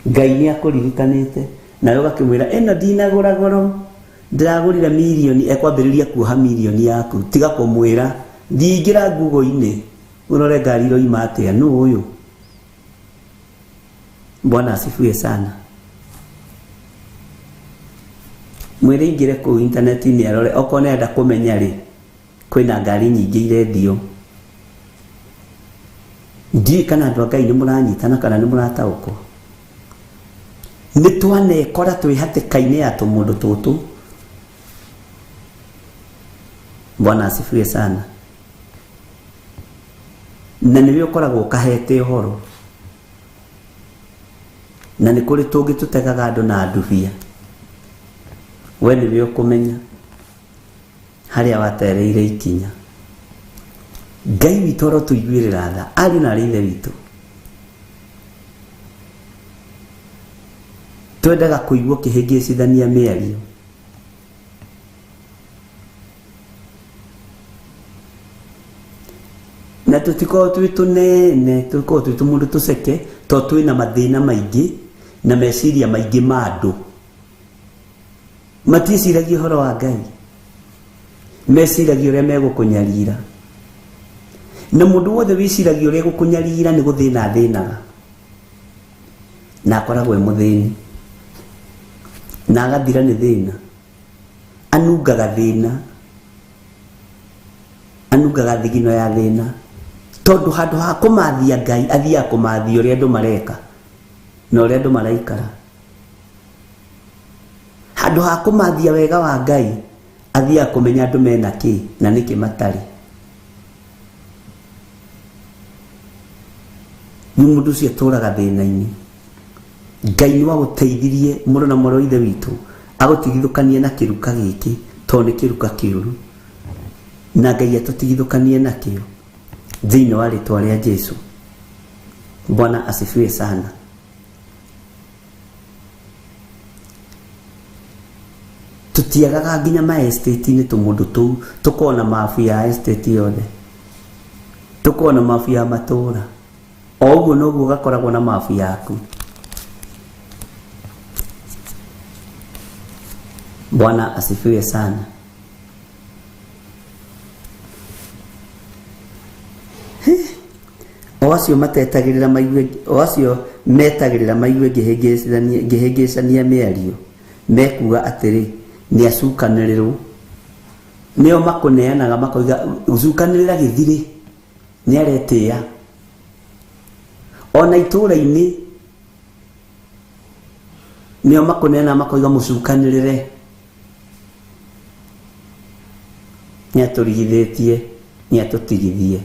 Ngai nĩ akũririkanĩte. Nawe ũgakĩmwĩra ĩno ndinagũra goro, ndĩragũrire mirioni. Ekwambĩrĩria kuoha mirioni yaku. Tiga kũmwĩra, ndingĩra Google-inĩ ũrore ngari iroima atĩa, nũ ũyũ? Bwana asifiwe sana. Mwĩre ingĩre kũu intaneti-inĩ arore, okorwo nĩarenda kũmenya rĩ, kwĩna ngari nyingĩ irendio. Ndiũĩ kana andũ a Ngai nĩ mũranyitana kana nĩ mũrataũkwo. Nĩ twanekora twĩ hatĩka-inĩ ya tũmũndũ tũtũ. Bwana asifiwe sana. Na nĩwe ũkoragwo ũkahete ũhoro. Na nĩ kũrĩ tũngĩ tũtegaga andũ na ndubia. We nĩwe ũkũmenya harĩa watereire ikinya. Ngai witũ arotũiguĩrĩra tha, ariũ na arĩ ithe witũ. Twendaga kũigua ũkĩhĩngĩcithania mĩario. Na tũtikoragwo twĩ tũnene, tũkoragwo twĩ tũmũndũ tũceke, tondũ twĩna mathĩna maingĩ na meciria maingĩ ma andũ. Matiĩciragia ũhoro wa Ngai, meciragia ũrĩa megũkũnyarira. Na mũndũ wothe wĩciragia ũrĩa egũkũnyarira nĩ gũthĩna athĩnaga, na akoragwo e mũthĩni, na agathira nĩ thĩna. Anungaga thĩna, anungaga thigino ya thĩna, tondũ handũ ha kũmathia Ngai athiaga kũmathia ũrĩa andũ mareka na ũrĩa andũ maraikara. Handũ ha kũmathia wega wa Ngai athiaga kũmenya andũ mena kĩ na nĩkĩ matarĩ. Rĩu mũndũ ũcio atũraga thĩna-inĩ. Ngai nĩ wagũteithirie mũrũ na mwarĩ wa ithe witũ agũtigithũkanie na kĩruka gĩkĩ, tondũ nĩ kĩruka kĩũru, na Ngai atũtigithũkanie nakĩo thĩinĩ wa rĩtwa rĩa Jesu. Bwana asifiwe sana. Tũtiagaga nginya ma estate-inĩ tũmũndũ tũu, tũkona mabu ya estate yothe, tũkona mabu ya matũra. O ũguo noguo gakoragwo na mabu yaku. Bwana asifiwe sana. O acio matetagĩrĩra maigue, o acio metagĩrĩra maigue ngĩhĩngĩcania mĩario, mekuga atĩrĩ, nĩ acukanĩrĩrwo. Nĩo makũneanaga makoiga ũcukanĩrĩra gĩthirĩ, nĩ aretĩĩa. Ona itũũra-inĩ nĩo makũneanaga makoiga mũcukanĩrĩre, nĩ atũrigithĩtie, nĩ atũtigithie.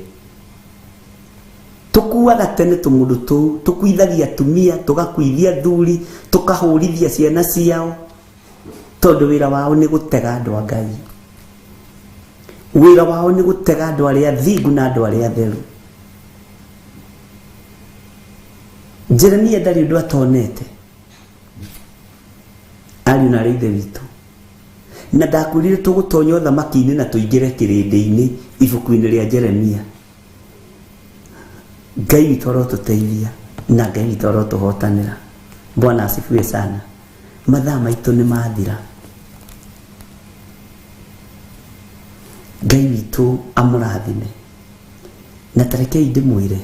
Tũkuaga tene tũmũndũ tũu, tũkuithagia atumia, tũgakuithia athuri, tũkahũrithia ciana ciao, tondũ wĩra wao nĩ gũtega andũ a Ngai. Wĩra wao nĩ gũtega andũ arĩa athingu na andũ arĩa atheru. Jeremia ndarĩ ũndũ atonete. Ariũ na arĩ ithe witũ, na ndakwĩrire tũgũtonya ũthamaki-inĩ na tũingĩre kĩrĩndĩ-inĩ ibuku-inĩ rĩa Jeremia. Ngai witũ arotũteithia na Ngai witũ arotũhotanĩra. Bwana asifiwe sana. Mathaa maitũ nĩ mathira. Ngai witũ amũrathime. Na tarekei ndĩmwĩre,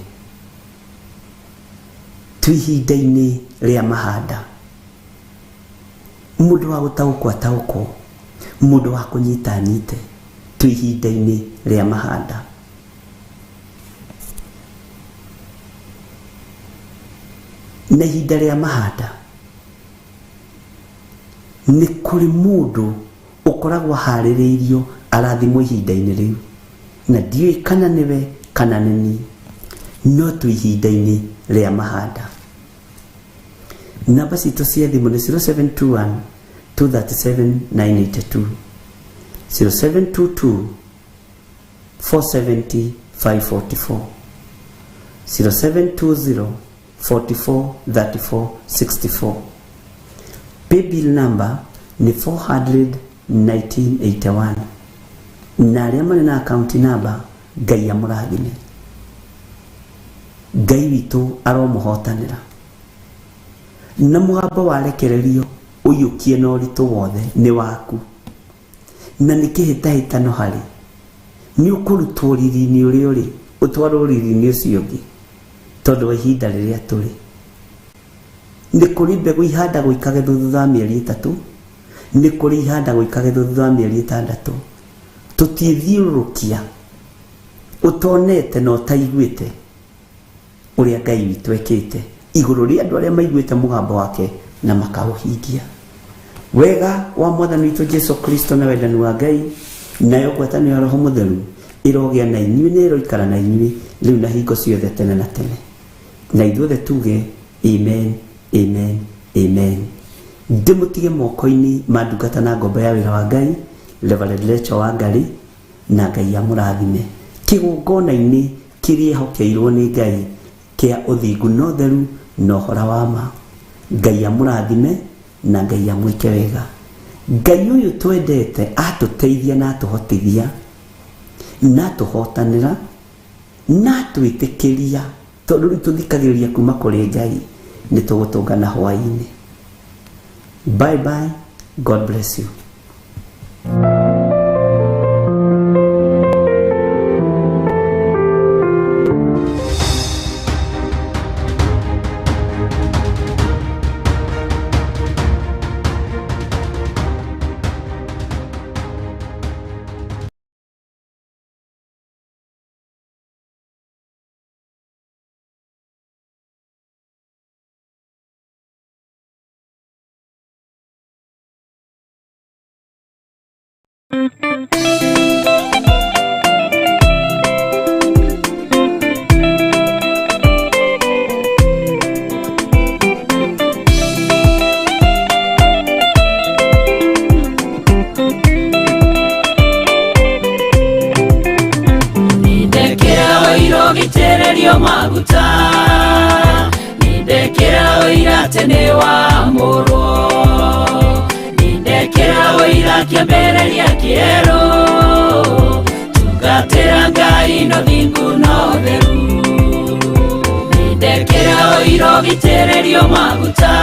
twĩ ihinda-inĩ rĩa mahanda. Mũndũ wa gũtaũkwo ataũkwo, mũndũ wa kũnyita anyite, twĩ ihinda-inĩ rĩa mahanda. Na ihinda rĩa mahanda nĩ kũrĩ mũndũ ũkoragwo aharĩrĩirio arathimwo ihinda-inĩ rĩu, na ndiũĩ kana nĩwe kana nĩ niĩ, no twĩ ihinda-inĩ rĩa mahanda. Namba citũ cia thimũ nĩ 0721 237 982, 0722 470 544, 0720 44 34 64. Paybill number nĩ 41981. Na arĩa marĩ na account number, Ngai amũrathime. Ngai witũ aromũhotanĩra. Na mũgambo warekererio ũiyũkie na ũritũ wothe nĩ waku, na nĩ kĩhĩtahĩtano harĩ nĩ ũkũrutwo riri-inĩ ũrĩa ũrĩ ũtwarwo riri-inĩ ũcio ũngĩ, tondũ wa ihinda rĩrĩa tũrĩ. Nĩ kũrĩ mbegũ ihandagwo ikagethwo thutha wa mĩeri 3, nĩ kũrĩ ihandagwo ikagethwo thutha wa mĩeri 6. Tũtithiũrũrũkia ũtonete na ũtaiguĩte ũrĩa Ngai witũ ekĩte igũrũ rĩa andũ arĩa maiguĩte mũgambo wake na makaũhingia. Wega wa Mwathani witũ Jesu Kristo na wendani wa Ngai nayo ngwatanĩro ya Roho Mũtheru ĩrogĩa na inyuĩ na ĩroikara na inyuĩ rĩu na hingo ciothe tene na tene. Na ithuothe tuge amen, amen, amen. Ndĩmũtige moko-inĩ ma ndungata na ngombo ya wĩra wa Ngai, Reverend Rachel Wangari, na Ngai amũrathime. Kĩgongona-inĩ kĩrĩa ehokeirwo nĩ Ngai kĩa ũthingu na ũtheru na ũhoro wa ma. Ngai amũrathime na Ngai amwĩke wega. Ngai ũyũ twendete atũteithia na atũhotithia na atũhotanĩra na atwĩtĩkĩria, tondũ rĩu tũthikagĩrĩria kuma kũrĩ Ngai, nĩ tũgũtũngana hwaĩ-inĩ. Bye bye. God bless you. Nindekĩra maguta, nindekĩra ũira atĩ nĩ wamũrwo, nindekĩra ũira kĩambĩrĩria kĩerũ, tungatĩra Ngai no thingu no ũtheru. Nindekĩra ũira ũgitĩrĩrio maguta,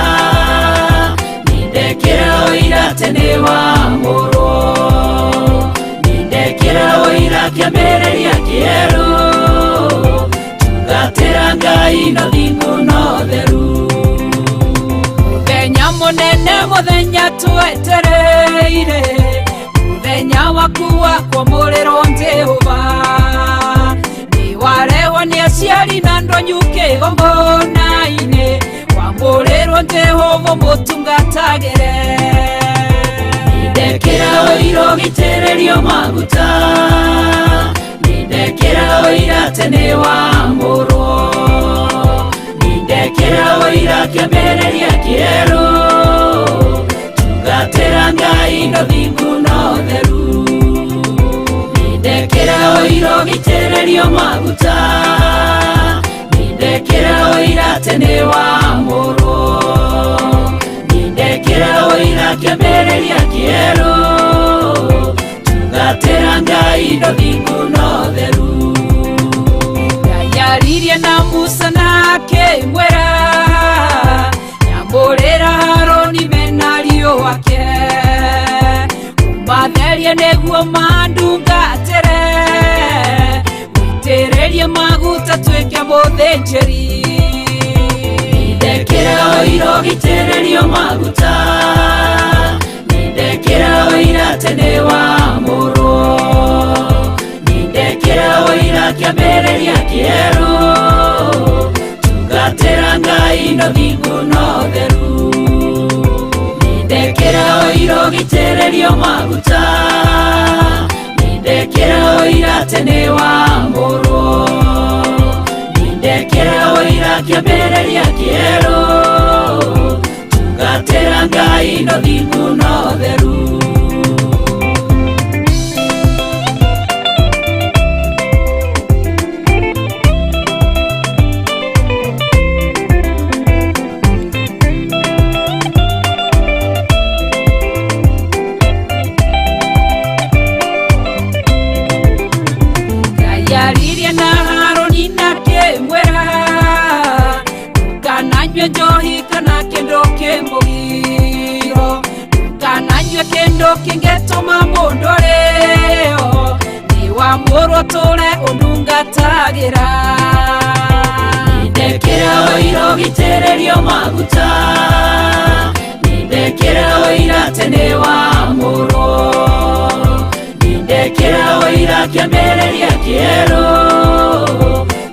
nindekĩra ũira atĩ nĩ wamũrwo, nindekĩra ũira kĩambĩrĩria kĩerũ, tungatĩra Ngai no thingu no ũtheru. Mũthenya mũnene mũthenya twetereire, mũthenya waku wa kwamũrĩrwo Jehova, nĩwarehwo nĩ aciari na ndonyu kĩgongona-inĩ, wamũrĩrwo Jehova mũtungatagĩre. Nindekĩra ũira ũgitĩrĩrio maguta, nindekĩra ũira atĩ nĩ wamũrwo, nindekĩra ũira kĩambĩrĩria kĩerũ, tungatĩra Ngai no thingu no ũtheru. Nindekĩra ũira ũgitĩrĩrio maguta, nindekĩra ũira atĩ nĩ wamũrwo, nindekĩra ũira kĩambĩrĩria kĩambĩrĩria kĩerũ tungatĩra Ngai ndũthingu no theru. Ngai aririe na Musa na akĩmwĩra nyamũrĩra Harũni mena ariũ ake ũmatherie nĩguo mandungatĩre ũitĩrĩrie maguta tuĩke mũthĩnjĩri. Nĩndekĩra ũira ũgitĩrĩrio maguta nĩndekĩra ũira atĩ nĩwamũrwo nĩndekĩra ũira kĩambĩrĩria kĩerũ tungatĩra Ngai ndũthingu no theru. Nĩndekĩra ũira ũgitĩrĩrio maguta nĩndekĩra ũira atĩ nĩwamũrwo nĩndekĩra ũira kĩambĩrĩria kĩerũ tungatĩra Ngai ndũthingu no theru. Ngai aririe na Harũni na akĩmwĩra ndũkananyue njohi kana kĩndũ kĩmũgiro ndũkananyue kĩndũ kĩngĩtũma mũndũ arĩo nĩwamũrwo tũre ũndungatagĩra. Nĩndekĩra ũira ũgitĩrĩrio maguta nĩndekĩra ũira atĩ nĩwamũrwo nĩndekĩra ũira kĩambĩrĩria kĩerũ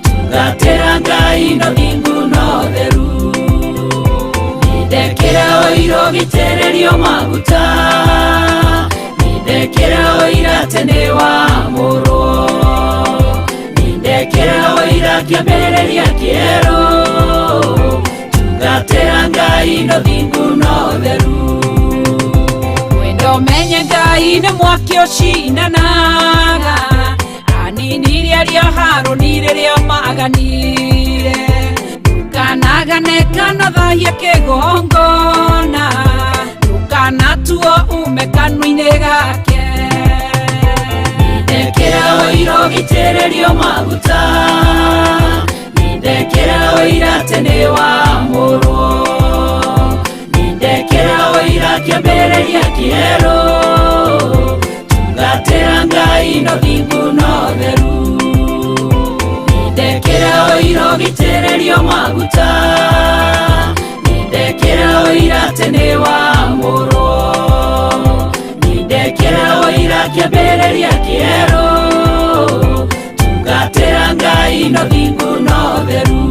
tungatĩra Ngai ndũthingu no theru. Nĩndekĩra ũira ũgitĩrĩrio maguta nĩndekĩra ũira atĩ nĩwamũrwo nĩndekĩra ũira kĩambĩrĩria kĩerũ tungatĩra Ngai ndũthingu no theru. Wendo menye Ngai nĩ mwaki ũcinanaga aninirie arĩa Harũni rĩrĩa maganire ndũkanagane kana thahie kĩgongona ndũkanatuo ume kanua-inĩ gake. Nĩndekĩra ũira ũgitĩrĩrio maguta nĩndekĩra ũira atĩ nĩwamũrwo nĩndekĩra ũira kĩambĩrĩria kĩerũ tungatĩra Ngai ndũthingu no theru. Nĩndekĩra ũira ũgitĩrĩrio maguta nĩndekĩra ũira atĩ nĩwamũrwo nĩndekĩra ũira kĩambĩrĩria kĩerũ tungatĩra Ngai ndũthingu no theru.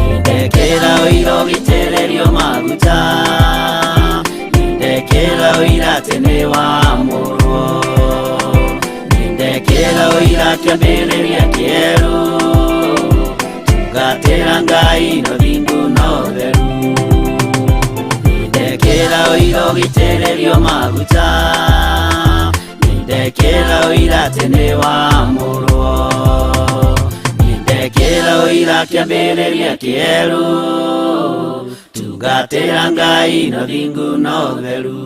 Nĩndekĩra ũira ũgitĩrĩrio maguta nĩndekĩra ũira atĩ nĩwamũrwo nĩndekĩra ũira kĩambĩrĩria kĩerũ tungatĩra Ngai ndũthingu no theru. Nĩndekĩra ũira ũgitĩrĩrio maguta nĩndekĩra ũira atĩ nĩwamũrwo nĩndekĩra ũira kĩambĩrĩria kĩerũ tungatĩra Ngai ndũthingu no theru.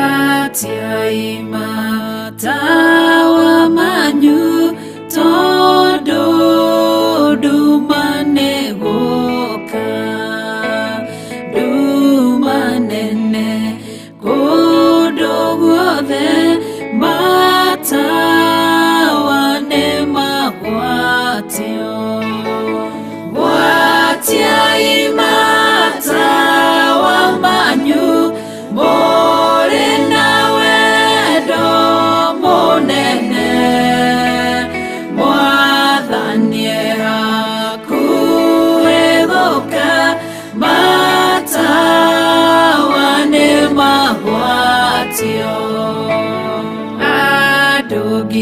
Gwatiai matawa manyu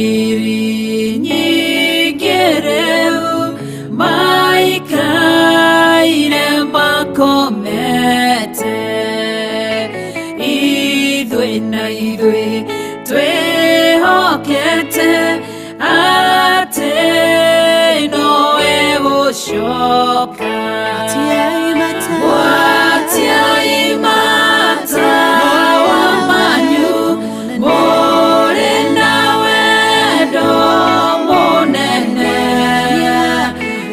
Ngiri nyingĩ rĩu maikaire makomete. Ithuĩ na ithuĩ twĩhokete atĩ nowe gũcoka. Gwatiai matawa manyu mũrĩ na wendo mũnene.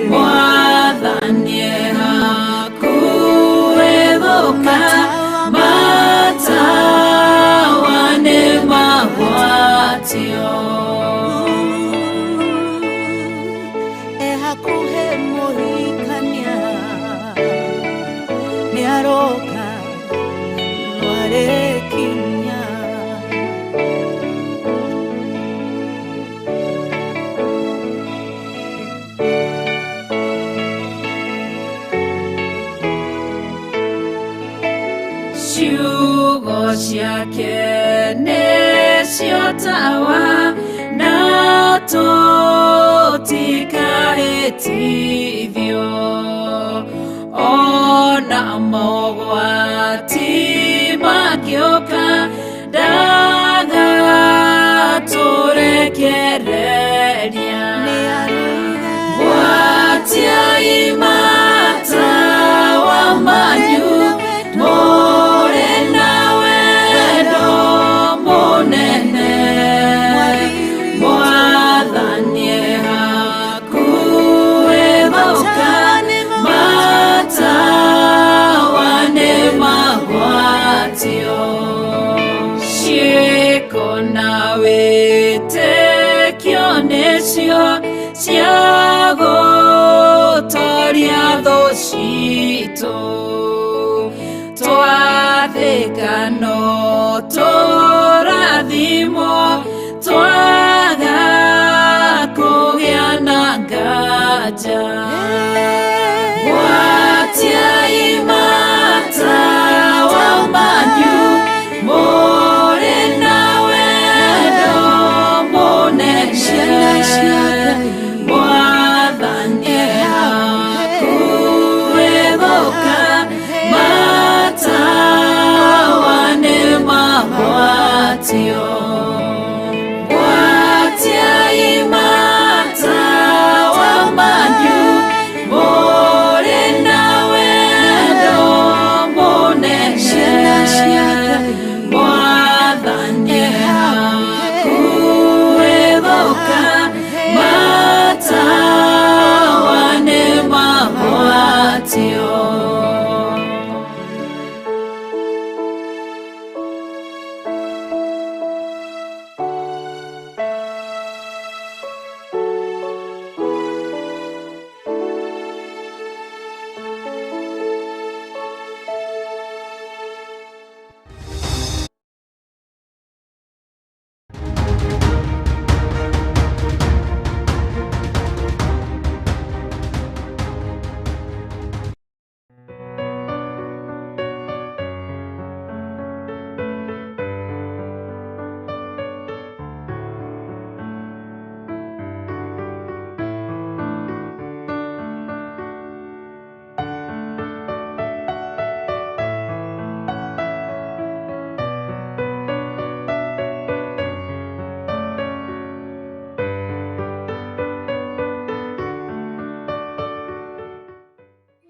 Mwathani e hakuhĩ gũka, matawa nĩ magwatio. E hakuhĩ mũhikania nĩaroka no arĩkinya. Ciugo ciake nĩcio tawa na tũtikahĩtithio, ona mogwati mangĩũka ndagatũrekereria. Gwatiai matawa manyu mũrĩ na wendo mũnene. Mwathani e hakuhĩ gũka, matawa nĩ magwatio. Ciĩko na wĩtĩkio nĩcio cia gũtoria thũ citũ. Twathĩka no tũrathimwo, twaga kũgĩa na nganja.